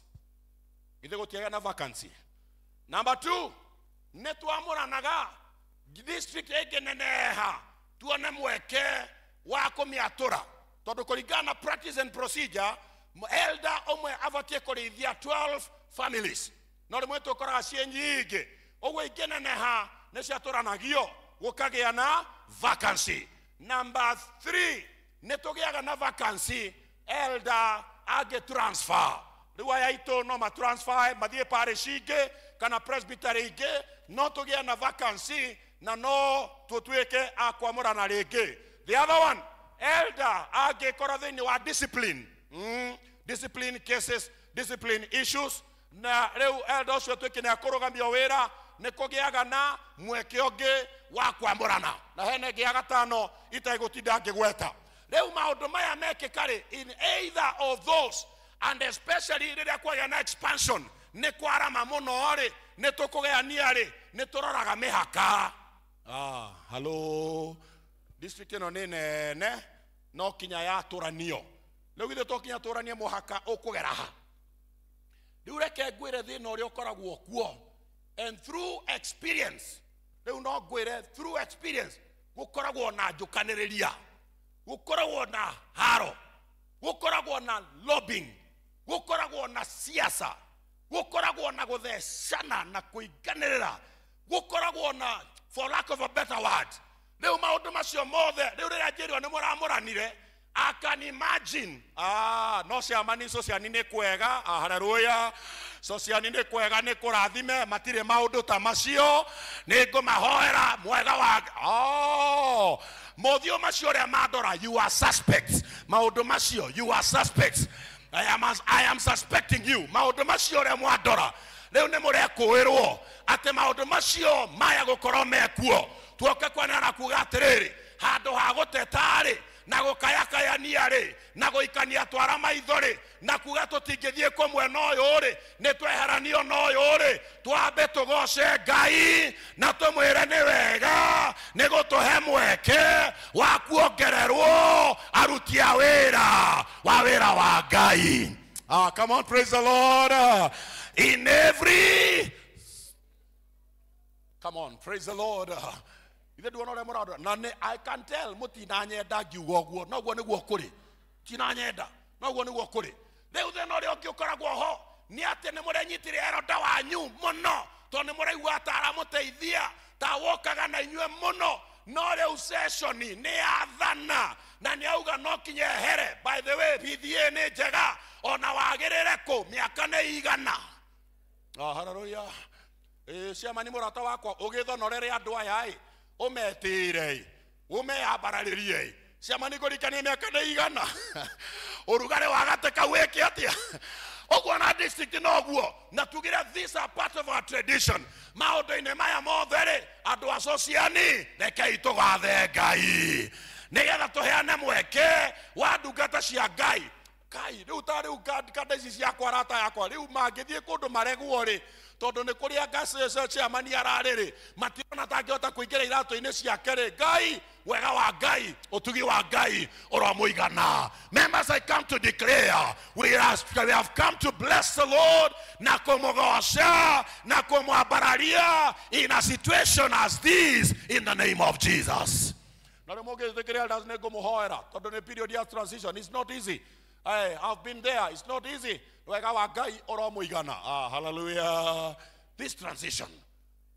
ithe gũtiagĩa na vacancy. Number two, nĩ twamũranaga district ĩngĩneneha tuone mweke wa kũmĩatũra, tondũ kũringana na practice and procedure, elder ũmwe abatiĩ kũrĩithia 12 families. No rĩmwe tũkoraga ciĩ nyingĩ ũguo ingĩneneha nĩ ciatũranagio gũkagĩa na vacancy. Number 3, nĩ tũgĩaga na vacancy elder angĩ transfer. Rĩu aya aitũ no matransfer mathiĩ parish ingĩ kana presbytery ingĩ, no tũgĩe na vacancy na no tũtuĩke a kwamũrana rĩngĩ. The other one, elder angĩkorwo thĩinĩ wa discipline, discipline cases, discipline issues, na rĩu elder ũcio tuĩke nĩ akũrũgamio wĩra, nĩ kũgĩaga na mweke ũngĩ wa kwamũrana. Na hena ĩngĩ ya gatano itegũtinda ngĩgweta. Rĩu maũndũ maya mekĩka rĩ, in either of those, and especially rĩrĩa kwagĩa na expansion, nĩ kwarama mũno rĩ, nĩ tũkũgayania rĩ, nĩ tũroraga mĩhaka. Hello, district ĩno nĩ nene no kinya yatũranio. Rĩu githĩ to kinya tũranie mũhaka ũkũgera ha? Rĩu reke ngwĩre thĩna ũrĩa ũkoragwo kuo, and through experience, rĩu no ngwĩre through experience, gũkoragwo na njũkanĩrĩria, gũkoragwo na haro, gũkoragwo na lobbying, gũkoragwo na siasa, gũkoragwo na gũthecana na kũinganĩrĩra, gũkoragwo na, for lack of a better word, rĩu maũndũ macio mothe, rĩu rĩrĩa njĩrwo nĩ mũramũranire, I can imagine. No ciamani sociani nĩ kwega, haleluya. Sociani nĩ kwega, nĩ kũrathime, matirĩ maũndũ ta macio, nĩ ngũmahoera mwega wa mothiũ macio ũrĩa mandora, you are suspects. Maũndũ macio, you are suspects. I am suspecting you. Maũndũ macio ũrĩa mwandora, rĩu nĩ mũrekũĩrwo atĩ maũndũ macio maya gũkorwo mekuo. Tuoke kwanĩra kuga atĩrĩrĩ, handũ ha gũteta rĩ, na gũkayakayania rĩ, na gũikania twara maitho rĩ, na kuga tũtingĩthiĩ kũmwe na ũyũ rĩ, nĩ tweheranio na ũyũ rĩ, twambe tũgoce Ngai na tũmwĩre nĩ wega nĩ gũtũhe mweke wa kuongererwo aruti a wĩra wa wĩra wa Ngai. Come on, praise the Lord. In every, come on, praise the Lord. Ithe nduona ũrĩa mũrandora, na nĩ I can tell mũtinanyenda ngiuga ũguo, noguo nĩguo kũrĩ. Tinanyenda, noguo nĩguo kũrĩ. Rĩu thĩna ũrĩa ũngĩ ũkoragwo ho nĩ atĩ nĩ mũrenyitire elder wanyu mũno, tondũ nĩ mũraigua ta aramũteithia, ta wokaga na inyuĩ mũno, no rĩu session nĩ yathana na nĩ auga no kinya ehere. By the way, PDA nĩ njega ona wagĩrĩre kũ mĩaka nĩ igana. Haleluya. Ciamani mũrata wakwa ũgĩthonorere andũ aya ĩ, ũmetĩre, ũmeyambararĩrie. Ciamani ngũrikanie mĩaka nĩ igana. Ũrugarĩ wa gatĩ kau wĩke atĩa? Ũguo na district noguo, na tugire these are part of our tradition. Maũndũ-inĩ maya mothe rĩ, andũ a sociani rekei tũgathe Ngai nĩgetha tũheane mweke wa ndungata cia Ngai. Kai rĩu ta rĩu kanda ici ciakwa arata yakwa rĩu mangĩthiĩ kũndũ maregwo rĩ, tondũ nĩ kũrĩa chairman ararĩ rĩ, matirona tangĩhota kũingĩra iratũ-inĩ ciake rĩ. Ngai, wega wa Ngai, ũtugi wa Ngai ũromũigana. Members, I come to declare we have come to bless the Lord na kũmũgoca na kũmwambararia in a situation as this in the name of Jesus. Na rĩu mũngĩtĩkĩria elders nĩ ngũmũhoera tondũ nĩ period ya transition. It's not easy. Hey, I've been there. It's not easy. Wega wa Ngai ũromũigana. Hallelujah. This transition.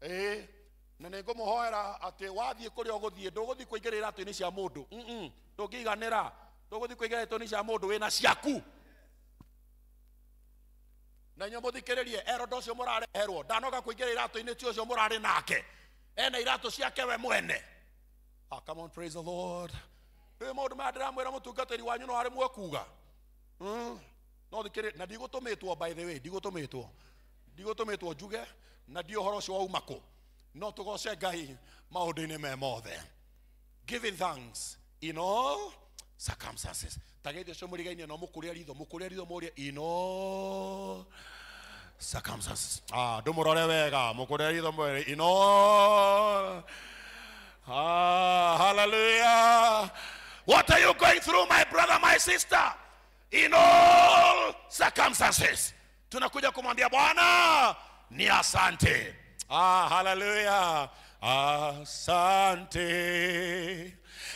Na nĩ ngũmũhoera atĩ wathiĩ kũrĩa ũgũthiĩ ndũgũthiĩ kũingĩra iratũ-inĩ cia mũndũ. Ndũngĩiganĩra. Ndũgũthiĩ kũingĩra iratũ-inĩ cia mũndũ wĩna ciaku. Na inyuĩ mũthikĩrĩrie erondo ũcio mũrareherwo ndanoga kũingĩra iratũ-inĩ ti ũcio mũrarĩ nake. Ena iratũ ciake we mwene. Come on, praise the Lord. Rĩu maũndũ maya ndĩramwĩra mũtungatĩri wanyu no aremwo kuga. No thikĩrĩ na ndigũtũmĩtwo, by the way, ndigũtũmĩtwo njuge na ndi ũhoro ũcio wauma kũ. No tũgoce Ngai maũndũ-inĩ me mothe, giving thanks in all circumstances. Ta geithio ũcio mũrigainie no mũkũrĩa ritho, mũkũrĩa ritho mũrie in all circumstances. Ndũmũrore wega, mũkũrĩa ritho mwĩre in all. Hallelujah. What are you going through, my brother, my sister? In all circumstances, tunakuja kumwambia Bwana ni asante. Hallelujah. Asante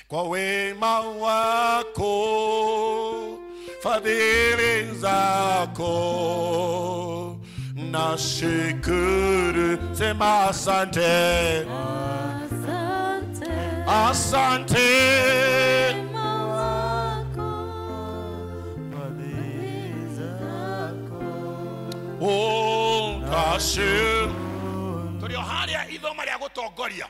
kwa wema wako, fadhili zako Nashukuru, sema asante. Asante. Oh, nashukuru. Tũrĩ o harĩa ithoma rĩa gũtongoria.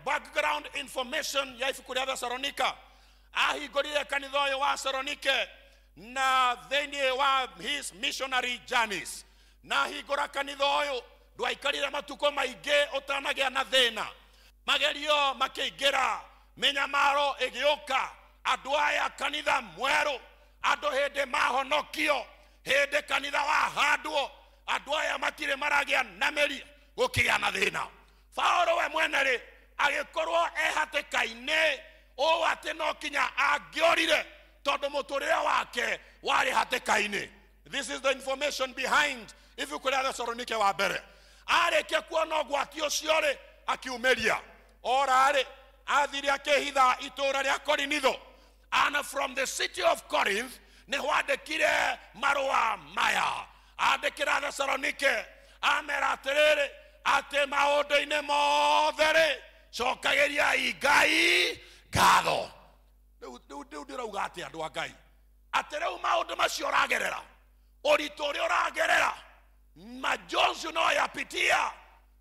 Background information ya ibuku rĩa Thesalonika. Ahingũrire kanitha ũyũ wa Thessalonike na thĩinĩ wa his missionary journeys. Na ahingũra kanitha ũyũ ndwaikarire matukũ maingĩ ũtanagĩa na thĩna. Magerio makĩingĩra, mĩnyamaro ĩgĩũka, andũ aya kanitha mwerũ, andũ hĩndĩ mahonokio, hĩndĩ kanitha wahandwo, andũ aya matirĩ maragĩa na mĩri, gũkĩgĩa na thĩna. Paũlũ we mwene rĩ agĩkorwo e hatĩka-inĩ ũũ atĩ no kinya angĩorire tondũ mũtũrĩre wake warĩ hatĩka-inĩ. This is the information behind ibuku rĩa Thessalonike wa mbere. Arĩkia kuona ũgwati ũcio rĩ akiumĩria ora rĩ athire akĩhitha itũũra rĩa Korinitho. And from the city of Corinth nĩho andĩkire marũa maya. Andĩkĩra Thessalonike amera atĩrĩrĩ atĩ maũndũ-inĩ mothe rĩ cokagĩriai Ngai ngatho. Rĩu ndĩrauga atĩ andũ a Ngai atĩ rĩu maũndũ macio ũragerera, ũritũ ũrĩa ũragerera, majonzi unayoyapitia,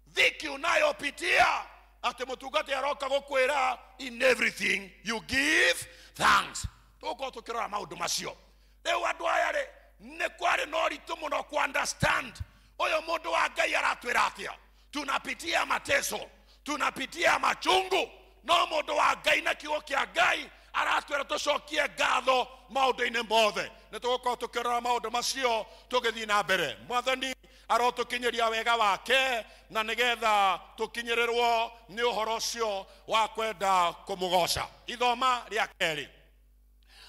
dhiki unayopitia, atĩ mũtungati aroka gũkwĩra in everything you give thanks. Tũgũkorwo tũkĩrora maũndũ macio. Rĩu andũ aya rĩ nĩ kwarĩ na ũritũ mũno ku understand ũyũ mũndũ wa Ngai aratwĩra atĩa. Tunapitia mateso, tunapitia machungu, no mũndũ wa Ngai na kiugo kĩa Ngai aratwĩra tũcokie ngatho maũndũ-inĩ mothe. Nĩ tũgũkorwo tũkĩrora maũndũ macio tũgĩthiĩ na mbere. Mwathani arotũkinyĩria wega wake na nĩgetha tũkinyĩrĩrwo nĩ ũhoro ũcio wa kwenda kũmũgoca. Ithoma rĩa kerĩ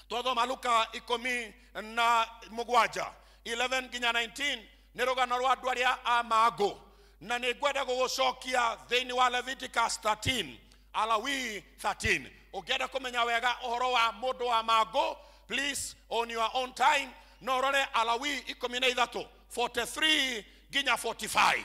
twathoma Luka 17 11 nginya 19 nĩ rũgano rwa andũ arĩa a mangũ, na nĩ ngwenda gũgũcokia thĩinĩ wa Leviticus 13 Alawi 13. Ũngĩenda kũmenya wega ũhoro wa mũndũ wa mangũ, please on your own time no ũrore Alawi 13 43 nginya 45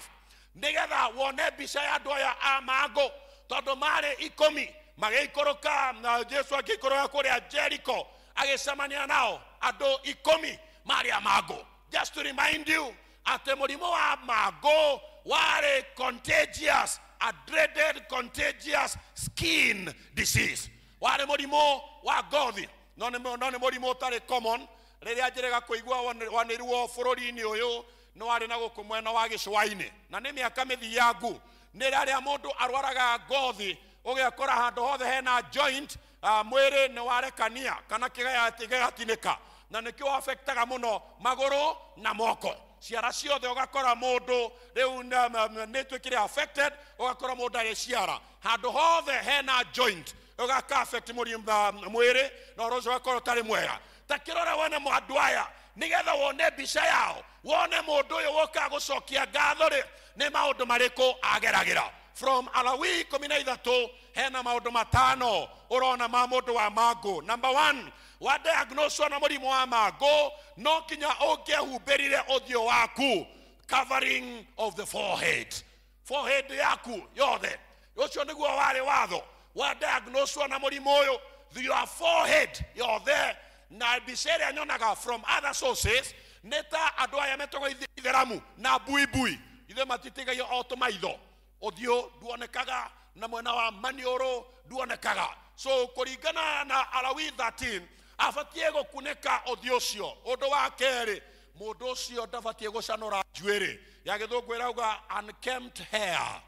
nĩgetha wone mbica ya andũ aya a mangũ, tondũ marĩ 10 magĩikũrũka na Jesu agĩikũrũka kũrĩa Jericho agĩcemania nao andũ 10 marĩ a mangũ. Just to remind you atĩ mũrimũ wa mangũ warĩ contagious, a dreaded contagious skin disease. Warĩ mũrimũ wa ngothi, no nĩ mũrimũ ũtarĩ common. Rĩrĩa njĩrĩga kũigua wanĩrwo bũrũri-inĩ ũyũ nĩ warĩ na gũkũ mwena wa gĩcũa-inĩ, na nĩ mĩaka mĩthiangu. Nĩ rĩrĩa mũndũ arwaraga ngothi ũgekora handũ hothe hena joint, mwĩrĩ nĩ warekania kana kĩgatinĩka, na nĩkĩo affectaga mũno magũrũ na moko. Ciara ciothe ũgakora mũndũ rĩu nĩ ĩtuĩkire affected, ũgakora mũndũ arĩ ciara handũ hothe hena joint ũgaka affect mwĩrĩ na ũhoro ũcio ũgakorwo ũtarĩ mwega. Ta kĩrore wone andũ aya nĩgetha wone mbica yao, wone mũndũ ũyũ woka gũcokia ngatho rĩ nĩ maũndũ marĩkũ ageragĩra. From Alawi 13 hena maũndũ matano ũrona ma mũndũ wa mangũ. Number 1, wa diagnose na mũrimũ wa mangũ no kinya ũngĩehumbĩrire ũthiũ waku, covering of the forehead, forehead yaku yothe. Ũcio nĩguo warĩ watho wa diagnose na mũrimũ ũyũ, your forehead yothe. Na mbica ĩrĩa nyonaga from other sources nĩ ta andũ aya metagwo itheramu na buibui, ithe matitigagia o tũmaitho, ũthiũ nduonekaga na mwena wa maniũrũ nduonekaga. So kũringana na Alawi 13 abatiĩ gũkunĩka ũthiũ ũcio. Ũndũ wa kerĩ, mũndũ ũcio ndabatiĩ gũcanũra njuĩrĩ ya gĩthũngũ ĩrauga unkempt hair,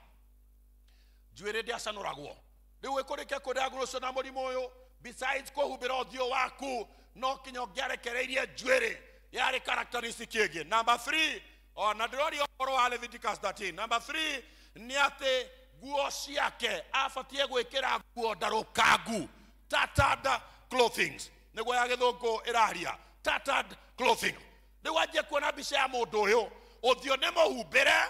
njuĩrĩ ndĩacanũragwo. Rĩu ĩkũrĩkia kũdiagnose na mũrimũ ũyũ, besides kũhumbĩra ũthiũ waku no kinya ũngĩarekereirie njuĩrĩ yarĩ characteristic ĩngĩ. Number 3, ona ndĩroria ũhoro wa Leviticus 13. Number 3 nĩ atĩ nguo ciake abatiĩ gwĩkĩra nguo ndarũkangu, tattered clothings, nĩguo ya gĩthũngũ ĩraria tattered clothing. Rĩu wanjie kuona mbica ya mũndũ ũyũ, ũthiũ nĩ mũhumbĩre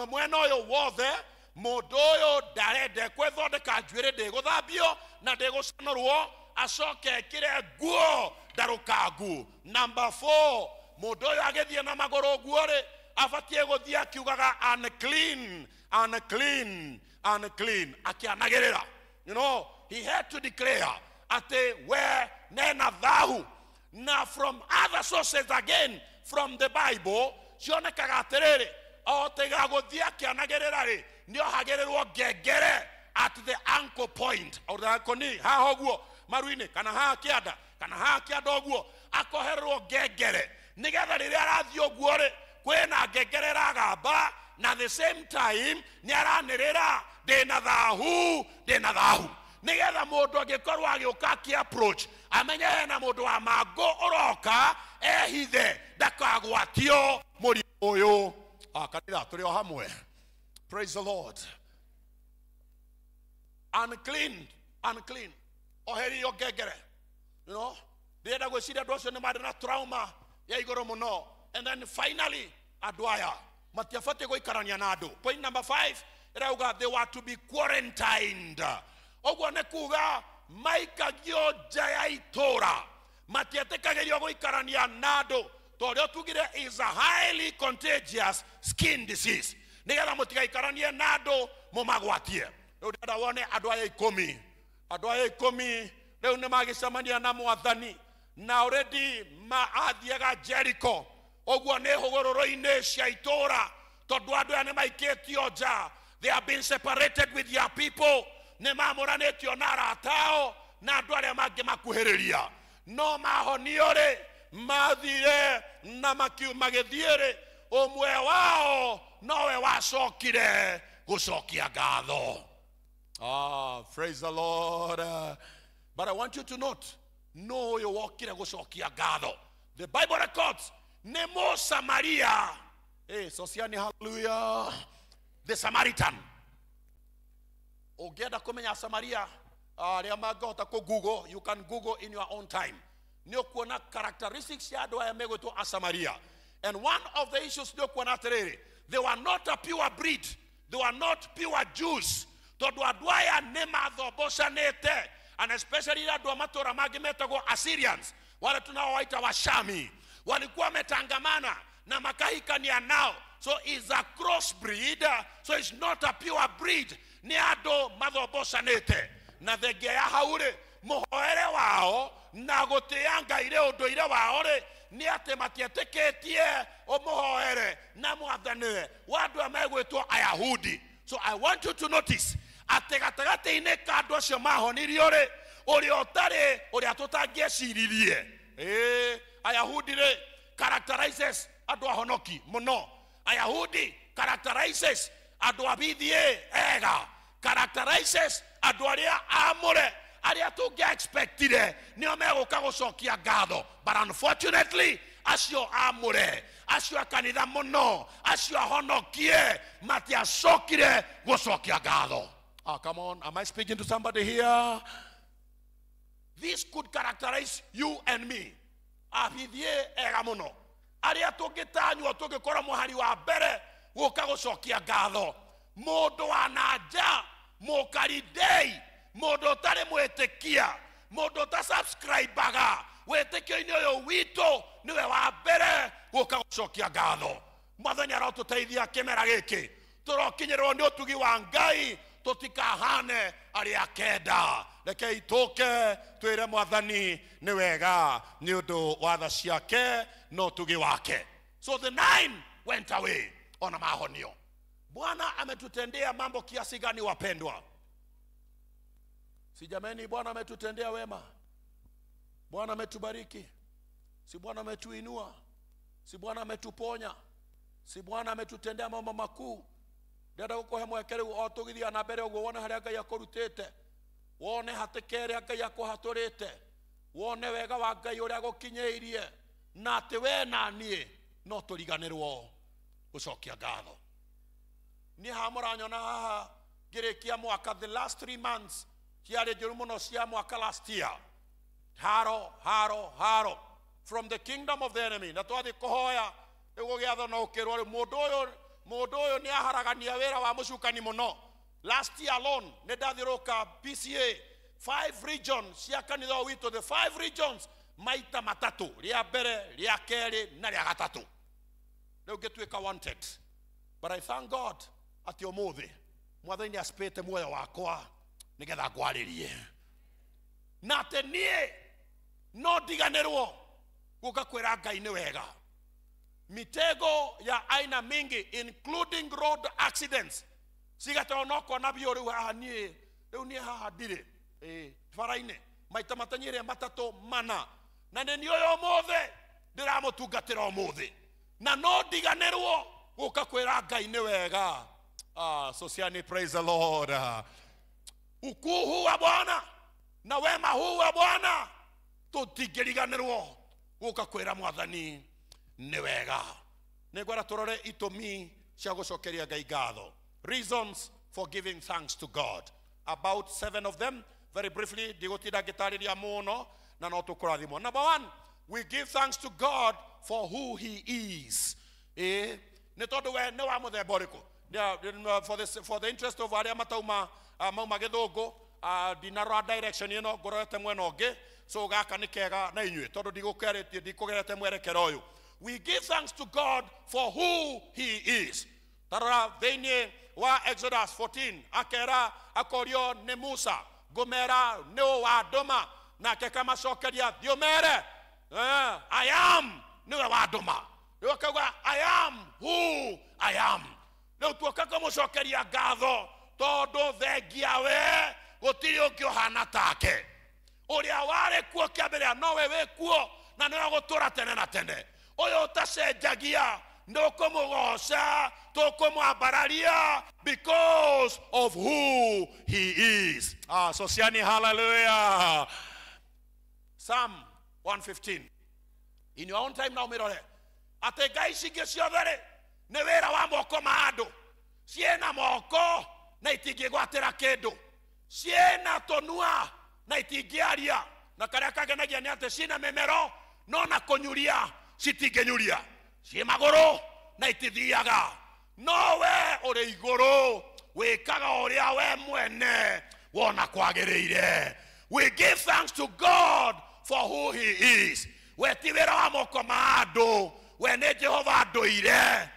mwena ũyũ wothe. Mũndũ ũyũ ndarenda kwĩthondeka njuĩrĩ, ndĩgũthambio na ndĩgũcanũrwo, acoke ekĩre nguo ndarũkangu. Number 4, mũndũ ũyũ agĩthiĩ na magũrũ ũguo rĩ abatie gũthiĩ akiugaga unclean, unclean, unclean, akĩanagĩrĩra. You know, he had to declare atĩ we nena thahu. Na from other sources again from the Bible cionekaga atĩrĩrĩ, o tiga gũthiĩ akĩanagĩrĩra rĩ, nĩohagĩrĩrwo ngengere at the ankle point, or the ankle knee, haha ũguo maru-inĩ, kana haha kĩanda, kana haha kĩanda ũguo, akohererwo ngengere nĩgetha rĩrĩa arathiĩ ũguo rĩ, kwĩna ngengere ĩragamba, na the same time nĩaranĩrĩra ndĩna thahu, ndĩna thahu, nĩgetha mũndũ angĩkorwo agĩũka akĩ-approach amenye hena mũndũ wa mangũ ũroka ehithe ndakagwatio mũrimũ ũyũ. Kanitha tũrĩ o hamwe. Praise the Lord. Unclean, unclean, oherio ngengere. You know, ndĩrenda gwĩciria andũ acio nĩ marĩ na trauma ya igũrũ mũno. And then finally andũ aya matiabatiĩ gũikarania na andũ. Point number 5 ĩrauga they were to be quarantined. Ũguo nĩ kuga maikagio nja ya itũra, matietĩkagĩrio gũikarania na andũ, tondũ tugire is a highly contagious skin disease, nĩgetha mũtigaikaranie na andũ mũmagwatie. Rĩu ndĩrenda wone andũ aya ikũmi, andũ aya ikũmi rĩu nĩ magĩcemania na mwathani, na already maathiaga Jericho, ũguo nĩ hũgũrũrũ-inĩ cia itũra, tondũ andũ aya nĩ maikĩtio nja. They have been separated with their people, nĩ mamũranĩtio na arata ao na andũ arĩa mangĩ makuhĩrĩria. No mahonio rĩ, mathire na magĩthiĩ rĩ, ũmwe wao nowe wacokire gũcokia ngatho. Ah, praise the Lord. But I want you to note, no ũyũ wokire gũcokia ngatho. The Bible records nĩ Mũsamaria. Hey, Sosiani, hallelujah. The Samaritan. Ũngĩenda kũmenya Samaria arĩa mangĩhota kũ Google, you can Google in your own time. Nĩ ũkuona characteristics cia andũ aya megwĩtwo Asamaria. And one of the issues nĩ ũkuona atĩrĩrĩ, they were not a pure breed, they were not pure Jews, tondũ andũ aya nĩ mathombocanĩte, and especially andũ a matũũra mangĩ metagwo Assyrians, wale tunaowaita Washami, walikuwa wametangamana na makahikania nao. So it's a crossbreed, so it's not a pure breed. Nĩ andũ mathombocanĩte, na thengia ya hau rĩ, mũhoere wao na gũtĩa Ngai rĩ, ũndũire wao rĩ, nĩ atĩ matietĩkĩtie ũmũhoere na mwathanĩre wa andũ aya megwĩtwo Ayahudi. So I want you to notice atĩ gatagatĩ-inĩ ka andũ acio mahonirio rĩ, ũrĩa ũtarĩ ũrĩa tũtangĩeciririe. Ayahudi rĩ characterizes andũ ahonoki mũno. Ayahudi characterizes andũ a BDA ega, characterizes andũ arĩa amũre, arĩa tũngĩa-expectire nĩo megũka gũcokia ngatho. But unfortunately acio amũre, acio a kanitha mũno, acio ahonokie matiacokire gũcokia ngatho. Ah, come on, am I speaking to somebody here? This could characterize you and me. Abithie ega mũno, arĩa tũngĩtanywo tũngĩkorwo mũhari wa mbere gũka gũcokia ngatho. Mũndũ wa na nja, mũkaridei, mũndũ ũtarĩ mwĩtĩkia, mũndũ ũtasubscribaga wĩtĩkio-inĩ ũyũ witũ, nĩwe wa mbere gũka gũcokia ngatho. Mwathani arotũteithia kĩmera gĩkĩ, tũrokinyĩrwo nĩ ũtugi wa Ngai, tũtikahane arĩa kenda. Rekei tũke twĩre mwathani nĩ wega nĩ ũndũ wa tha ciake na ũtugi wake. So the 9 went away ona mahonio. Bwana ametutendea mambo kiasi gani wapendwa? Si jameni, Bwana ametutendea wema, Bwana ametubariki, si Bwana ametuinua, si Bwana ametuponya, si Bwana ametutendea mambo makuu. Ndĩrenda gũkũhe mweke rĩu o tũgĩthiĩ na mbere ũguo, wone harĩa Ngai akũrutĩte, wone hatĩka ĩrĩa Ngai akũhatũrĩte, wone wega wa Ngai ũrĩa agũkinyĩirie, na atĩ we na niĩ no tũriganĩrwo gũcokia ngatho. Niĩ haha mũranyona haha ngĩrĩkia mwaka, the last 3 months ciarĩ njũru mũno cia mwaka last year. Haro, haro, haro from the kingdom of the enemy. Na twathiĩ kũhoya rĩu gũgĩathwo na ũkĩrwo rĩu mũndũ ũyũ nĩ aharagania wĩra wa mũcukani mũno. Last year alone nĩ ndathiũrũka PCA 5 regions cia kanitha witũ, the 5 regions maita matatũ, rĩa mbere, rĩa kerĩ na rĩa gatatũ. Rĩu ngĩtuĩka wanted. But I thank God atĩ ũmũthĩ mwathani nĩ acipĩte muoyo wakwa nĩgetha ngwarĩrie. Na atĩ niĩ no ndiganĩrwo gũka kwĩra Ngai nĩ wega. Mitego ya aina mingi including road accidents cigateo no kona biũ rĩu haha niĩ rĩu niĩ haha ndirĩ bara-inĩ maita matanyire matatũ mana na nĩ niĩ ũyũ ũmũthĩ ndĩramũtungatĩra ũmũthĩ na no ndiganĩrwo gũka kwĩra Ngai nĩ wega. Sosiani, praise the Lord. Ukuu huu wa Bwana na wema huu wa Bwana tũtingĩriganĩrwo gũka kwĩra mwathani nĩ wega. Nĩngwenda tũrore itũmi cia gũcokeria Ngai ngatho. Reasons for giving thanks to God. About 7 of them. Very briefly, ndigũtinda ngĩtarĩria mũno na no tũkũrathimwo. Number 1, we give thanks to God for who he is. Nĩ tondũ we nĩ wa mũthemba ũrĩkũ? For the interest of arĩa matauma mauma gĩthũngũ, ndinarora direction ĩno ngorete mwena ũngĩ, so gaka nĩ kega na inyuĩ tondũ ndigũkerĩtie ndikũgerete mwerekero ũyũ. We give thanks to God for who he is. Tarora thĩinĩ wa Exodus 14 akera akorio nĩ Musa ngũmera nĩ wandũma, nake kamacokeria thiĩ ũmere I am nĩwe wandũma. Rĩu akauga I am who I am. Rĩu tuoka kũmũcokeria ngatho tondũ thengia we gũtirĩ ũngĩ ũhana take. Ũrĩa warĩ kuo kĩambĩrĩria nowe wĩ kuo na nĩwe ũgũtũũra tene na tene. Ũyũ ũtacenjagia ndũkũmũgoca tũkũmwambararia because of who he is. Sosiani, hallelujah. Psalm 115. In your own time now mĩrore atĩ ngai ici ingĩ ciothe rĩ nĩ wĩra wa moko ma andũ. Ciĩna moko na itingĩgwatĩra kĩndũ, ciĩna tũnua na itingĩaria, na karĩa kangenagia nĩ atĩ ciĩna mĩmero no na kũnyuria citingĩnyuria, ciĩ magũrũ na itithiaga, no we ũrĩ igũrũ wĩkaga ũrĩa we mwene wona kwagĩrĩire. We give thanks to God for who he is. We ti wĩra wa moko ma andũ, we nĩ Jehova ndũire.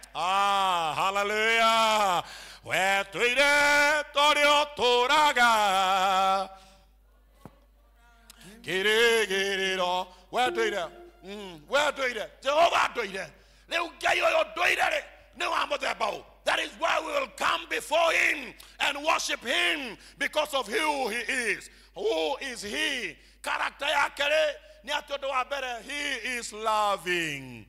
Hallelujah. We tũire torĩa ũtũũraga kĩrĩgĩrĩro. We ndũire, we ndũire, Jehova ndũire. Rĩu Ngai ũyũ ndũire rĩ nĩ wa mũthemba ũũ. That is why we will come before him and worship him because of who he is. Who is he? Character yake rĩ nĩ atĩ ũndũ wa mbere, he is loving.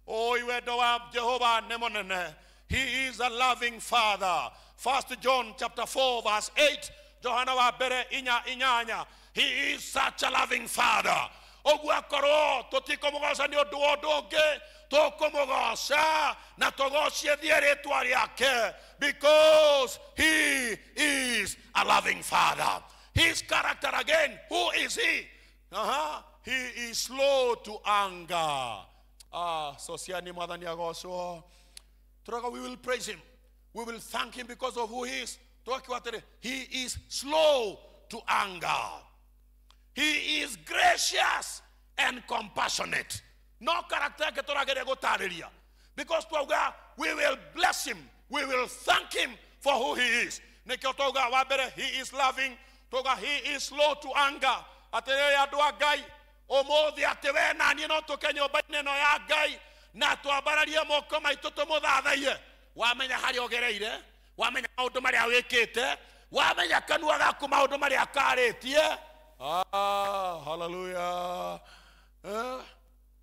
Oh, wendo wa Jehova nĩ mũnene. He is a loving father. 1 John chapter 4 verse 8. Johana wa mbere 4:8. He is such a loving father. Ũguo akorwo tũtikũmũgoca nĩ ũndũ wa ũndũ ũngĩ, tũkũmũgoca na tũgocithie rĩtwa rĩake because he is a loving father. His character again, who is he? He is slow to anger. Sosiani mwathani agocwo. Tũrauga we will praise him. We will thank him because of who he is. Tũgakiuga atĩrĩ, he is slow to anger. He is gracious and compassionate. No character yake tũrageria gũtarĩria. Because twauga we will bless him. We will thank him for who he is. Nĩkĩo twauga wa mbere, he is loving. Twauga he is slow to anger. Atĩrĩrĩ andũ a Ngai, ũmũthĩ atĩ we na niĩ no tũke nyũmba-inĩ ĩno ya Ngai na twambararie moko maitũ tũmũthathaiye. Wamenya harĩa ũgereire, wamenya maũndũ marĩa wĩkĩte, wamenya kanua gaku maũndũ marĩa karĩtie. Hallelujah.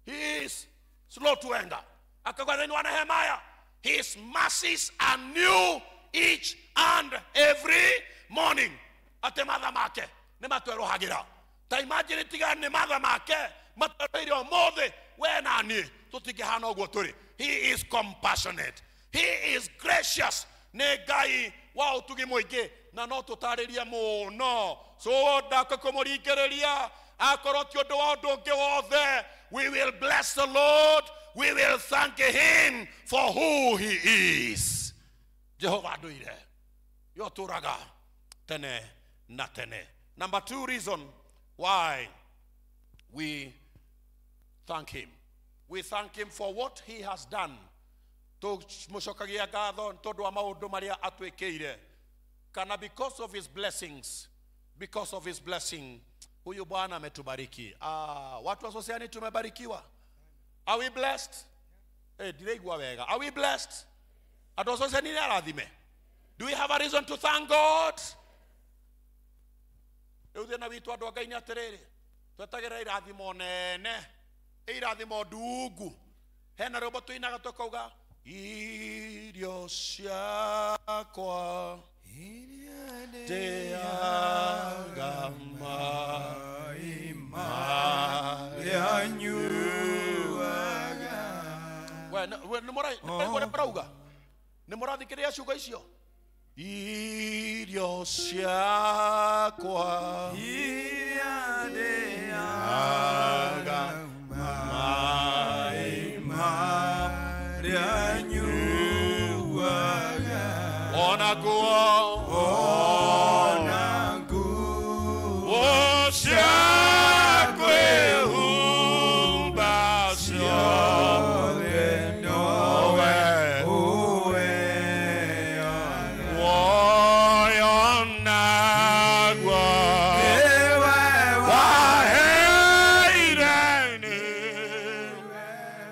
He is slow to anger. Akauga thĩinĩ wa Nehemiah, his mercies are new each and every morning. Atĩ matha make nĩ matwerũhagĩra. Ta imagine tiga nĩ matha make matwerũhĩire ũmũthĩ, we na niĩ tũtingĩhana ũguo tũrĩ. He is compassionate. He is gracious. Nĩ Ngai wa ũtugi mũingĩ na no tũtarĩrie mũno. So ndaka kũmũringĩrĩria akorwo ti ũndũ wa ũndũ ũngĩ wothe, we will bless the Lord. We will thank him for who he is. Jehova ndũire yotũraga tene na tene. Number 2 reason why we thank him. We thank him for what he has done. Tũmũcokagia ngatho nĩ tondũ wa maũndũ marĩa atwĩkĩire, kana because of his blessings, because of his blessing huyu Bwana ametubariki. Watu wa Sosiani tumebarikiwa. Are we blessed? Ndiraigua wega. Are we blessed? Andũ a Sosiani nĩ arathime. Do we have a reason to thank God? Rĩu thĩna witũ andũ a Ngai nĩ atĩrĩrĩ, twetagĩrĩra irathimo nene, irathimo ndungu. Hena rwĩmbo tũinaga tũkauga, irio ciakwa ndĩaga maĩ marĩa nyuaga. We nĩ mũrauga? Nĩ mũrathikĩrĩria ciugo icio? Irio ciakwa iria ndĩaga maĩ marĩa nyuaga, ona nguo cia kwĩhumba ciothe nowe ũheanaga. Muoyo naguo waheire nĩ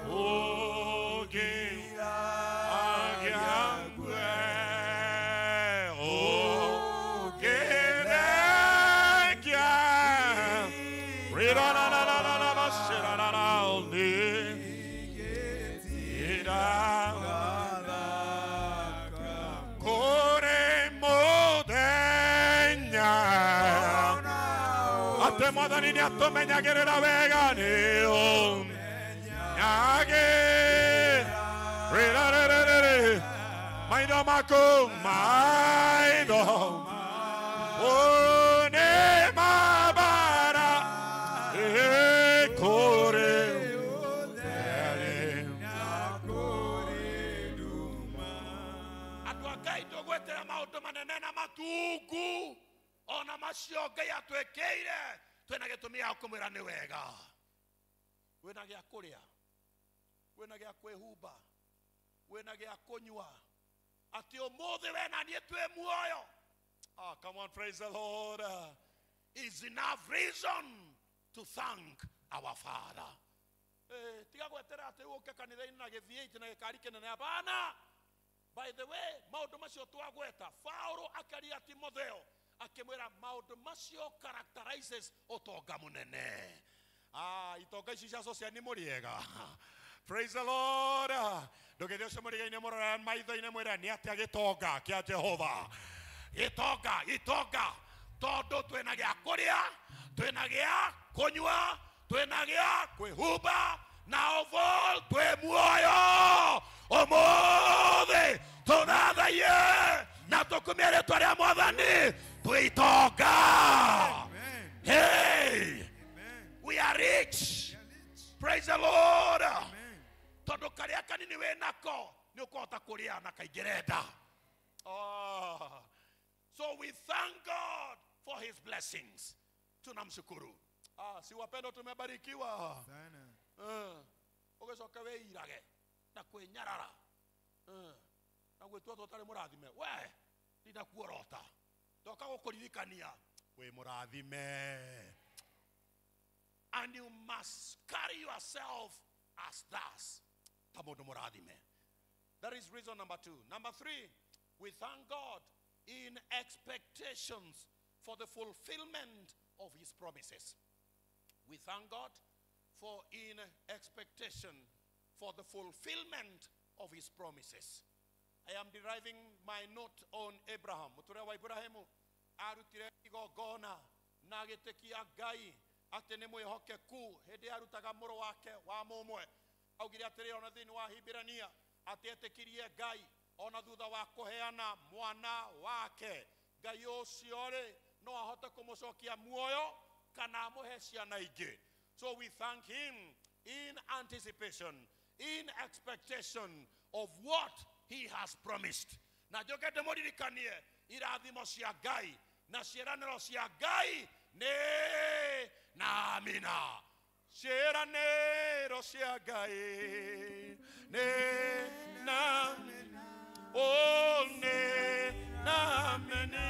ũngĩ agĩakue ũngĩrekia. Kũrĩ mũthenya atĩ Mwathani nĩatũmenyagĩrĩra wega, nĩũmenyagĩrĩra maitho maku, maitho nĩ mabara kũrĩ ũtheri. Andũ a Ngai tũgwetera maũndũ manene na matungu, ona macio Ngai atwĩkĩire, twĩna gĩtũmi gĩa kũmwĩra nĩ wega. Wĩna gĩa kũrĩa, wĩna gĩa kwĩhumba, wĩna gĩa kũnyua, atĩ ũmũthĩ we na niĩ twĩ muoyo. Come on, praise the Lord. Is enough reason to thank our Father. Tiga gwetera atĩ ũke kanitha-inĩ na gĩthiĩte na gĩkari kĩnene, hapana. By the way, maũndũ macio twagweta, Paulo akaria Timotheo akĩmwĩra maũndũ macio characterizes ũtonga mũnene. Itonga ici cia Sosiani mũrĩega. Praise the Lord. Ndũgĩthiĩ ũcio mũriga-inĩ mũrore maitho-inĩ mwĩre nĩ atĩa gĩtonga kĩa Jehova. Gĩtonga, gĩtonga, tondũ twĩna gĩa kũrĩa, twĩna gĩa kũnyua, twĩna gĩa kwĩhumba, na of all twĩ muoyo. Ũmũthĩ tũthathaiye na tũkumie rĩtwa rĩa Mwathani, twĩ itonga. Hey, we are rich. Praise the Lord. Tondũ karĩa kanini wĩ nako nĩ ũkũhota kũrĩa na kaingĩre nda. So we thank God for his blessings. Tunamshukuru. Si wapendo tumebarikiwa sana. Ũgĩcoka wĩirage na kwĩnyarara, na gwĩtua tũtarĩ mũrathime. We ndinakuorota, ndoka gũkũririkania wĩ mũrathime. And you must carry yourself as thus, ta mũndũ mũrathime. That is reason number 2. Number 3, we thank God in expectations for the fulfillment of his promises. We thank God for in expectation for the fulfillment of his promises. I am deriving my note on Abraham. Mũtũrĩre wa Ibrahimu arutire igongona na agĩtĩkia Ngai atĩ nĩ mwĩhokeku hĩndĩ arutaga mũrũ wake wa mũmwe. Augire atĩrĩ ona thĩinĩ wa Hibirania atĩ etĩkirie Ngai ona thutha wa kũheana mwana wake. Ngai ũcio rĩ no ahote kũmũcokia muoyo kana amũhe ciana ingĩ. So we thank him in anticipation, in expectation of what he has promised. Na njoke ndĩmũririkanie irathimo cia Ngai na ciĩranĩro cia Ngai nĩ na amina. Ciĩranĩro cia Ngai nĩ na oh nĩ na mene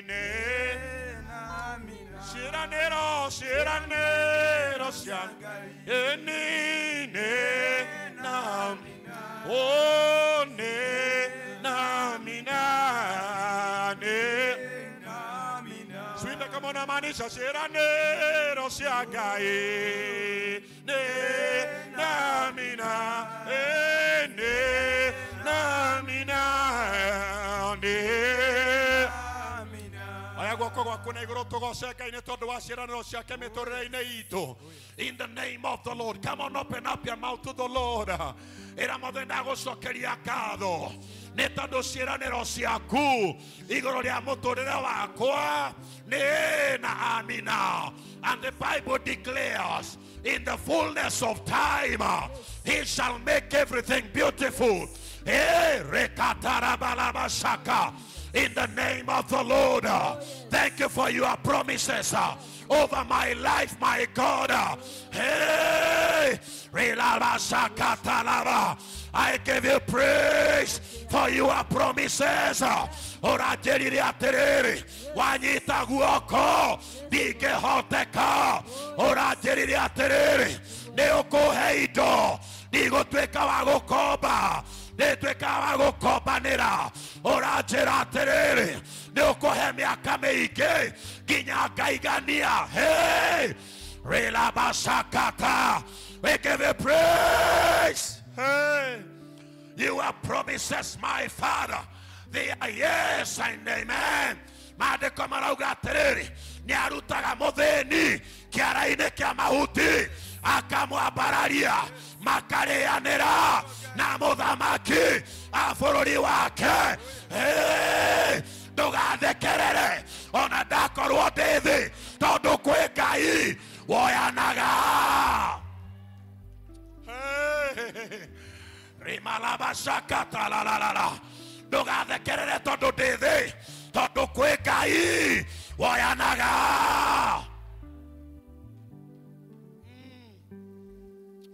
nĩ ciĩranĩro ciĩranĩro cia Ngai nĩ na oh nĩ na mina nĩ. Swimbe kama unamaanisha ciĩranĩro cia Ngai nĩ na mina nĩ na mina nĩ. Oya guoko gwaku na igũrũ tũgoce Ngai nĩ tondũ wa ciĩranĩro ciake mĩtũrĩre-inĩ itũ. In the name of the Lord, come on, open up your mouth to the Lord. Ĩra Mwathani ndagũcokeria ngatho nĩ tondũ ciĩranĩro ciaku igũrũ rĩa mũtũrĩre wakwa nĩ na amina. And the Bible declares, in the fullness of time, he shall make everything beautiful. In the name of the Lord, thank you for your promises over my life, my God. Hey, I give you praise for your promises. Ũranjĩrire atĩrĩrĩ, wanyita guoko ndingĩhoteka. Ũranjĩrire atĩrĩrĩ, nĩ ũkũhe indo ndigũtuĩka wa gũkomba, nĩtuĩka wa gũkombanĩra. Ũranjĩra atĩrĩrĩ, nĩ ũkũhe mĩaka mĩingĩ nginya ngaigania. Hey, relabasakata, we give you praise. Hey, your promises, my Father, they are yes and amen. Maandĩko marauga atĩrĩrĩ, nĩ arutaga mũthĩni kĩara-inĩ kĩa mahuti akamwambararia makarĩanĩra na mũthamaki a bũrũri wake. Hey, ndũgathekerere ona ndakorwo ndĩ thĩ, tondũ kwĩ Ngai woyanaga. Hey, rimalabashakatalalala, ndũgathekerere tondũ ndĩ thĩ, tondũ kwĩ Ngai woyanaga.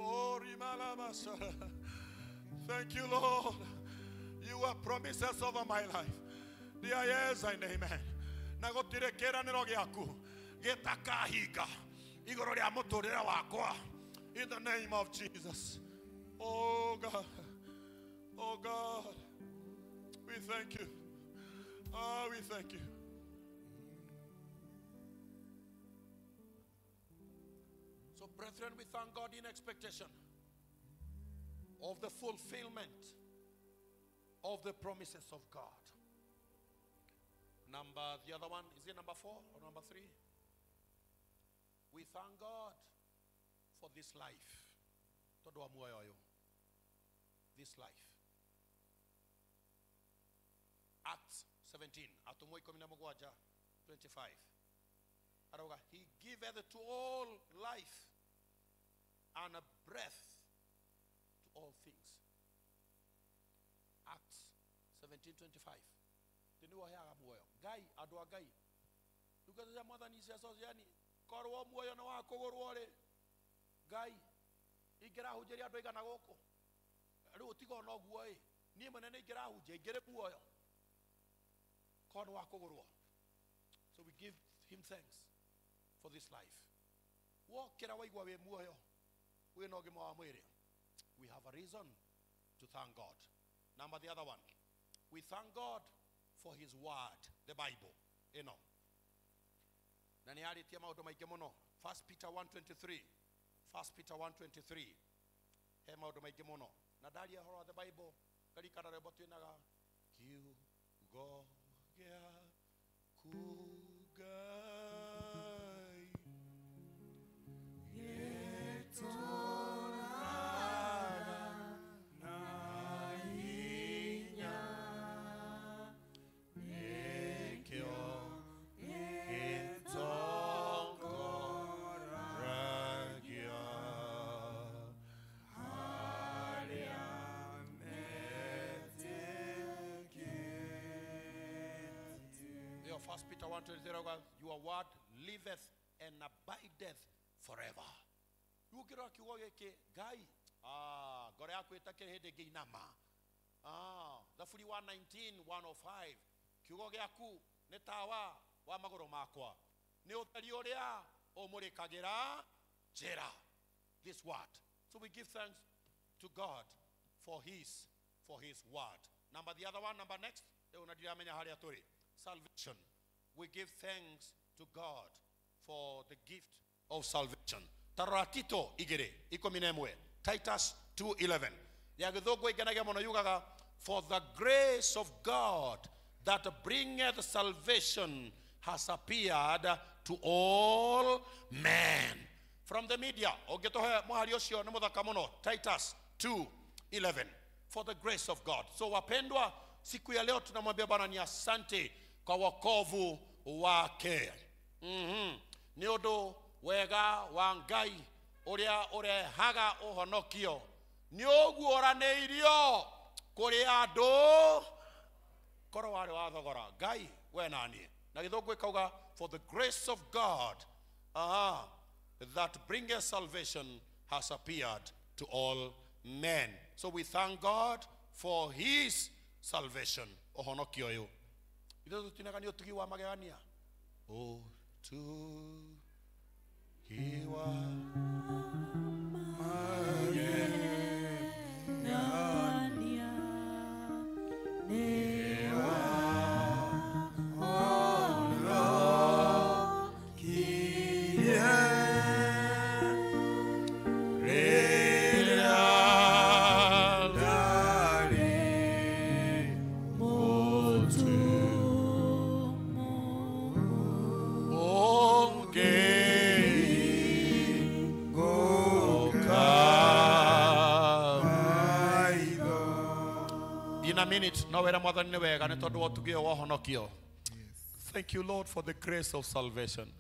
Oh, rimalabasha. Thank you, Lord. You are promises over my life. They are yes and amen. Na gũtirĩ kĩĩranĩro gĩaku gĩtakahinga igũrũ rĩa mũtũrĩre wakwa. In the name of Jesus. Oh God. Oh God. We thank you. Oh, we thank you. So, brethren, we thank God in expectation of the fulfillment of the promises of God. Number, the other one, is it number 4 or number 3? We thank God for this life. This life. Acts 17, 25. He giveth to all life and a breath to all things. Acts 17:25. Nĩwoheaga muoyo Ngai, andũ a Ngai, ndungata cia Mwathani cia yani korwo muoyo nĩ wa kũgũrwo rĩ, Ngai ingĩrahunjĩria andũ aigana gũkũ rĩu tiga ona ũguo ĩ, niĩ mwene nĩ ingĩrahunjia ingĩrĩ muoyo korwo nĩ wa kũgũrwo. So we give him thanks for this life. Wokĩra waigua wĩ muoyo wĩna ũgima wa mwĩrĩ, we have a reason to thank God. Number the other one, we thank God for his word, the Bible. You know. Na nĩ arĩtie maũndũ maingĩ mũno. 1 Peter 1:23. 1 Peter 1:23. He maũndũ maingĩ mũno. Na ndaria ũhoro wa the Bible, ngarikana rwĩmbo twinaga kiugo gĩaku Ngai gĩtũũraga na hinya, nĩkĩo gĩtongoragia arĩa metĩkĩtie. 1 Peter 1:23, your word liveth and abideth forever. forever. Rĩu ũngĩrora kiugo gĩkĩ Ngai, ngoro yaku ĩtakĩrĩ hĩndĩ ĩngĩinama. Thaburi 119 105, kiugo gĩaku nĩ tawa wa magũrũ makwa, nĩ ũtheri ũrĩa ũmũrĩkagĩra njĩra. This word. So we give thanks to God for his word. Number the other one, number next, salvation. We give thanks to God for the gift of salvation. Tarora Tito 2:11, Titus 2:11. Ya gĩthũngũ ĩngenagia mũno yugaga, for the grace of God that bringeth salvation has appeared to all men. From the media, ũngĩtũhe mũhari ũcio nĩ mũthaka mũno, Titus 2:11. For the grace of God. So wapendwa, siku ya leo tunamwambia Bwana ni asante kwa wokovu wake. Nĩ ũndũ wega wa Ngai ũrĩa ũrehaga ũhonokio nĩ ũguũranĩirio kũrĩ andũ korwo warĩ wa thogora Ngai we na niĩ. Na gĩthũngũ ĩkauga, for the grace of God that bringeth salvation has appeared to all men. So we thank God for his salvation. Ũhonokio ũyũ ithuĩ tũtinaga nĩ ũtugi wa magegania. Ũtugi wa magegania nĩ wahonokirie rĩrĩa ndarĩ ũngĩngũka. In a minute, no wĩra Mwathani nĩ wega nĩ tondũ wa ũtugi ũyũ wa ũhonokio. Thank you, Lord, for the grace of salvation.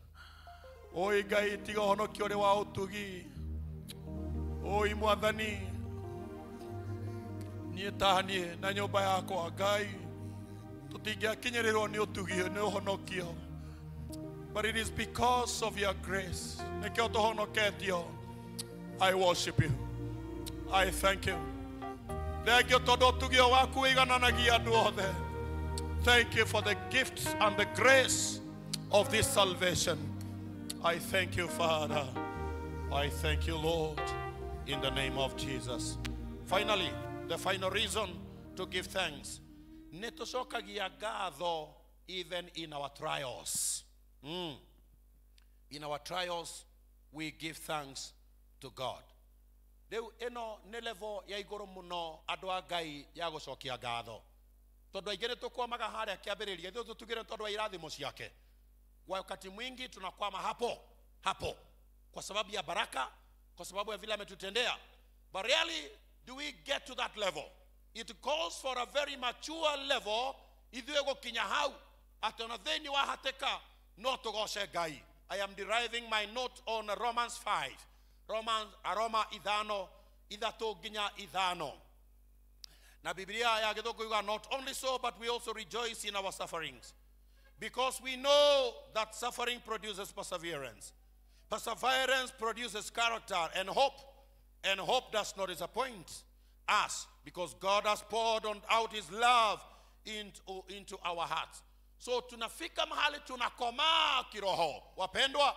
Oi Ngai, tiga ũhonokio ũrĩ wa ũtugi. Oi Mwathani, niĩ ta niĩ na nyũmba yakwa Ngai tũtingĩakinyĩrĩrwo nĩ ũtugi nĩ ũhonokio. But it is because of your grace nĩkĩo tũhonoketio. I worship you. I thank you. Thank you tondũ ũtugi ũyũ waku ũigananagia andũ othe. Thank you for the gifts and the grace of this salvation. I thank you, Father. I thank you, Lord, in the name of Jesus. Finally, the final reason to give thanks. Nĩ tũcokagia ngatho even in our trials. In our trials, we give thanks to God. Rĩu ĩno nĩ level ya igũrũ mũno andũ a Ngai ya gũcokia ngatho. Tondũ aingĩ nĩ tũkwamaga harĩa kĩambĩrĩria, ithuĩ tũtugire tondũ wa irathimo ciake. Wakati mwingi tunakwama hapo hapo kwa sababu ya baraka, kwa sababu ya vile ametutendea. But really, do we get to that level? It calls for a very mature level. Ithuĩ gũkinya hau atĩ ona thĩinĩ wa hatĩka no tũgoce Ngai. I am deriving my note on Romans 5. Romans, Aroma 5, 3-5. Na Biblia ya Gĩthũngũ yuga, not only so, but we also rejoice in our sufferings, because we know that suffering produces perseverance. Perseverance produces character and hope, and hope does not disappoint us, because God has poured out his love into our hearts. So tunafika mahali tunakomaa kiroho. Wapendwa,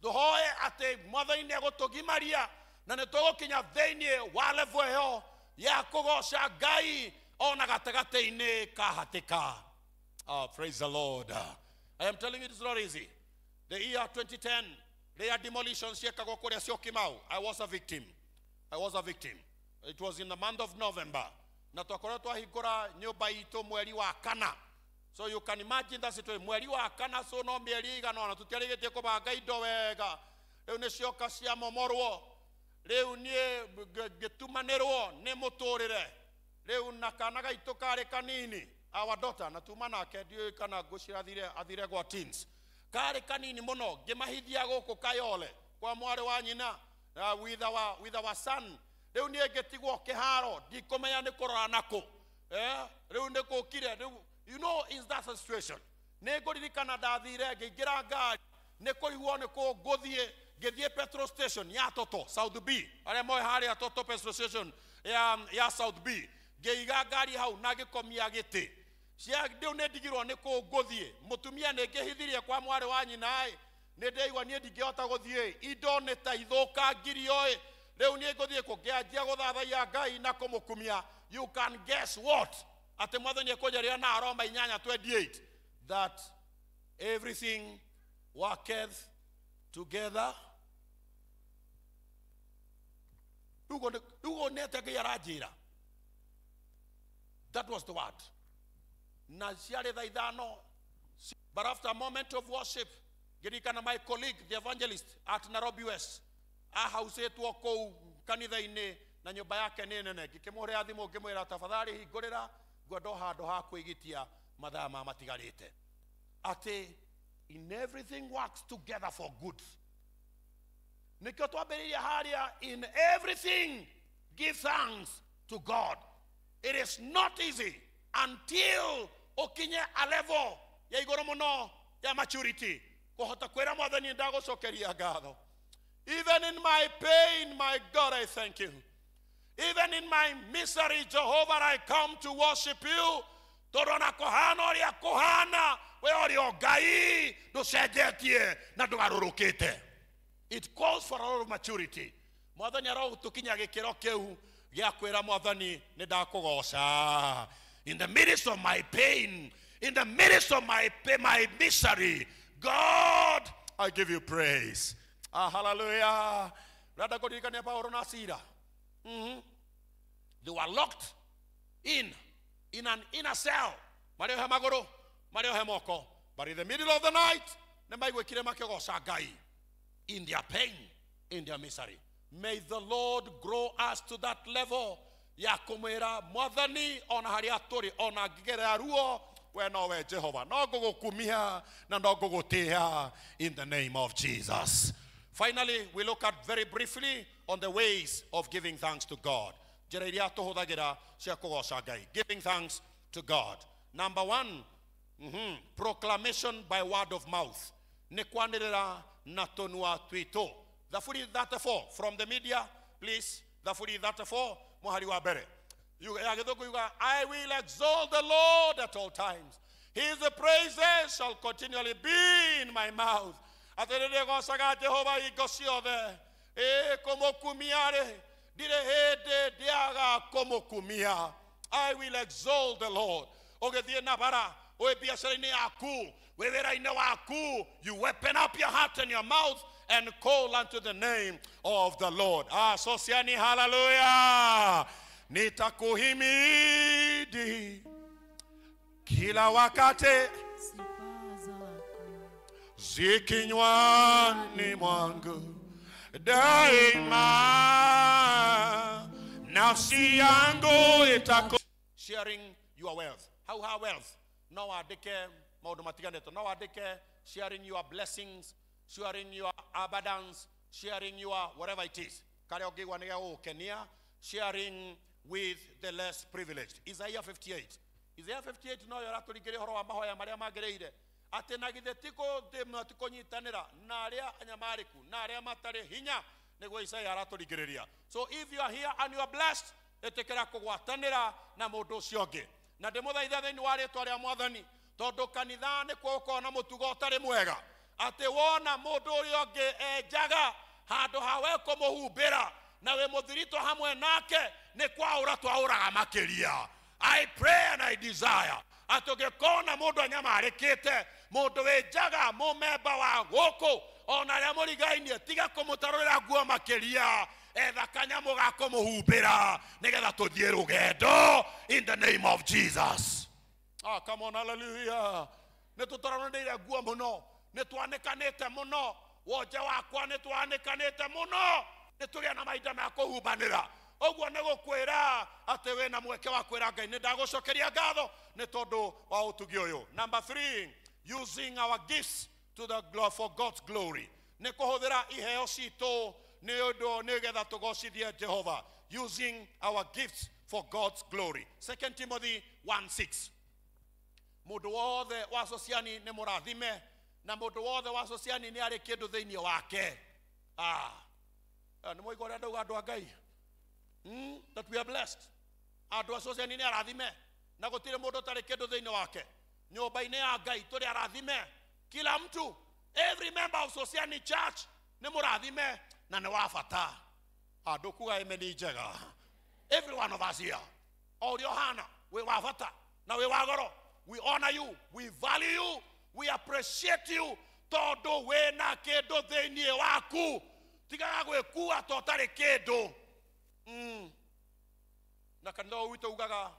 tuhoe atĩ Mwathani nĩegũtũgimaria na nĩtũgũkinya thĩinĩ wa level ĩyo ya kũgoca Ngai ona gatagatĩ-inĩ ka hatĩka. Praise the Lord. I am telling you, it's not easy. The year 2010, rĩrĩa demolition ciekagwo kũrĩa Syokimau, I was a victim. I was a victim. It was in the month of November. Na twakorwo twahingũra nyũmba itũ mweri wa kana. So you can imagine that situation. Mweri wa kana, so no mĩeri ĩigana ũna tũtiarĩgĩtie kũbanga indo wega. Rĩu nĩ cioka ciamomorwo. Rĩu niĩ ngĩtumanĩrwo nĩ mũtũrĩre. Rĩu na kana gaitũ karĩ kanini, our daughter, na tuma nake ndiũĩ kana ngũcira athire gwa teens. Karĩ kanini mũno, ngĩmahithia gũkũ Kayole kwa mwarĩ wa nyina, with our son. Rĩu niĩ ngĩtigwo kĩharo, ndikũmenya nĩ kũrora nakũ. Rĩu nĩ kũkire, rĩu you know, is that a situation? Nĩ ngũririkana ndathire ngĩingĩra ngari, nĩ kũrigwo nĩ kũ ngũthiĩ, Ngĩthiĩ petrol station ya Toto South B, arĩa moĩ harĩa Toto petrol station ya South B, ngĩiga ngari hau na ngĩkomia gĩtĩ. Cia rĩu nĩ ndigirwo nĩ kũ ngũthiĩ. Mũtumia nĩ ngĩhithirie kwa mwarĩ wa nyina ĩ, nĩ ndĩigua niĩ ndingĩhota gũthiĩ, indo nĩ ta ithũkangirio ĩ, rĩu niĩ ngũthiĩ kũ? Ngĩanjia gũthathaiya Ngai na kũmũkumia. You can guess what? Atĩ Mwathani ekũnjarĩria na Roma 8:28 that everything worketh together. Rĩu nĩ atĩa Ngai aranjĩra? That was the word. Na ciarĩ thaa 5. But after a moment of worship, ngĩririkana my colleague, the evangelist at Nairobi West, ahaucĩtwo kũu kanitha-inĩ na nyũmba yake nĩ nene. Ngĩkĩmũhũrĩra thimũ ngĩmwĩra tafadhali hingũrĩra, ngwenda o handũ ha kwĩgitia mathaa ma matigarĩte. Atĩ in everything works together for good. Nĩkĩo twambĩrĩirie harĩa, in everything give thanks to God. It is not easy until ũkinye a level ya igũrũ mũno ya maturity kũhota kwĩra Mwathani ndagũcokeria ngatho. Even in my pain, my God, I thank you. Even in my misery, Jehovah, I come to worship you. Tondũ ona kũhana ũrĩa kũhana, we ũrĩ o Ngai ndũcenjetie na ndũgarũrũkĩte. It calls for a lot of maturity. Mwathani arogũtũkinya gĩkĩro kĩu gĩa kwĩra Mwathani nĩ ndakũgoca. In the midst of my pain, in the midst of my pain, my misery, God, I give you praise. Ah, hallelujah. Rada kũririkania Paulo na Sila. They were locked in an inner cell. Marĩohe magũrũ, marĩohe moko. But in the middle of the night, nĩ maiguĩkire makĩgoca Ngai. In their pain, in their misery. May the Lord grow us to that level ya kũmwĩra Mwathani ona harĩa tũrĩ, ona ngĩgerera ruo, we nowe Jehova, no ngũgũkumia na no ngũgũtĩĩa in the name of Jesus. Finally, we look at very briefly on the ways of giving thanks to God. Njĩra iria tũhũthagĩra cia kũgoca Ngai. Giving thanks to God. Number one, proclamation by word of mouth. Nĩ kwanĩrĩra na tũnua twitũ. Thaburi 34 from the media, please. Thaburi 34, mũhari wa mbere. Ya Gĩthũngũ yuga, I will exalt the Lord at all times. His praises shall continually be in my mouth. Atĩ nĩndĩgocaga Jehova hingo ciothe. Ĩ kũmũkumia rĩ, ndirĩ hĩndĩ ndĩaga kũmũkumia. I will exalt the Lord. Ũgĩthiĩ na bara, wĩ biacara-inĩ yaku, wĩ wĩra-inĩ waku, you open up your heart and your mouth and call unto the name of the Lord. Ah, sosiani, hallelujah. Nitakuhimidi kila wakati zikinywani mwangu daima, nafsi yangu itako. Sharing your wealth. How her wealth? No andĩke maũndũ matiganĩte. No andĩke sharing your blessings, sharing your abundance, sharing your whatever it is. Karĩa ũngĩigua nĩ gĩa gũgũkenia, sharing with the less privileged. Isaiah 58. Isaiah 58 no yo ũratũringĩria ũhoro wa mahoya marĩa magĩrĩire. Atĩ na githĩ ti kũnyitanĩra na arĩa anyamarĩku na arĩa matarĩ hinya, nĩguo Isaiah aratũringĩrĩria. So if you are here and you are blessed, ĩtĩkĩra kũgwatanĩra na mũndũ ũcio ũngĩ. Na ndĩmũthaithe thĩinĩ wa rĩtwa rĩa Mwathani, tondũ kanitha nĩkuo gũkoragwo na mũtugo ũtarĩ mwega, atĩ wona mũndũ ũrĩa ũngĩ enjaga handũ ha we kũmũhumbĩra na wĩ mũthiritũ hamwe nake, nĩ kwaũra twaũraga makĩria. I pray and I desire atĩ ũngĩkona mũndũ anyamarĩkĩte, mũndũ wĩ njaga, mũmemba wa gũkũ, ona arĩa mũrigainie, tiga kũmũtarũrĩra nguo makĩria, etha kanyamũ ga kũmũhumbĩra nĩgetha tũthiĩ rũgendo in the name of Jesus. Ah, come on, hallelujah. Nĩ tũtaranĩire nguo mũno, nĩ twanĩkanĩte mũno, wonje wakwa nĩ twanĩkanĩte mũno, nĩ tũgĩe na mahinda ma kũhumbanĩra. Ũguo nĩ gũkwĩra atĩ wĩna mweke wa kwĩra Ngai nĩ ndagũcokeria ngatho nĩ tondũ wa ũtugi ũyũ. Number 3, using our gifts to the for God's glory. Nĩ kũhũthĩra iheo citũ nĩ ũndũ nĩgetha tũgocithie Jehova. Using our gifts for God's glory. 2 Timothy 1:6. Mũndũ wothe wa sociani nĩ mũrathime, na mũndũ wothe wa sociani nĩ arĩ kĩndũ thĩinĩ wake. Ah, nĩ mwaigua ũrĩa ndauga andũ a Ngai, that we are blessed. Andũ a Sociani nĩ arathime na gũtirĩ mũndũ ũtarĩ kĩndũ thĩinĩ wake. Nyũmba-inĩ ya Ngai tũrĩ arathime, kila mtu, every member of Sociani Church nĩ mũrathime na nĩ wa bata. Andũ kuga amen njega. Every one of us here, o ũrĩa ũhana, wĩ wa bata na wĩ wa goro. We honor you, we value you, we appreciate you, tondũ wĩna kĩndũ thĩinĩ waku. Tigaga gwĩkua ta ũtarĩ kĩndũ. Na kanitha ũyũ witũ ugaga,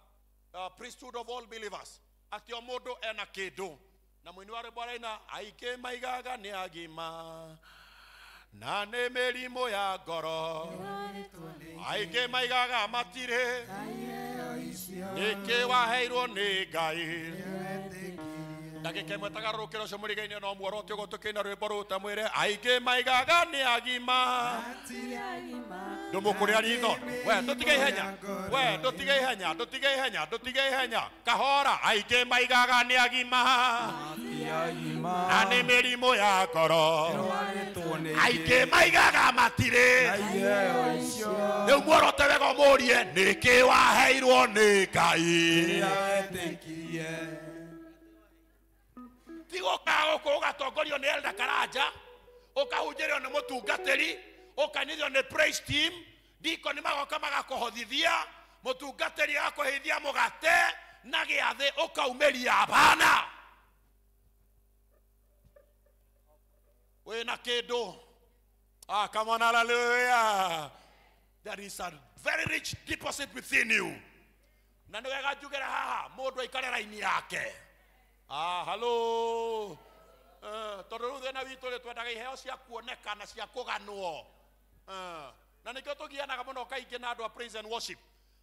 priesthood of all believers, atĩ o mũndũ ena kĩndũ. Na mũini wa rwĩmbo araina, aingĩ maigaga nĩ agima na nĩ mĩrimũ ya ngoro, aingĩ maigaga matirĩ nĩkĩ waheirwo nĩ Ngai. Ndagĩka ĩmwe tagarũrũkĩra ũcio mũrigainĩ no muorote ũguo tũkĩina rwĩmbo rũu ta mwĩre aingĩ maigaga nĩ agima. Ndũmũkũrĩa ritho we, ndũtige ihenya we, ndũtige ihenya, ndũtige ihenya, ndũtige ihenya, kahora. Aingĩ maigaga nĩ agima na nĩ mĩrimũ ya ngoro, aingĩ maigaga matirĩ. Rĩu muorote wega ũmũrie nĩkĩ waheirwo nĩ Ngai. Tigoka gũkũ ũgatongorio nĩ Elder Karanja, ũkahunjĩrio nĩ mũtungatĩri, ũkanithio nĩ praise team, deacon magoka magakũhothithia, mũtungatĩri agakũheithia mũgate na gĩathĩ, ũkaumĩria bana. Wĩna kĩndũ. Ah, come on, hallelujah. There is a very rich deposit within you. Na nĩ wega njugĩre haha mũndũ aikare raini yake. Ah, hello. Tondũ rĩu thĩna witũ rĩ, twendaga iheo cia kuoneka na cia kũganwo. Na nĩkĩo tũgianaga mũno kaingĩ na andũ a praise and worship.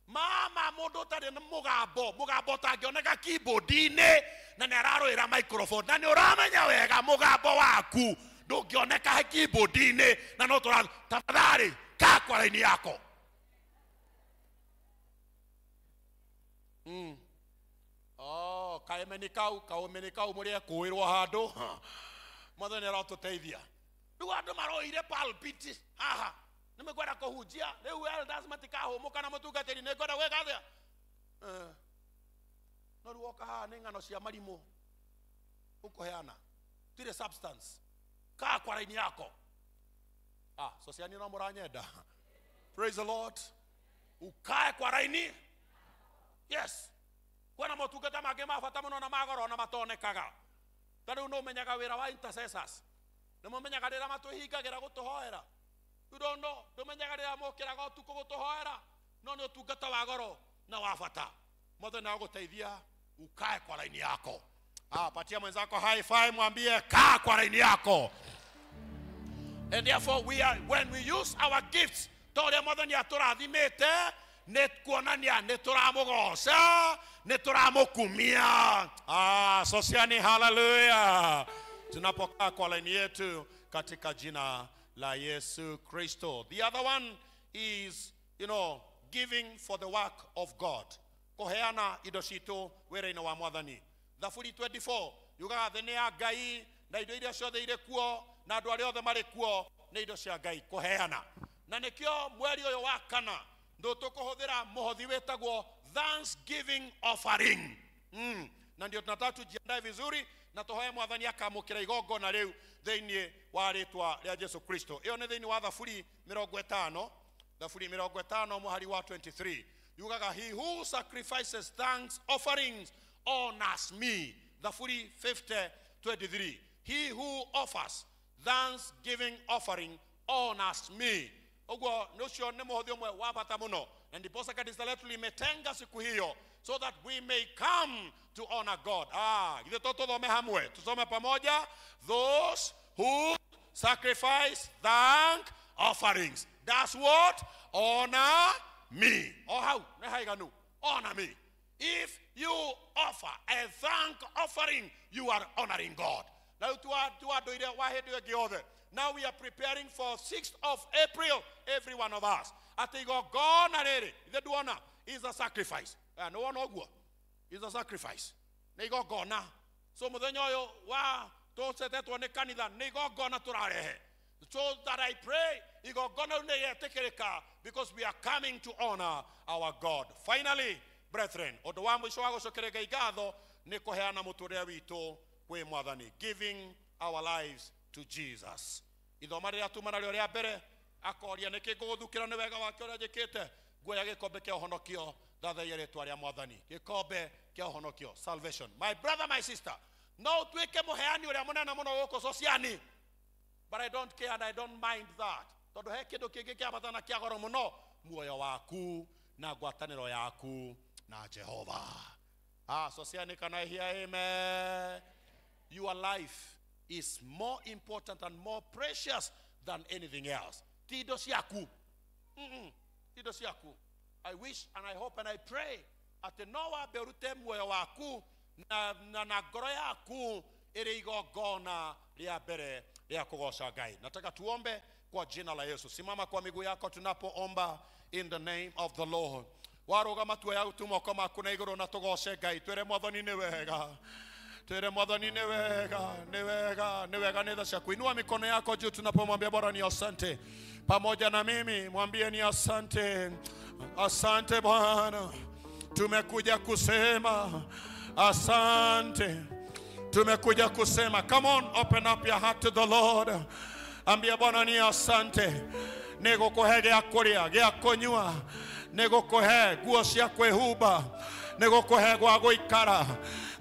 Mama mũndũ ũtarĩ na mũgambo, mũgambo ũtangĩoneka keyboard-inĩ, na nĩ ararũĩra microphone, na nĩ ũramenya wega mũgambo waku ndũngĩoneka keyboard-inĩ, na no tũra tafadhali kaa kwa raini yako. Oh, kaemeni kau, kaumeni kau mũrĩa kũĩrwo handũ. Mwathani arotũteithia. Rĩu andũ maroire pulpit haha nĩ mekwenda kũhunjia. Rĩu elders matikahũmũka na mũtungatĩri nĩ ngwenda gwĩka atĩa? No rĩu woka haha nĩ ng'ano cia marimũ ũkũheana, tirĩ substance. Kaa kwa raini yako. Ah, Sociani no mũranyenda. Praise the Lord. Ukae kwa raini. Yes. Kwĩna motungata mangĩ ma bata mũno na magoro na matonekaga. Ta rĩu nĩ ũmenyaga wĩra wa intercessors. Nĩ mũmenyaga rĩrĩa matũhingagĩra gũtũhoera. You don't know. Ndũmenyaga rĩrĩa mokĩraga ũtukũ gũtũhoera. No nĩ ũtungata wa goro na wa bata. Mwathani agũteithia ukae kwa laini yako. Ah, patia mwenzako high five, mwambie kaa kwa laini yako. And therefore we are, when we use our gifts, ta ũrĩa Mwathani atũrathimĩte, nĩ kuonania nĩ tũramũgoca, nĩ tũramũkumia. Ah, Sociani, hallelujah. Tunapokaa kwa laini yetu katika jina la Yesu Kristo. The other one is, you know, giving for the work of God. Kũheana indo citũ wĩra-inĩ wa Mwathani. Thaburi 24 yugaga thĩ nĩ ya Ngai na indo iria ciothe irĩ kuo na andũ arĩa othe marĩ kuo nĩ indo cia Ngai kũheana. Na nĩkĩo mweri ũyũ wa kana ndũ tũkũhũthĩra mũhothi wĩtagwo Thanksgiving offering. Na ndio tunataka tujiandae vizuri na tũhoe Mwathani akamũkĩra igongona rĩu thĩinĩ wa rĩtwa rĩa Jesu Kristo. Ĩyo nĩ thĩinĩ wa Thaburi 50, Thaburi 50 mũhari wa 23. Yugaga, he who sacrifices thanks offerings honors me. Thaburi 50:23. He who offers thanksgiving offering honors me. Ũguo nĩ ũcio nĩ mũhothi ũmwe wa bata mũno, na ndiposa kanitha letu limetenga siku hiyo so that we may come to honor God. Ah, githĩ to tũthome hamwe, tusome pamoja. Those who sacrifice thank offerings, that's what honor me. Oh, how? Nĩ haiganu. Honor me. If you offer a thank offering, you are honoring God. Now we are preparing for 6th of April, every one of us. Atĩ igongona rĩrĩ, ithe nduona, is a sacrifice. No one ũguo. Is a sacrifice. Nĩ igongona. So mũthenya ũyũ wa tũcetetwo nĩ kanitha, nĩ igongona tũrarehe. So that I pray igongona rĩu nĩrĩetĩkĩrĩka, because we are coming to honor our God. Finally, brethren, ũndũ wa mũico wa gũcokeria Ngai ngatho nĩ kũheana mũtũrĩre witũ kwĩ Mwathani, giving our lives to Jesus. Ithoma rĩrĩa tuma narĩo rĩa mbere, akoria nĩkĩ ngũgũthukĩra nĩ wega wake ũrĩa njĩkĩte, nguoya gĩkombe kĩa ũhonokio, thathaiya rĩtwa rĩa Mwathani. Gĩkombe kĩa ũhonokio, salvation. My brother, my sister, no ũtuĩke mũheani ũrĩa mũnene mũno gũkũ sociani, but I don't care and I don't mind that, tondũ he kĩndũ kĩngĩ kĩa bata na kĩa goro mũno, muoyo waku na ngwatanĩro yaku na Jehova. Sociani, can I hear amen? Your life is more important and more precious than anything else. Ti indo ciaku. Ti indo ciaku. I wish and I hope and I pray atĩ no wambe ũrute muoyo waku na ngoro yaku ĩrĩ igongona rĩa mbere rĩa kũgoca Ngai. Nataka tuombe kwa jina la Yesu. Simama kwa miguu yako tunapoomba in the name of the Lord. Warũgama tuoya tu moko maku na igũrũ na tũgoce Ngai, twĩre Mwathani nĩ wega. Twĩre Mwathani nĩ wega, nĩ wega, nĩ wega nĩ tha ciaku. Inua mikono yako juu tunapomwambia Bwana ni asante. Pamoja na mimi mwambie ni asante. Asante Bwana. Tumekuja kusema asante. Tumekuja kusema, come on, open up your heart to the Lord. Ambia Bwana ni asante. Nĩgũkũhe gĩa kũrĩa, gĩa kũnyua, nĩgũkũhe nguo cia kwĩhumba, nĩgũkũhe gwa gũikara,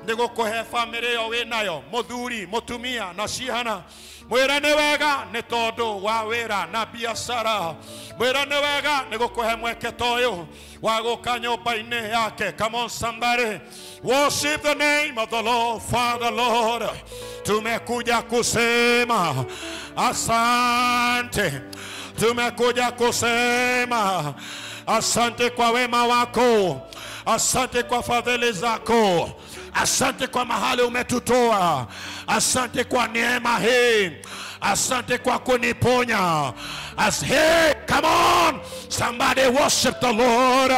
nĩgũkũhe bamĩrĩ ĩyo wĩnayo, mũthuri, mũtumia na ciana. Mwĩre nĩ wega nĩ tondũ wa wĩra na biacara. Mwĩre nĩ wega nĩ gũkũhe mweke ta ũyũ wa gũka nyũmba-inĩ yake. Come on somebody, worship the name of the Lord. Father Lord, tumekuja kusema asante. Tumekuja kusema asante kwa wema wako, asante kwa fadhili zako, asante kwa mahali umetutoa, asante kwa neema hii, asante kwa kuniponya. As hey, come on somebody, worship the Lord.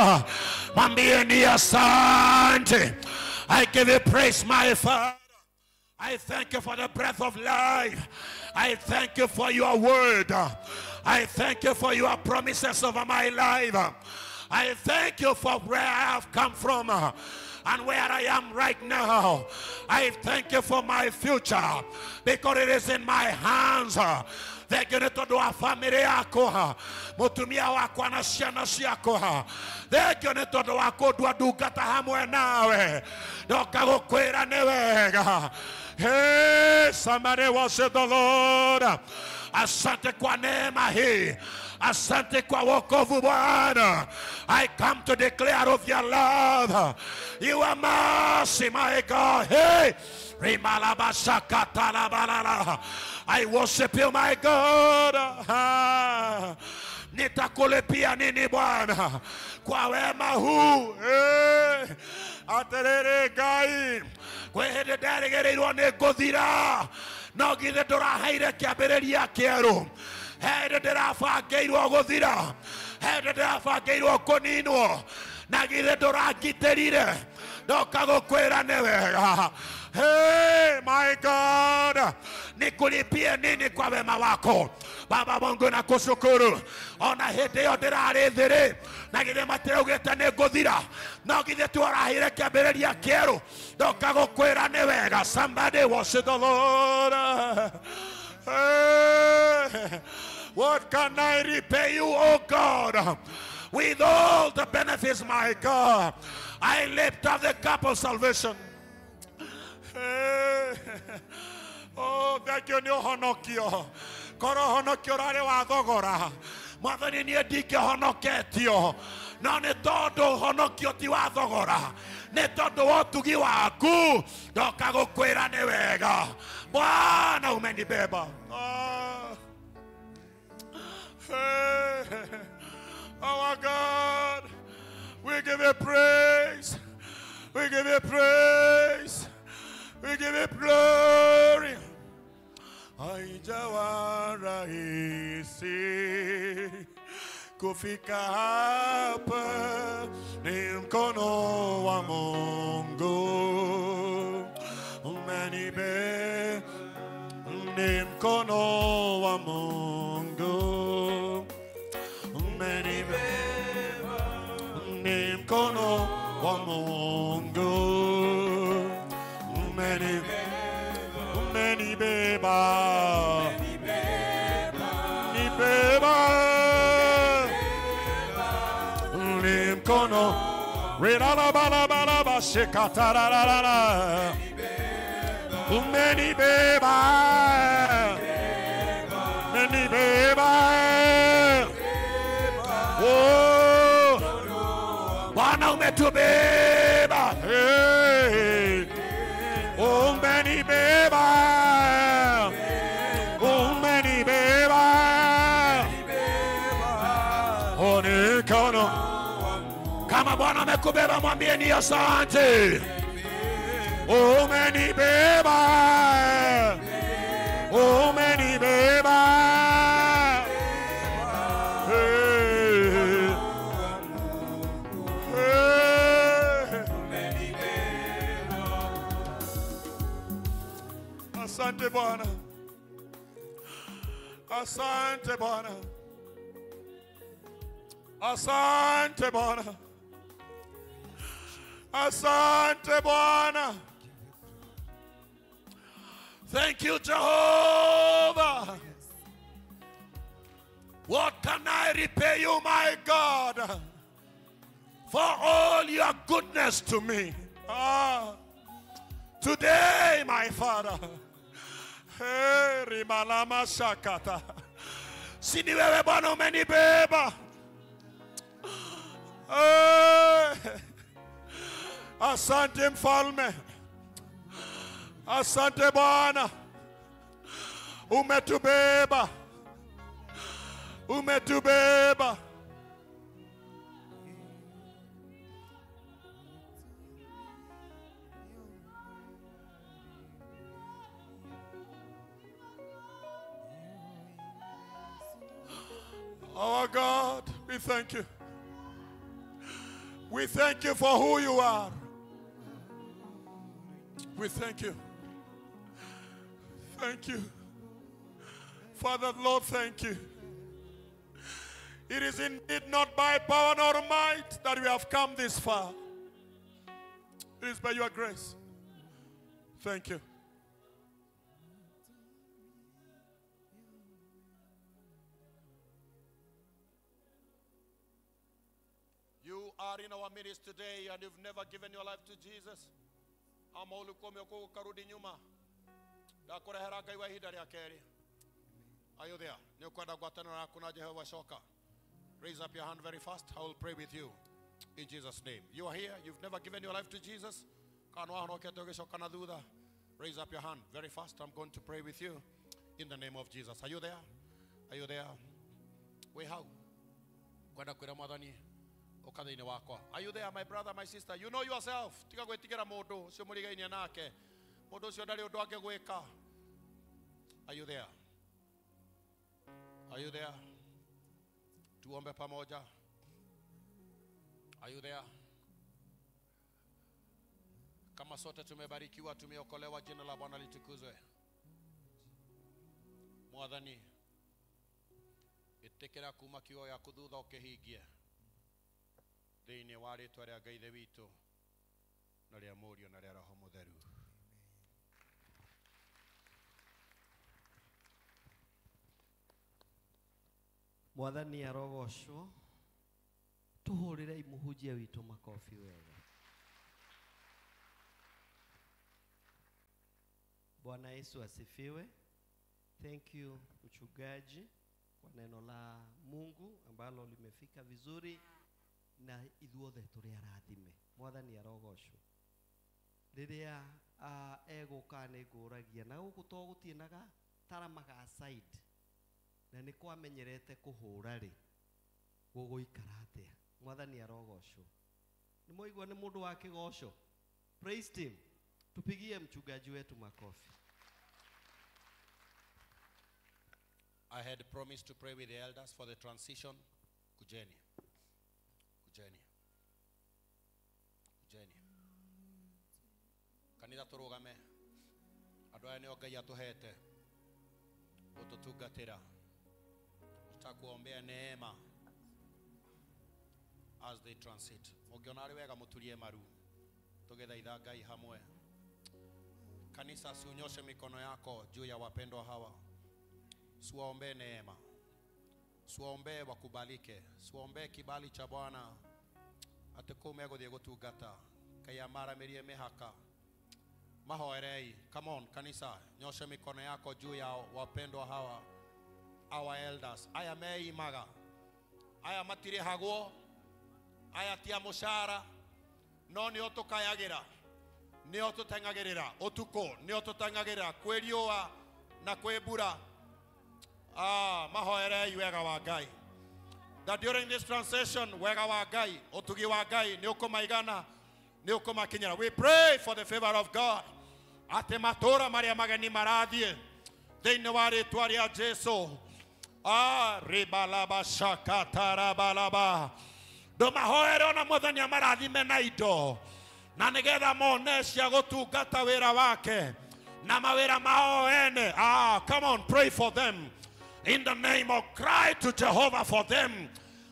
Mwambie ni asante. I give you praise, my Father. I thank you for the breath of life. I thank you for your word. I thank you for your promises over my life. I thank you for where I have come from and where I am right now. I thank you for my future, because it is in my hands. Thengiũ nĩ tondũ wa bamĩrĩ yakwa, mũtumia wakwa na ciana ciakwa. Thengiũ nĩ tondũ wa kũndua ndungata hamwe nawe. Ndoka gũkwĩra nĩ wega. Hey, somebody worship the Lord. Asante kwa neema hii. Asante kwa wokovu Bwana. I come to declare of your love. Your mercy, my God. Hey, I worship you, my God. Nitakulipia nini Bwana kwa wema huu? Aterere Ngai, kwĩ hĩndĩ nderĩgĩrĩirwo nĩ ngũthira, no githĩ ndũraheire kĩambĩrĩria kĩerũ. He hĩndĩ ndĩrabangĩirwo gũthira, he hĩndĩ ndĩrabangĩirwo kũninwo, na githĩ ndũrangitĩrire. Ndoka gũkwĩra nĩ wega. Hey, my God, nikulipie nini kwa wema wako Baba Mungu? Nakushukuru. Ona hĩndĩ ĩyo ndĩrarĩ thĩ-rĩ, na githĩ matiraugĩte nĩ ngũthira, no githĩ twarahire kĩambĩrĩria kĩerũ. Ndoka gũkwĩra nĩ wega. Somebody worship the Lord. Hey, what can I repay you, O God, with all the benefits, my God? I lift up the cup of salvation. Hey. Oh, thank you, nĩ ũhonokio. Korwo ũhonokio ũrarĩ wa thogora, Mwathani niĩ ndingĩhonoketio, no nĩ tondũ ũhonokio ti wa thogora, nĩ tondũ wa ũtugi waku, ndoka gũkwĩra nĩ wega. Bwana umenibeba. Hey, our God, we give you praise. We give you praise. We give you glory. Haijawa rahisi kufika hapa, ni mkono wa Mungu umenibeba, ni mkono wa Mungu. mkono wa Mungu. Umenibeba, nibeba, ni mkono riralabalaba shikatararara. Umenibeba, umenibeba. Oh, Bwana umetubeba. Hey. Umenibeba, umenibeba. Onekano. Kama Bwana amekubeba mwambie ni asante. Umenibeba, umenibeba. Hey. Hey. Asante Bwana. Asante Bwana. Asante Bwana. Asante Bwana. Thank you, Jehovah. What can I repay you, my God, for all your goodness to me? Ah, today, my Father. Hey, rimalama shakata. Si ni wewe Bwana umenibeba. Hey. Asante mfalme. Asante Bwana. Umetubeba. Umetubeba. Our God, we thank you. We thank you for who you are. We thank you. Thank you. Father, Lord, thank you. It is indeed not by power nor might that we have come this far. It is by your grace. Thank you. You are in our midst today and you've never given your life to Jesus. Ama ulikuwa umeokoka ukarudi nyuma. Ndakurehera Ngai wa ihinda rĩa kerĩ. Are you there? Nĩ ũkwenda ngwatanĩro yaku na Jehova coka. Raise up your hand very fast. I will pray with you in Jesus' name. You are here. You've never given your life to Jesus. Kana wahonokete ũgĩcoka na thutha. Raise up your hand very fast. I'm going to pray with you in the name of Jesus. Are you there? Are you there? Wĩ hau. Kwenda kwĩra Mwathani ũka thĩinĩ wakwa. Are you there, my brother, my sister? You know yourself. Tiga gwĩtigĩra mũndũ ũcio mũrigainie nake. Mũndũ ũcio ndarĩ ũndũ angĩgwĩka. Are you there? Are you there? Tuombe pamoja. Are you there? Kama sote tumebarikiwa, tumeokolewa, jina la Bwana litukuzwe. Mwathani, ĩtĩkĩra kuma kiugo gĩaku thutha ũkĩhingie thĩinĩ wa rĩtwa rĩa Ngai Ithe witũ na rĩa Mũriũ na rĩa Roho Mũtheru. Mwathani arogocwo. Tuhũrĩrei mũhunjia witũ makobi wega. Bwana Yesu asifiwe. Thank you mchungaji kwa neno la Mungu ambalo limefika vizuri na ithuothe tũrĩ arathime. Mwathani arogocwo. Rĩrĩa egũka nĩ ngũragia na gũkũ to gũtiĩnaga taramaga side na nĩ kwamenyerete kũhũra rĩ gũgũikara atĩa. Mwathani arogocwo. Nĩ mwaigua nĩ mũndũ wa kĩgoco. Praise team, tupigie mchungaji wetu makofi. I had promised to pray with the elders for the transition. Kujeni. Kujeni. Kujeni. Kanitha tũrũgame. Andũ aya nĩo Ngai atũhete gũtũtungatĩra. Tutakuombea neema. as they transit. Mũngĩona arĩ wega mũturie maru tũgĩthaitha Ngai hamwe. Kanisa, siunyoshe mikono yako juu ya wapendwa hawa. Siwaombee neema, siwaombee wakubalike, siwaombee kibali cha Bwana atĩ kũu megũthiĩ gũtungata Ngai amaramĩrie mĩhaka. Mahoerei. Come on kanisa, nyoshe mikono yako juu ya wapendwa hawa, our elders. Aya meimaga, aya matirĩhagwo, aya ti a mũcara, no nĩo tũkayagĩra, nĩo tũteng'agĩrĩra ũtukũ, nĩo tũteng'agĩrĩra kwĩ riũa na kwĩ mbura. Mahoerei wega wa Ngai, that during this transition wega wa Ngai, ũtugi wa Ngai nĩ ũkũmaigana, nĩ ũkũmakinyĩra. We pray for the favor of God atĩ matũũra marĩa mageni marathiĩ thĩinĩ wa rĩtwa rĩa Jesu. Ribalabashakatarabalaba. Ndũmahoere ona Mwathani amarathime na indo, na nĩgetha mone cia gũtungata wĩra wake na mawĩra mao ene. Come on, pray for them in the name of, cry to Jehovah for them.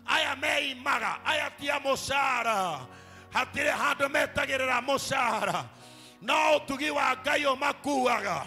Aya meimaga, aya ti a mũcara, hatirĩ handũ metagĩrĩra mũcara, no ũtugi wa Ngai ũmakuaga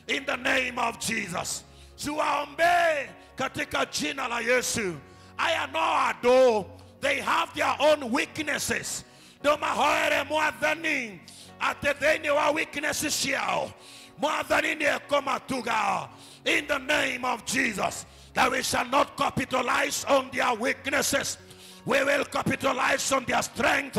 in the name of Jesus. Siwaombee katika jina la Yesu. Aya no andũ, they have their own weaknesses. Ndũmahoere Mwathani atĩ thĩinĩ wa weaknesses ciao Mwathani nĩekũmatuga in the name of Jesus, that we shall not capitalize on their weaknesses. We will capitalize on their strength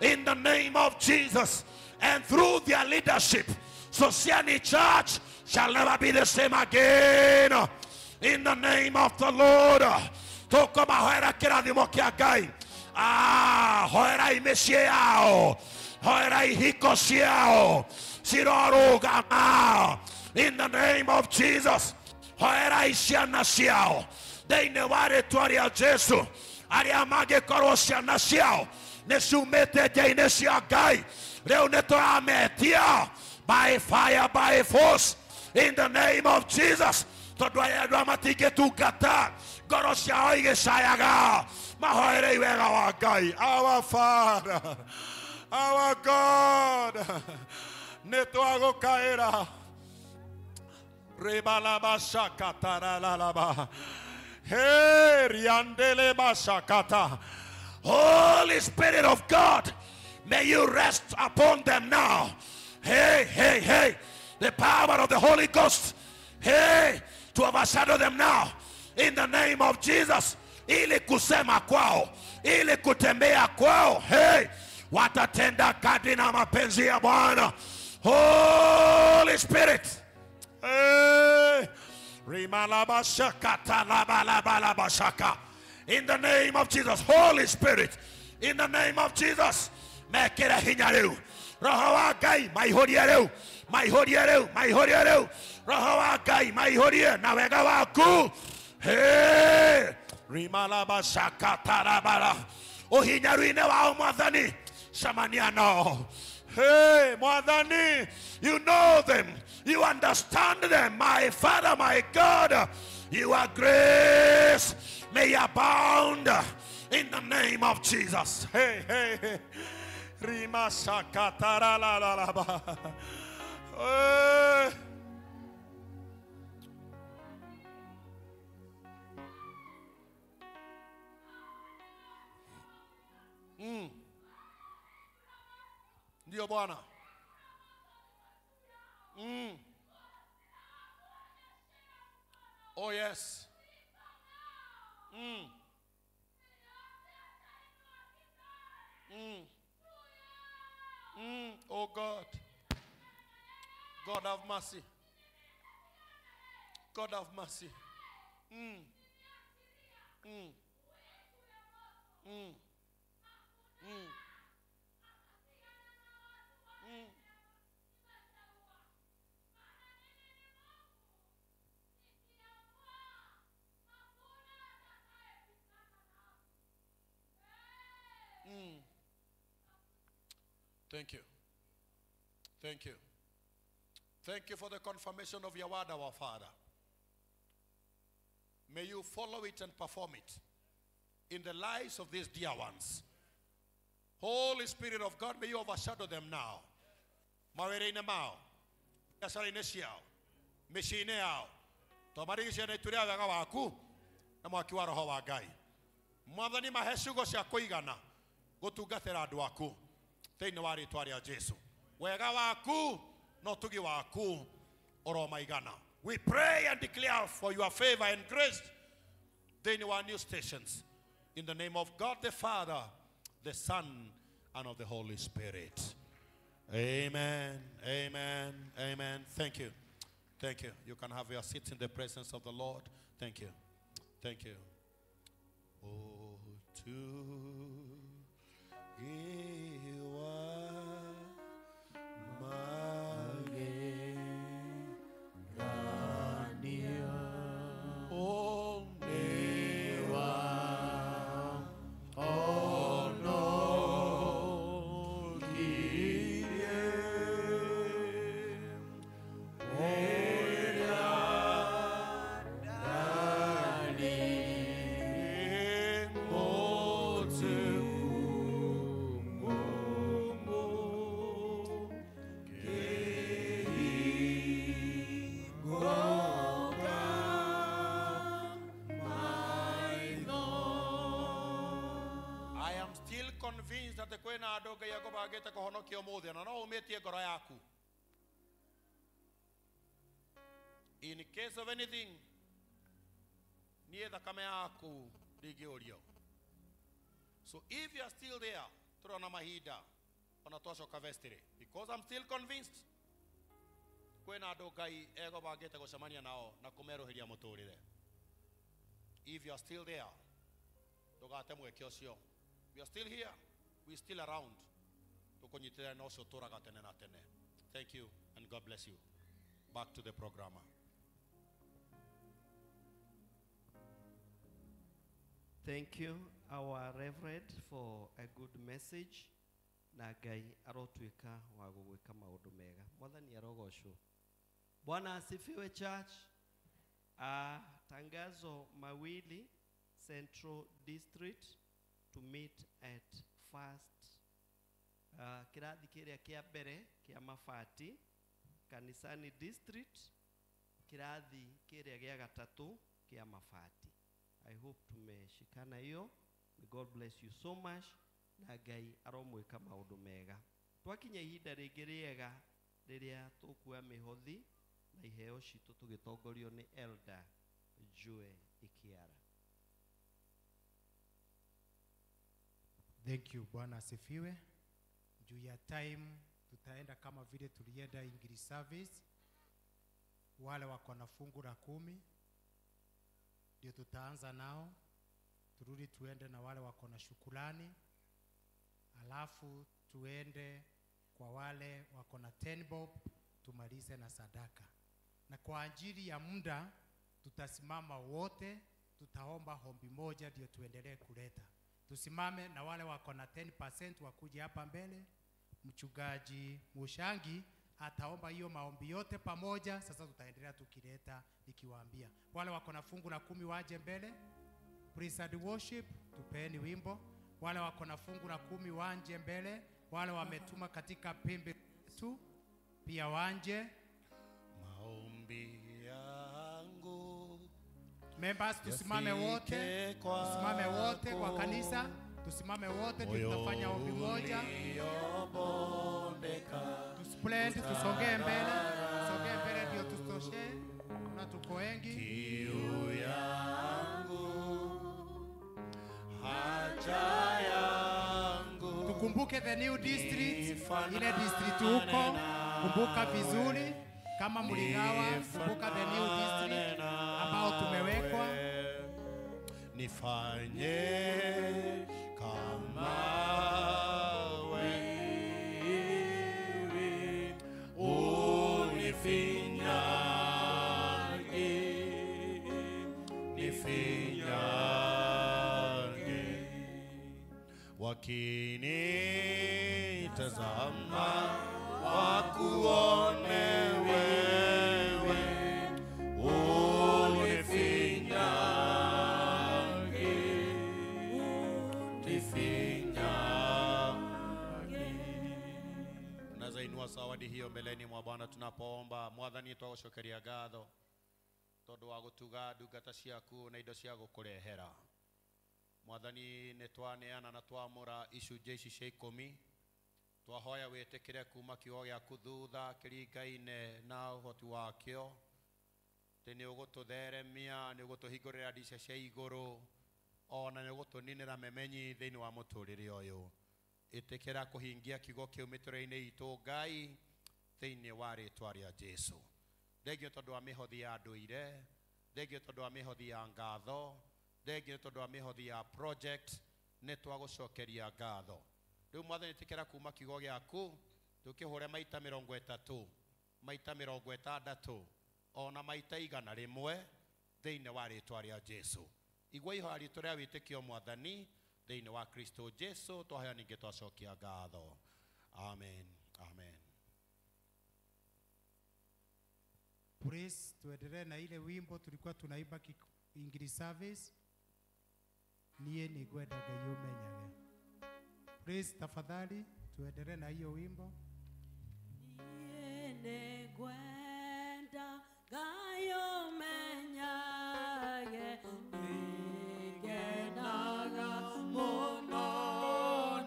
in the name of Jesus. And through their leadership, Sosiani Church shall never be the same again in the name of the Lord. Tũkũmahoera kĩrathimo kĩa Ngai. Hoerai mĩciĩ yao, hoerai hiko ciao cirorũgama in the name of Jesus. Hoerai ciana ciao thĩinĩ wa rĩtwa rĩa Jesu. Arĩa mangĩkorwo ciana ciao nĩ ciumĩte nja-inĩ cia Ngai, rĩu nĩ tũrametia by fire, by force in the name of Jesus. Tondũ aya andũ matingĩtungata, ngoro ciao igĩcayaga. Mahoerei wega wa Ngai. Our Father, our God, nĩ twagũkaĩra. Rebalabashakataralaba. Hey, riandelebashakata. Holy Spirit of God, may you rest upon them now. Hey, hey, hey, the power of the Holy Ghost, hey, to overshadow them now in the name of Jesus. Ili kusema kwao, ili kutembea kwao, hey, watatenda kadri na mapenzi ya Bwana. Holy Spirit, hey, rimalabashakatalabalabashaka. In the name of Jesus, Holy Spirit, in the name of Jesus, mekĩre hinya rĩu. Roho wa Ngai maihũrie rĩu, maihũrie rĩu, maihũrie rĩu. Roho wa Ngai maihũrie na wega waku. Hey, rimalabashakatarabara. Ũhinyaru-inĩ wao Mwathani, cemania nao. Hey, Mwathani, you know them, you understand them, my Father, my God. Your grace may abound in the name of Jesus. Hey, hey, hey. Rimasakataralalalaba. Hey. Ndio Bwana. Oh yes. Oh God. God have mercy. God have mercy. Thank you. Thank you. Thank you for the confirmation of your word, our Father. May you follow it and perform it in the lives of these dear ones. Holy Spirit of God, may you overshadow them now. Mawĩra-inĩ mao, biacara-inĩ ciao, mĩciĩ-inĩ yao, twamarigicĩria na itu rĩa wega waku na mwaki wa roho wa Ngai. Mwathani, mahe ciugo cia kũigana gũtungatĩra andũ aku thĩinĩ wa rĩtwa rĩa Jesu. Wega waku na ũtugi waku ũromaigana. We pray and declare for your favor and grace thĩinĩ wa new stations. In the name of God the Father, the Son, and of the Holy Spirit. Amen, amen, amen. Thank you. Thank you. You can have your seats in the presence of the Lord. Thank you. Thank you. Oh, to give convinced that kwina andu Ngai akubangite kuhonokia umuthi na no umitie ngoro yaku. In case of anything, nie thakame yaku ndingĩũrio. So if you are still there, turona mahinda ona twacoka vestry, because I'm still convinced kwina andu Ngai egũbangĩte gũcemania nao na kũmerũhĩria mũtũrĩre. If you are still there, ndũgate mweke ũcio. We are still here. We are still around. Tũkũnyitĩrĩra na ũcio ũtũũraga tene na tene. Thank you and God bless you. Back to the programmer. Thank you, our Reverend, for a good message. Na Ngai arotuĩka wa gũgwĩka maũndũ mega. Mwathani arogocwo. Bwana asifiwe church. Tangazo mawili, Central District to meet at first. Kirathi kĩrĩa kĩa mbere kĩa mabati, Kanisani District, kirathi kĩrĩa gĩa gatatũ kĩa mabati. I hope tumeshikana hiyo. May God bless you so much. Na Ngai aromwĩka maũndũ mega. Twakinya ihinda rĩngĩ rĩega rĩrĩa tũkuoya mĩhothi na iheo citũ tũgĩtongorio nĩ Elder Joe Ikiara. Thank you. Bwana asifiwe. Juu ya time tutaenda kama vile tulienda English service. Wale wako na fungu la 10 ndio tutaanza nao. Turudi tuende na wale wako na shukrani. Alafu tuende kwa wale wako na 10 bob, tumalize na sadaka. Na kwa ajili ya muda tutasimama wote, tutaomba hombi moja ndio tuendelee kuleta. Tusimame na wale wako na 10% wakuje hapa mbele. Mchungaji Mushangi ataomba hiyo maombi yote pamoja. Sasa tutaendelea tukileta nikiwaambia. Wale wako na fungu la 10 waje mbele. Praise and worship, tupeni wimbo. Wale wako na fungu la 10 waje mbele. Wale wametuma katika pembe tu pia wanje. Maombi yangu. Members, tusimame wote. Tusimame wote kwa kanisa. Tusimame wote, tutafanya ombi moja. Tusplend, tusongee mbele. Tusongee mbele ndio tutoshe. Na tuko wengi. Kiu yangu, haja yangu. Tukumbuke the new district, ile district huko. Kumbuka vizuri kama mligawa, kumbuka the new district ambao tumewekwa. Nifanye kama wewe, unifinyange, nifinyange. Wakinitazama wakuone wewe, unifinyange, Twatoa zawadi hiyo mbeleni mwa Bwana tunapoomba. Mwathani, twagucokeria ngatho tondu wa gutuga ndungata ciaku na indo cia gukurehera. Mwathani, nĩ twaneana na twamũra icunjĩ ici cia 10. Twahoya wĩtĩkĩre kuma kiugo gĩaku thutha kĩringaine na ũhoti wakĩo, atĩ nĩ ũgũtũtheremia, nĩ ũgũtũhingũrĩra ndica cia igũrũ, ona nĩ ũgũtũninĩra memenyi thĩinĩ wa mũtũrĩre ũyũ. Ĩtĩkĩra kũhingia kiugo kĩu mĩtũrĩre-inĩ itũ, Ngai, thĩinĩ wa rĩtwa rĩa Jesũ. Thengio tondũ wa mĩhothi ya ndũire, thengio tondũ wa mĩhothi ya ngatho, thengio tondũ wa mĩhothi ya project, nĩ twagũcokeria ngatho. Rĩu Mwathani, ĩtĩkĩra kuma kiugo gĩaku tũkĩhũre maita 30, maita 60, ona maita 100 thĩinĩ wa rĩtwa rĩa Jesũ. Igua ihoya ritũ rĩa wĩtĩkio, Mwathani, thĩinĩ wa Kristo Jesũ twahoya ningĩ twacokia ngatho. Amen, amen. Praise, tuendelee na ile wimbo tulikuwa tunaimba English service, niĩ nĩngwenda Ngai ũmenyage. Praise, tafadhali tuendelee na hiyo wimbo. Niĩ nĩngwenda Ngai ũmenyage, nĩngenaga mũno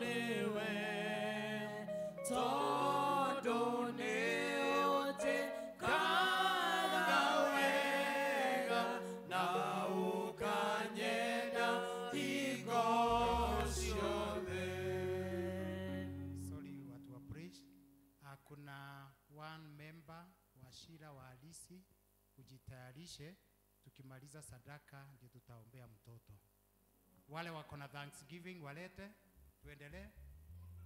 nĩwe, tondũ nĩũnjĩkaga wega na ũkanyenda hingo ciothe. Sorry, watu wa preach. Kuna one member wa Shira wa Alisi, ujitayarishe, tukimaliza sadaka ndio tutaombea mtoto. Wale wako na Thanksgiving walete, tuendelee.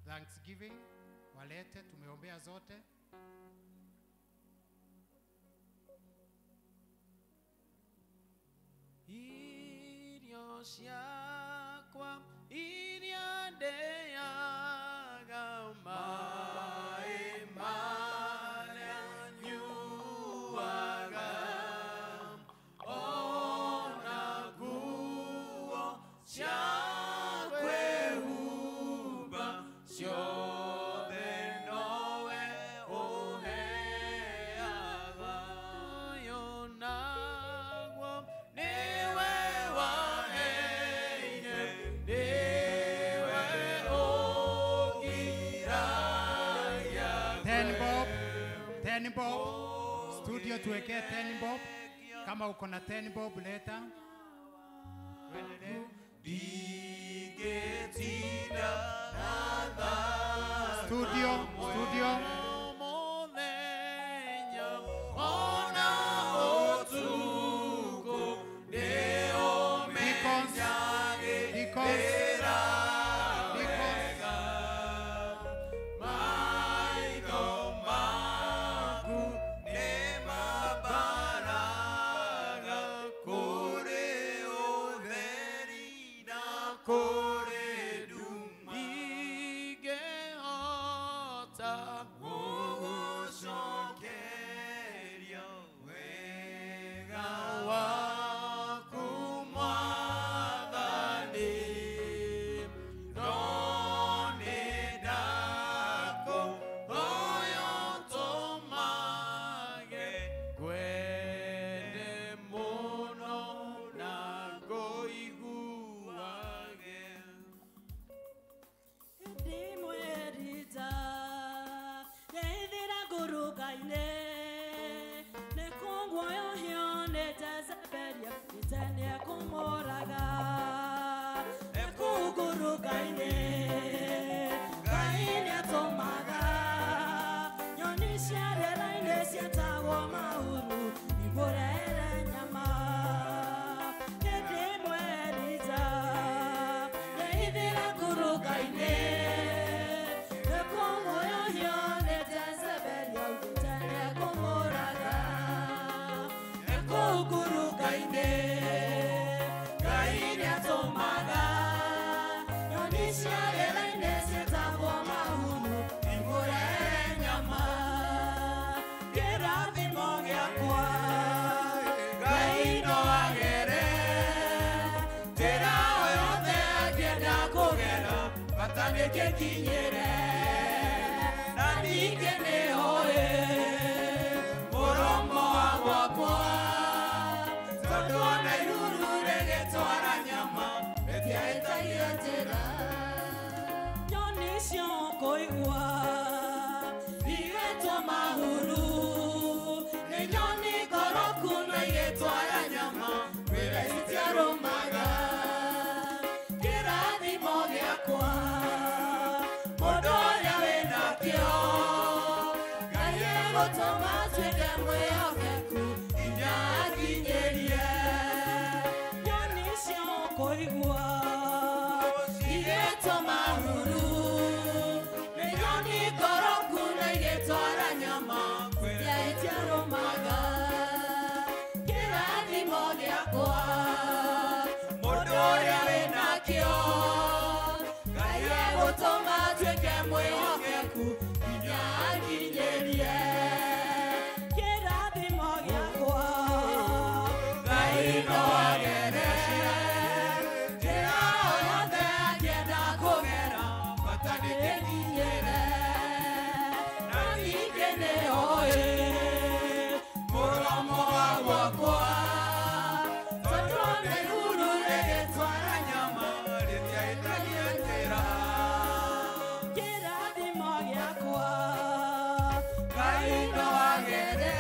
Thanksgiving walete, tumeombea zote. Irio ciakwa iria ndeaga, maĩ marĩa nyuaga, ona nguo cia kwĩhumba, ciothe nowe ũheaga. Ũyũ naguo nĩwe waheire, nĩwe ũngiragia. 10 bob, 10 bob. Studio tuwekee 10 bob. Kama uko na 10 bob leta. Tuendelee. Ndingĩtinda na thaa Studio, studio. Mũthenya ona ũtukũ nĩũmenyagĩrĩra wega. Maitho maku nĩmambaraga kũrĩ ũtheri na kũrĩ nduma. Ndingĩhota gũgũcokeria wega waku Mwathani, no nĩndakũhoya ũtũmage ngwende mũno na ngũiguage. Ndimwerita ndeithira ngũrũka-inĩ, nĩkũnguoyohio nĩ Jezebelia, ite nĩekũmũraga. Nĩkũngũrũka-inĩ, Ngai nĩatũmaga nyoni cia rĩera-inĩ ciĩtagwo mahuru imũrehere nyama. Ndimwerita ndeithira ngũrũka-inĩ, nĩkũnguoyohio nĩ Jezebelia, ite nĩekũmũraga. Nĩkũngũrũka-inĩ, Ngai nĩatũmaga nyoni cia rĩera-inĩ ciĩtagwo mahuru imũrehere nyama. Kĩrathimo gĩakwa Ngai no agere, njĩra o yothe angĩenda kũgera, bata nĩkĩkinyĩre. Na ningĩ nĩoĩ mũromo wa gwakwa tondũ ona iruru rĩgĩtwara nyama rĩtiahĩtagia njĩra nyoni cio kũigua igetwo mahuru nĩ nyoni ngoroku na igĩtwara nyama wĩra citiarũmaga kĩrathimo gĩakwa mũndũ ũrĩa wĩnakĩo Ngai egũtũma atuĩke mwĩhokeku nginya akinyĩrie nyoni cio kũigua igĩtwo mahuru nĩ nyoni ngoroku na igĩtwara nyama itiarũmaga kĩrathimo gĩakwa mũndũ ũrĩa wĩnakĩo Ngai egũtũma atuĩke mwĩhokeku nginya akinyĩrie kĩrathimo gĩakwa Ngai no agere njĩra o yothe angĩenda kũgera bata nĩkĩkinyĩre na ningĩ nĩoĩ mũromo wa gwakwa tondũ nĩ iruru rĩgĩtwara nyama rĩtiahĩtagia njĩra kĩrathimo gĩakwa Ngai no agere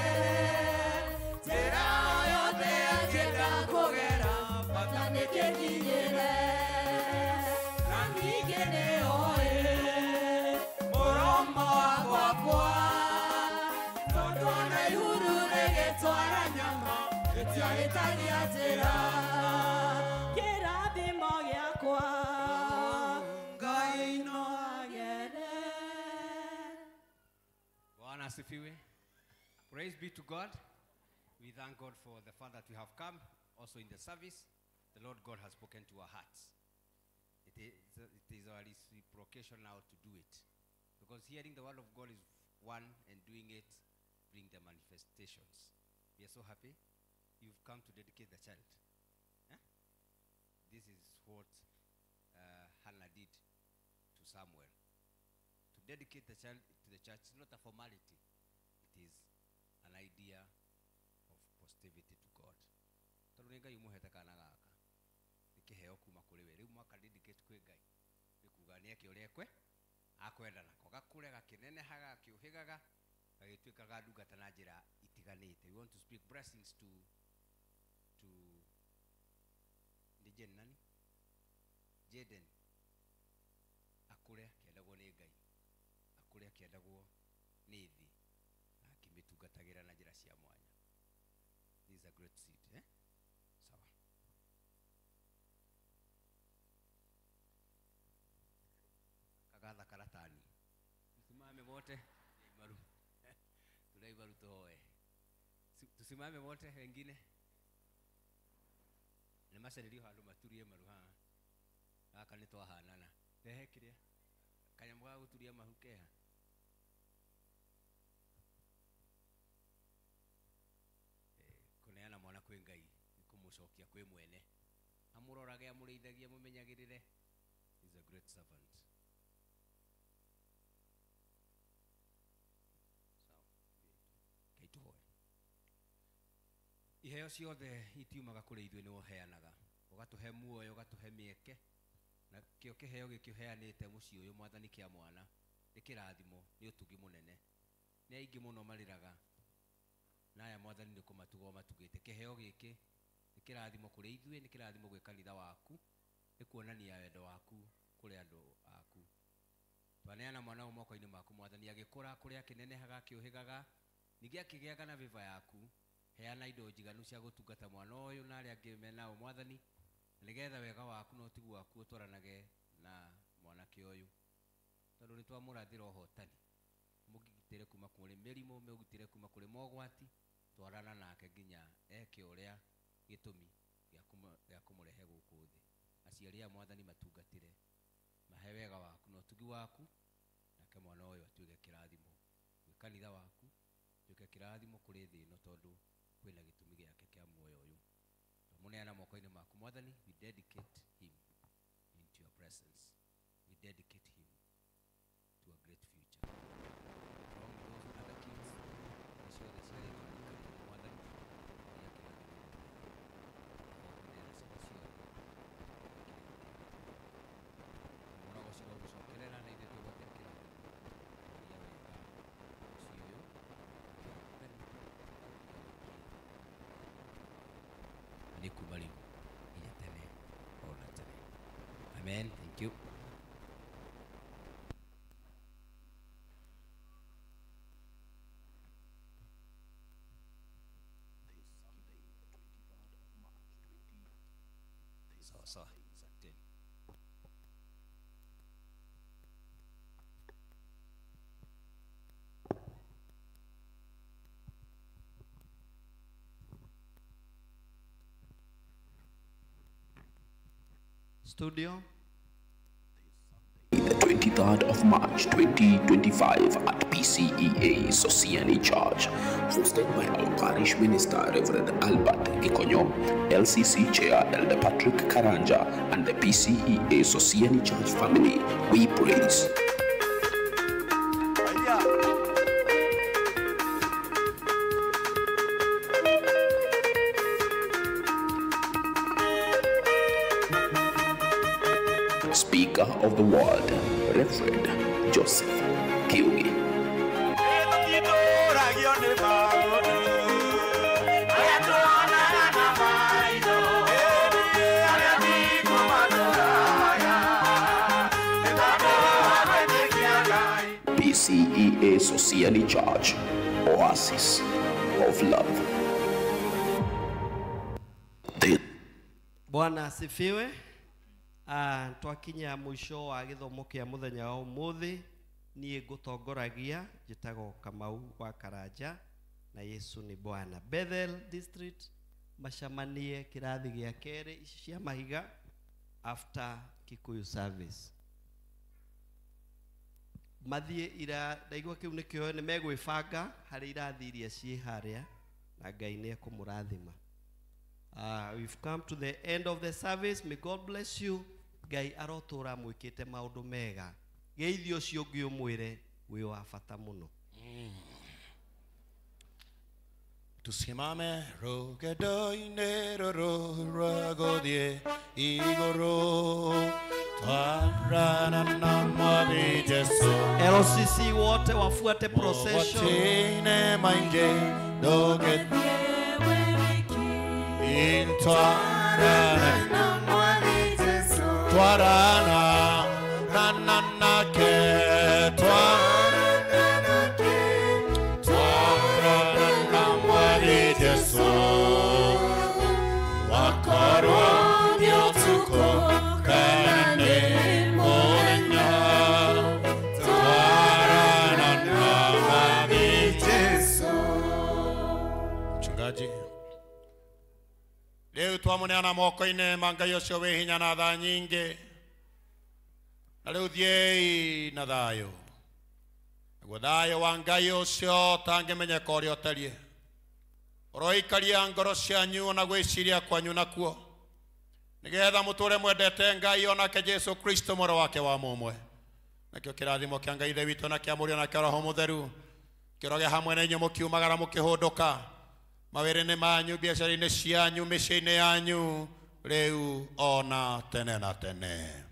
njĩra o yothe angĩenda kũgera bata nĩkĩkinyĩre na ningĩ nĩoĩ mũromo wa gwakwa tondũ ona iruru rĩgĩtwara nyama rĩtiahĩtagia njĩra kĩrathimo gĩakwa Ngai no agere. Bwana asifiwe. Praise be to God. We thank God for the fact that we have come also in the service. The Lord God has spoken to our hearts. It is our reciprocation now to do it. Because hearing the word of God is one, and doing it bring the manifestations. We are so happy you've come to dedicate the child. Eh? This is what Hannah did to Samuel. To dedicate the child to the church is not a formality. It is an idea of positivity to God. Tondũ nĩ Ngai ũmũhete kana gaka nĩ kĩheo kuma kũrĩ we rĩu mwaka dedicate kwĩ Ngai nĩ kuga nĩ eke ũrĩa ekwe akwenda nako gakũre gakĩnenehaga gakĩũhĩgaga gagĩtuĩkaga ndungata na njĩra itiganĩte. We want to speak blessings to nĩ Jane nani Jaden akũre akĩendagwo nĩ Ngai akũre akĩendagwo nĩ thĩ na akĩmĩtungatagĩra na njĩra cia mwanya. This is a great seed, eh? Sawa. Kagatha karatani msimame wote maru tulai tuhoe. Tusimame wote wengine nĩ macarĩrio handũ maturie maru haha gaka nĩ twahanana rehe kĩrĩa kanyamũ ga gũturia mahu keha kũneana mwana kwĩ Ngai nĩ kũmũcokia kwĩ mwene amũrorage amũrĩithagie amũmenyagĩrĩre. Is a great servant. Sawa, Ngai tũhoe. Iheo ciothe itiumaga kũrĩ ithuĩ nĩwe ũheanaga ũgatũhe muoyo ũgatũhe mĩeke na kĩo kĩheo gĩkĩ ũheanĩte mũciĩ ũyũ mwathani kĩa mwana nĩ kĩrathimo nĩ ũtugi mũnene nĩ aingĩ mũno marĩraga na aya mwathani nĩ kũmatuga ũmatugĩte kĩheo gĩkĩ nĩ kĩrathimo kũrĩ ithuĩ nĩ kĩrathimo gwĩ kanitha waku nĩ kuonania wendo waku kũrĩ andũ aku twaneana mwana ũyũ moko-inĩ maku mwathani agĩkũra kũrĩa akĩnenehaga akĩũhĩgaga ningĩ akĩgĩaga na vĩva yaku heana indo njiganu cia gũtungata mwana ũyũ na arĩa angĩ menao mwathani nĩgetha wega waku na ũtugi waku ũtwaranage na mwanake ũyũ tondũ nĩ twamũrathĩra ũhotani mũgitĩre kuma kũrĩ mĩrimũ mũgitĩre kuma kũrĩ mogwati twarana nake nginya eke ũrĩa gĩtũmi gĩa kũmũrehe gũkũ thĩ aciari a mwathani matungatĩre mahe wega waku na ũtugi waku nake mwana ũyũ atuĩke kĩrathimo gwĩ kanitha waku atuĩke kĩrathimo kũrĩ thĩ ĩno tondũ kwĩna gĩtũmi gĩake kĩa muoyo ũyũ twamuneana moko-inĩ maku mwathani. We dedicate him into your presence. We dedicate him to a great future. Amen. Thank you. Sawa sawa. Asanteni. Studio. The 23rd of March 2025 at PCEA Sosiani Church, hosted by our parish minister Reverend Albert Gikonyo, LCC Chair Elder Patrick Karanja, and the PCEA Sosiani Church family, we praise. Speaker of the World, Reverend Joseph Kiugi. PCEA Sosiani Church, Oasis of Love. Bwana asifiwe. Twakinya mũico wa gĩthomo kĩa mũthenya wa ũmũthĩ, niĩ ngũtongoragia njĩtagwo Kamau wa Karanja na Yesu nĩ Bwana. Bethel District macamanie kĩrathi gĩa kerĩ ici cia mahiga after Kikuyu service. Mathiĩ ira ndaigua kĩu nĩkĩo nĩ megwĩbanga harĩ irathi iria ciĩ harĩa na Ngai nĩ ekũmũrathima. We've come to the end of the service. May God bless you. Ngai arotura mwikite maundu mega. Geithio ũcio ũngĩ ũmwĩre wĩ wa bata mũno. Tusimame rugendo-inĩ rũrũ rwa gũthiĩ igũrũ, twarana na Mwathi Jesũ. LCC wote wafuate procession. Mogwati-inĩ maingĩ ndũgĩthiĩ Twarana na Mwathi Jesũ. Twarana na na nake, twarana nake, twarana na Mwathi Jesũ. Wakorwo nĩ ũtukũ kana nĩ mũthenya, twarana na Mwathi Jesũ. Mchungaji, rĩu twamũneana moko-inĩ ma Ngai ũcio wĩ hinya na tha nyingĩ, na rĩu thiĩi na thayũ, naguo thayũ wa Ngai ũcio ũtangĩmenyeka ũrĩa ũtariĩ ũroikaria ngoro cianyu ona gwĩciria kwanyu nakuo, nĩgetha mũtũre mwendete Ngai onake Jesũ Kristo mũrũ wake wa mũmwe. Nakĩo kĩrathimo kĩa Ngai Ithe witũ na kĩa Mũriũ na kĩa Roho Mũtheru kĩroge hamwe na inyuĩ mũkiumagara mũkĩhũndũka mawĩra-inĩ manyu, biacara-inĩ cianyu, mĩciĩ-inĩ yanyu, rĩu ona tene na tene.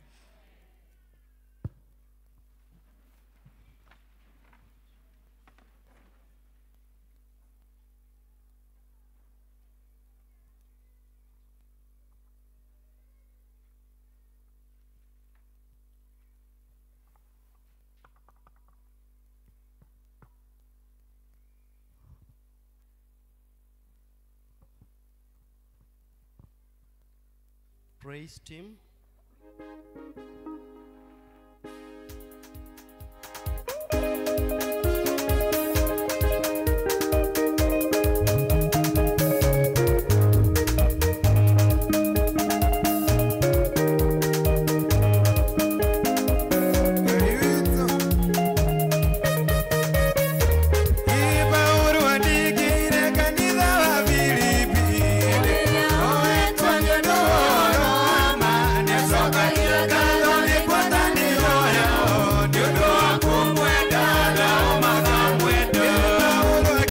Praise team.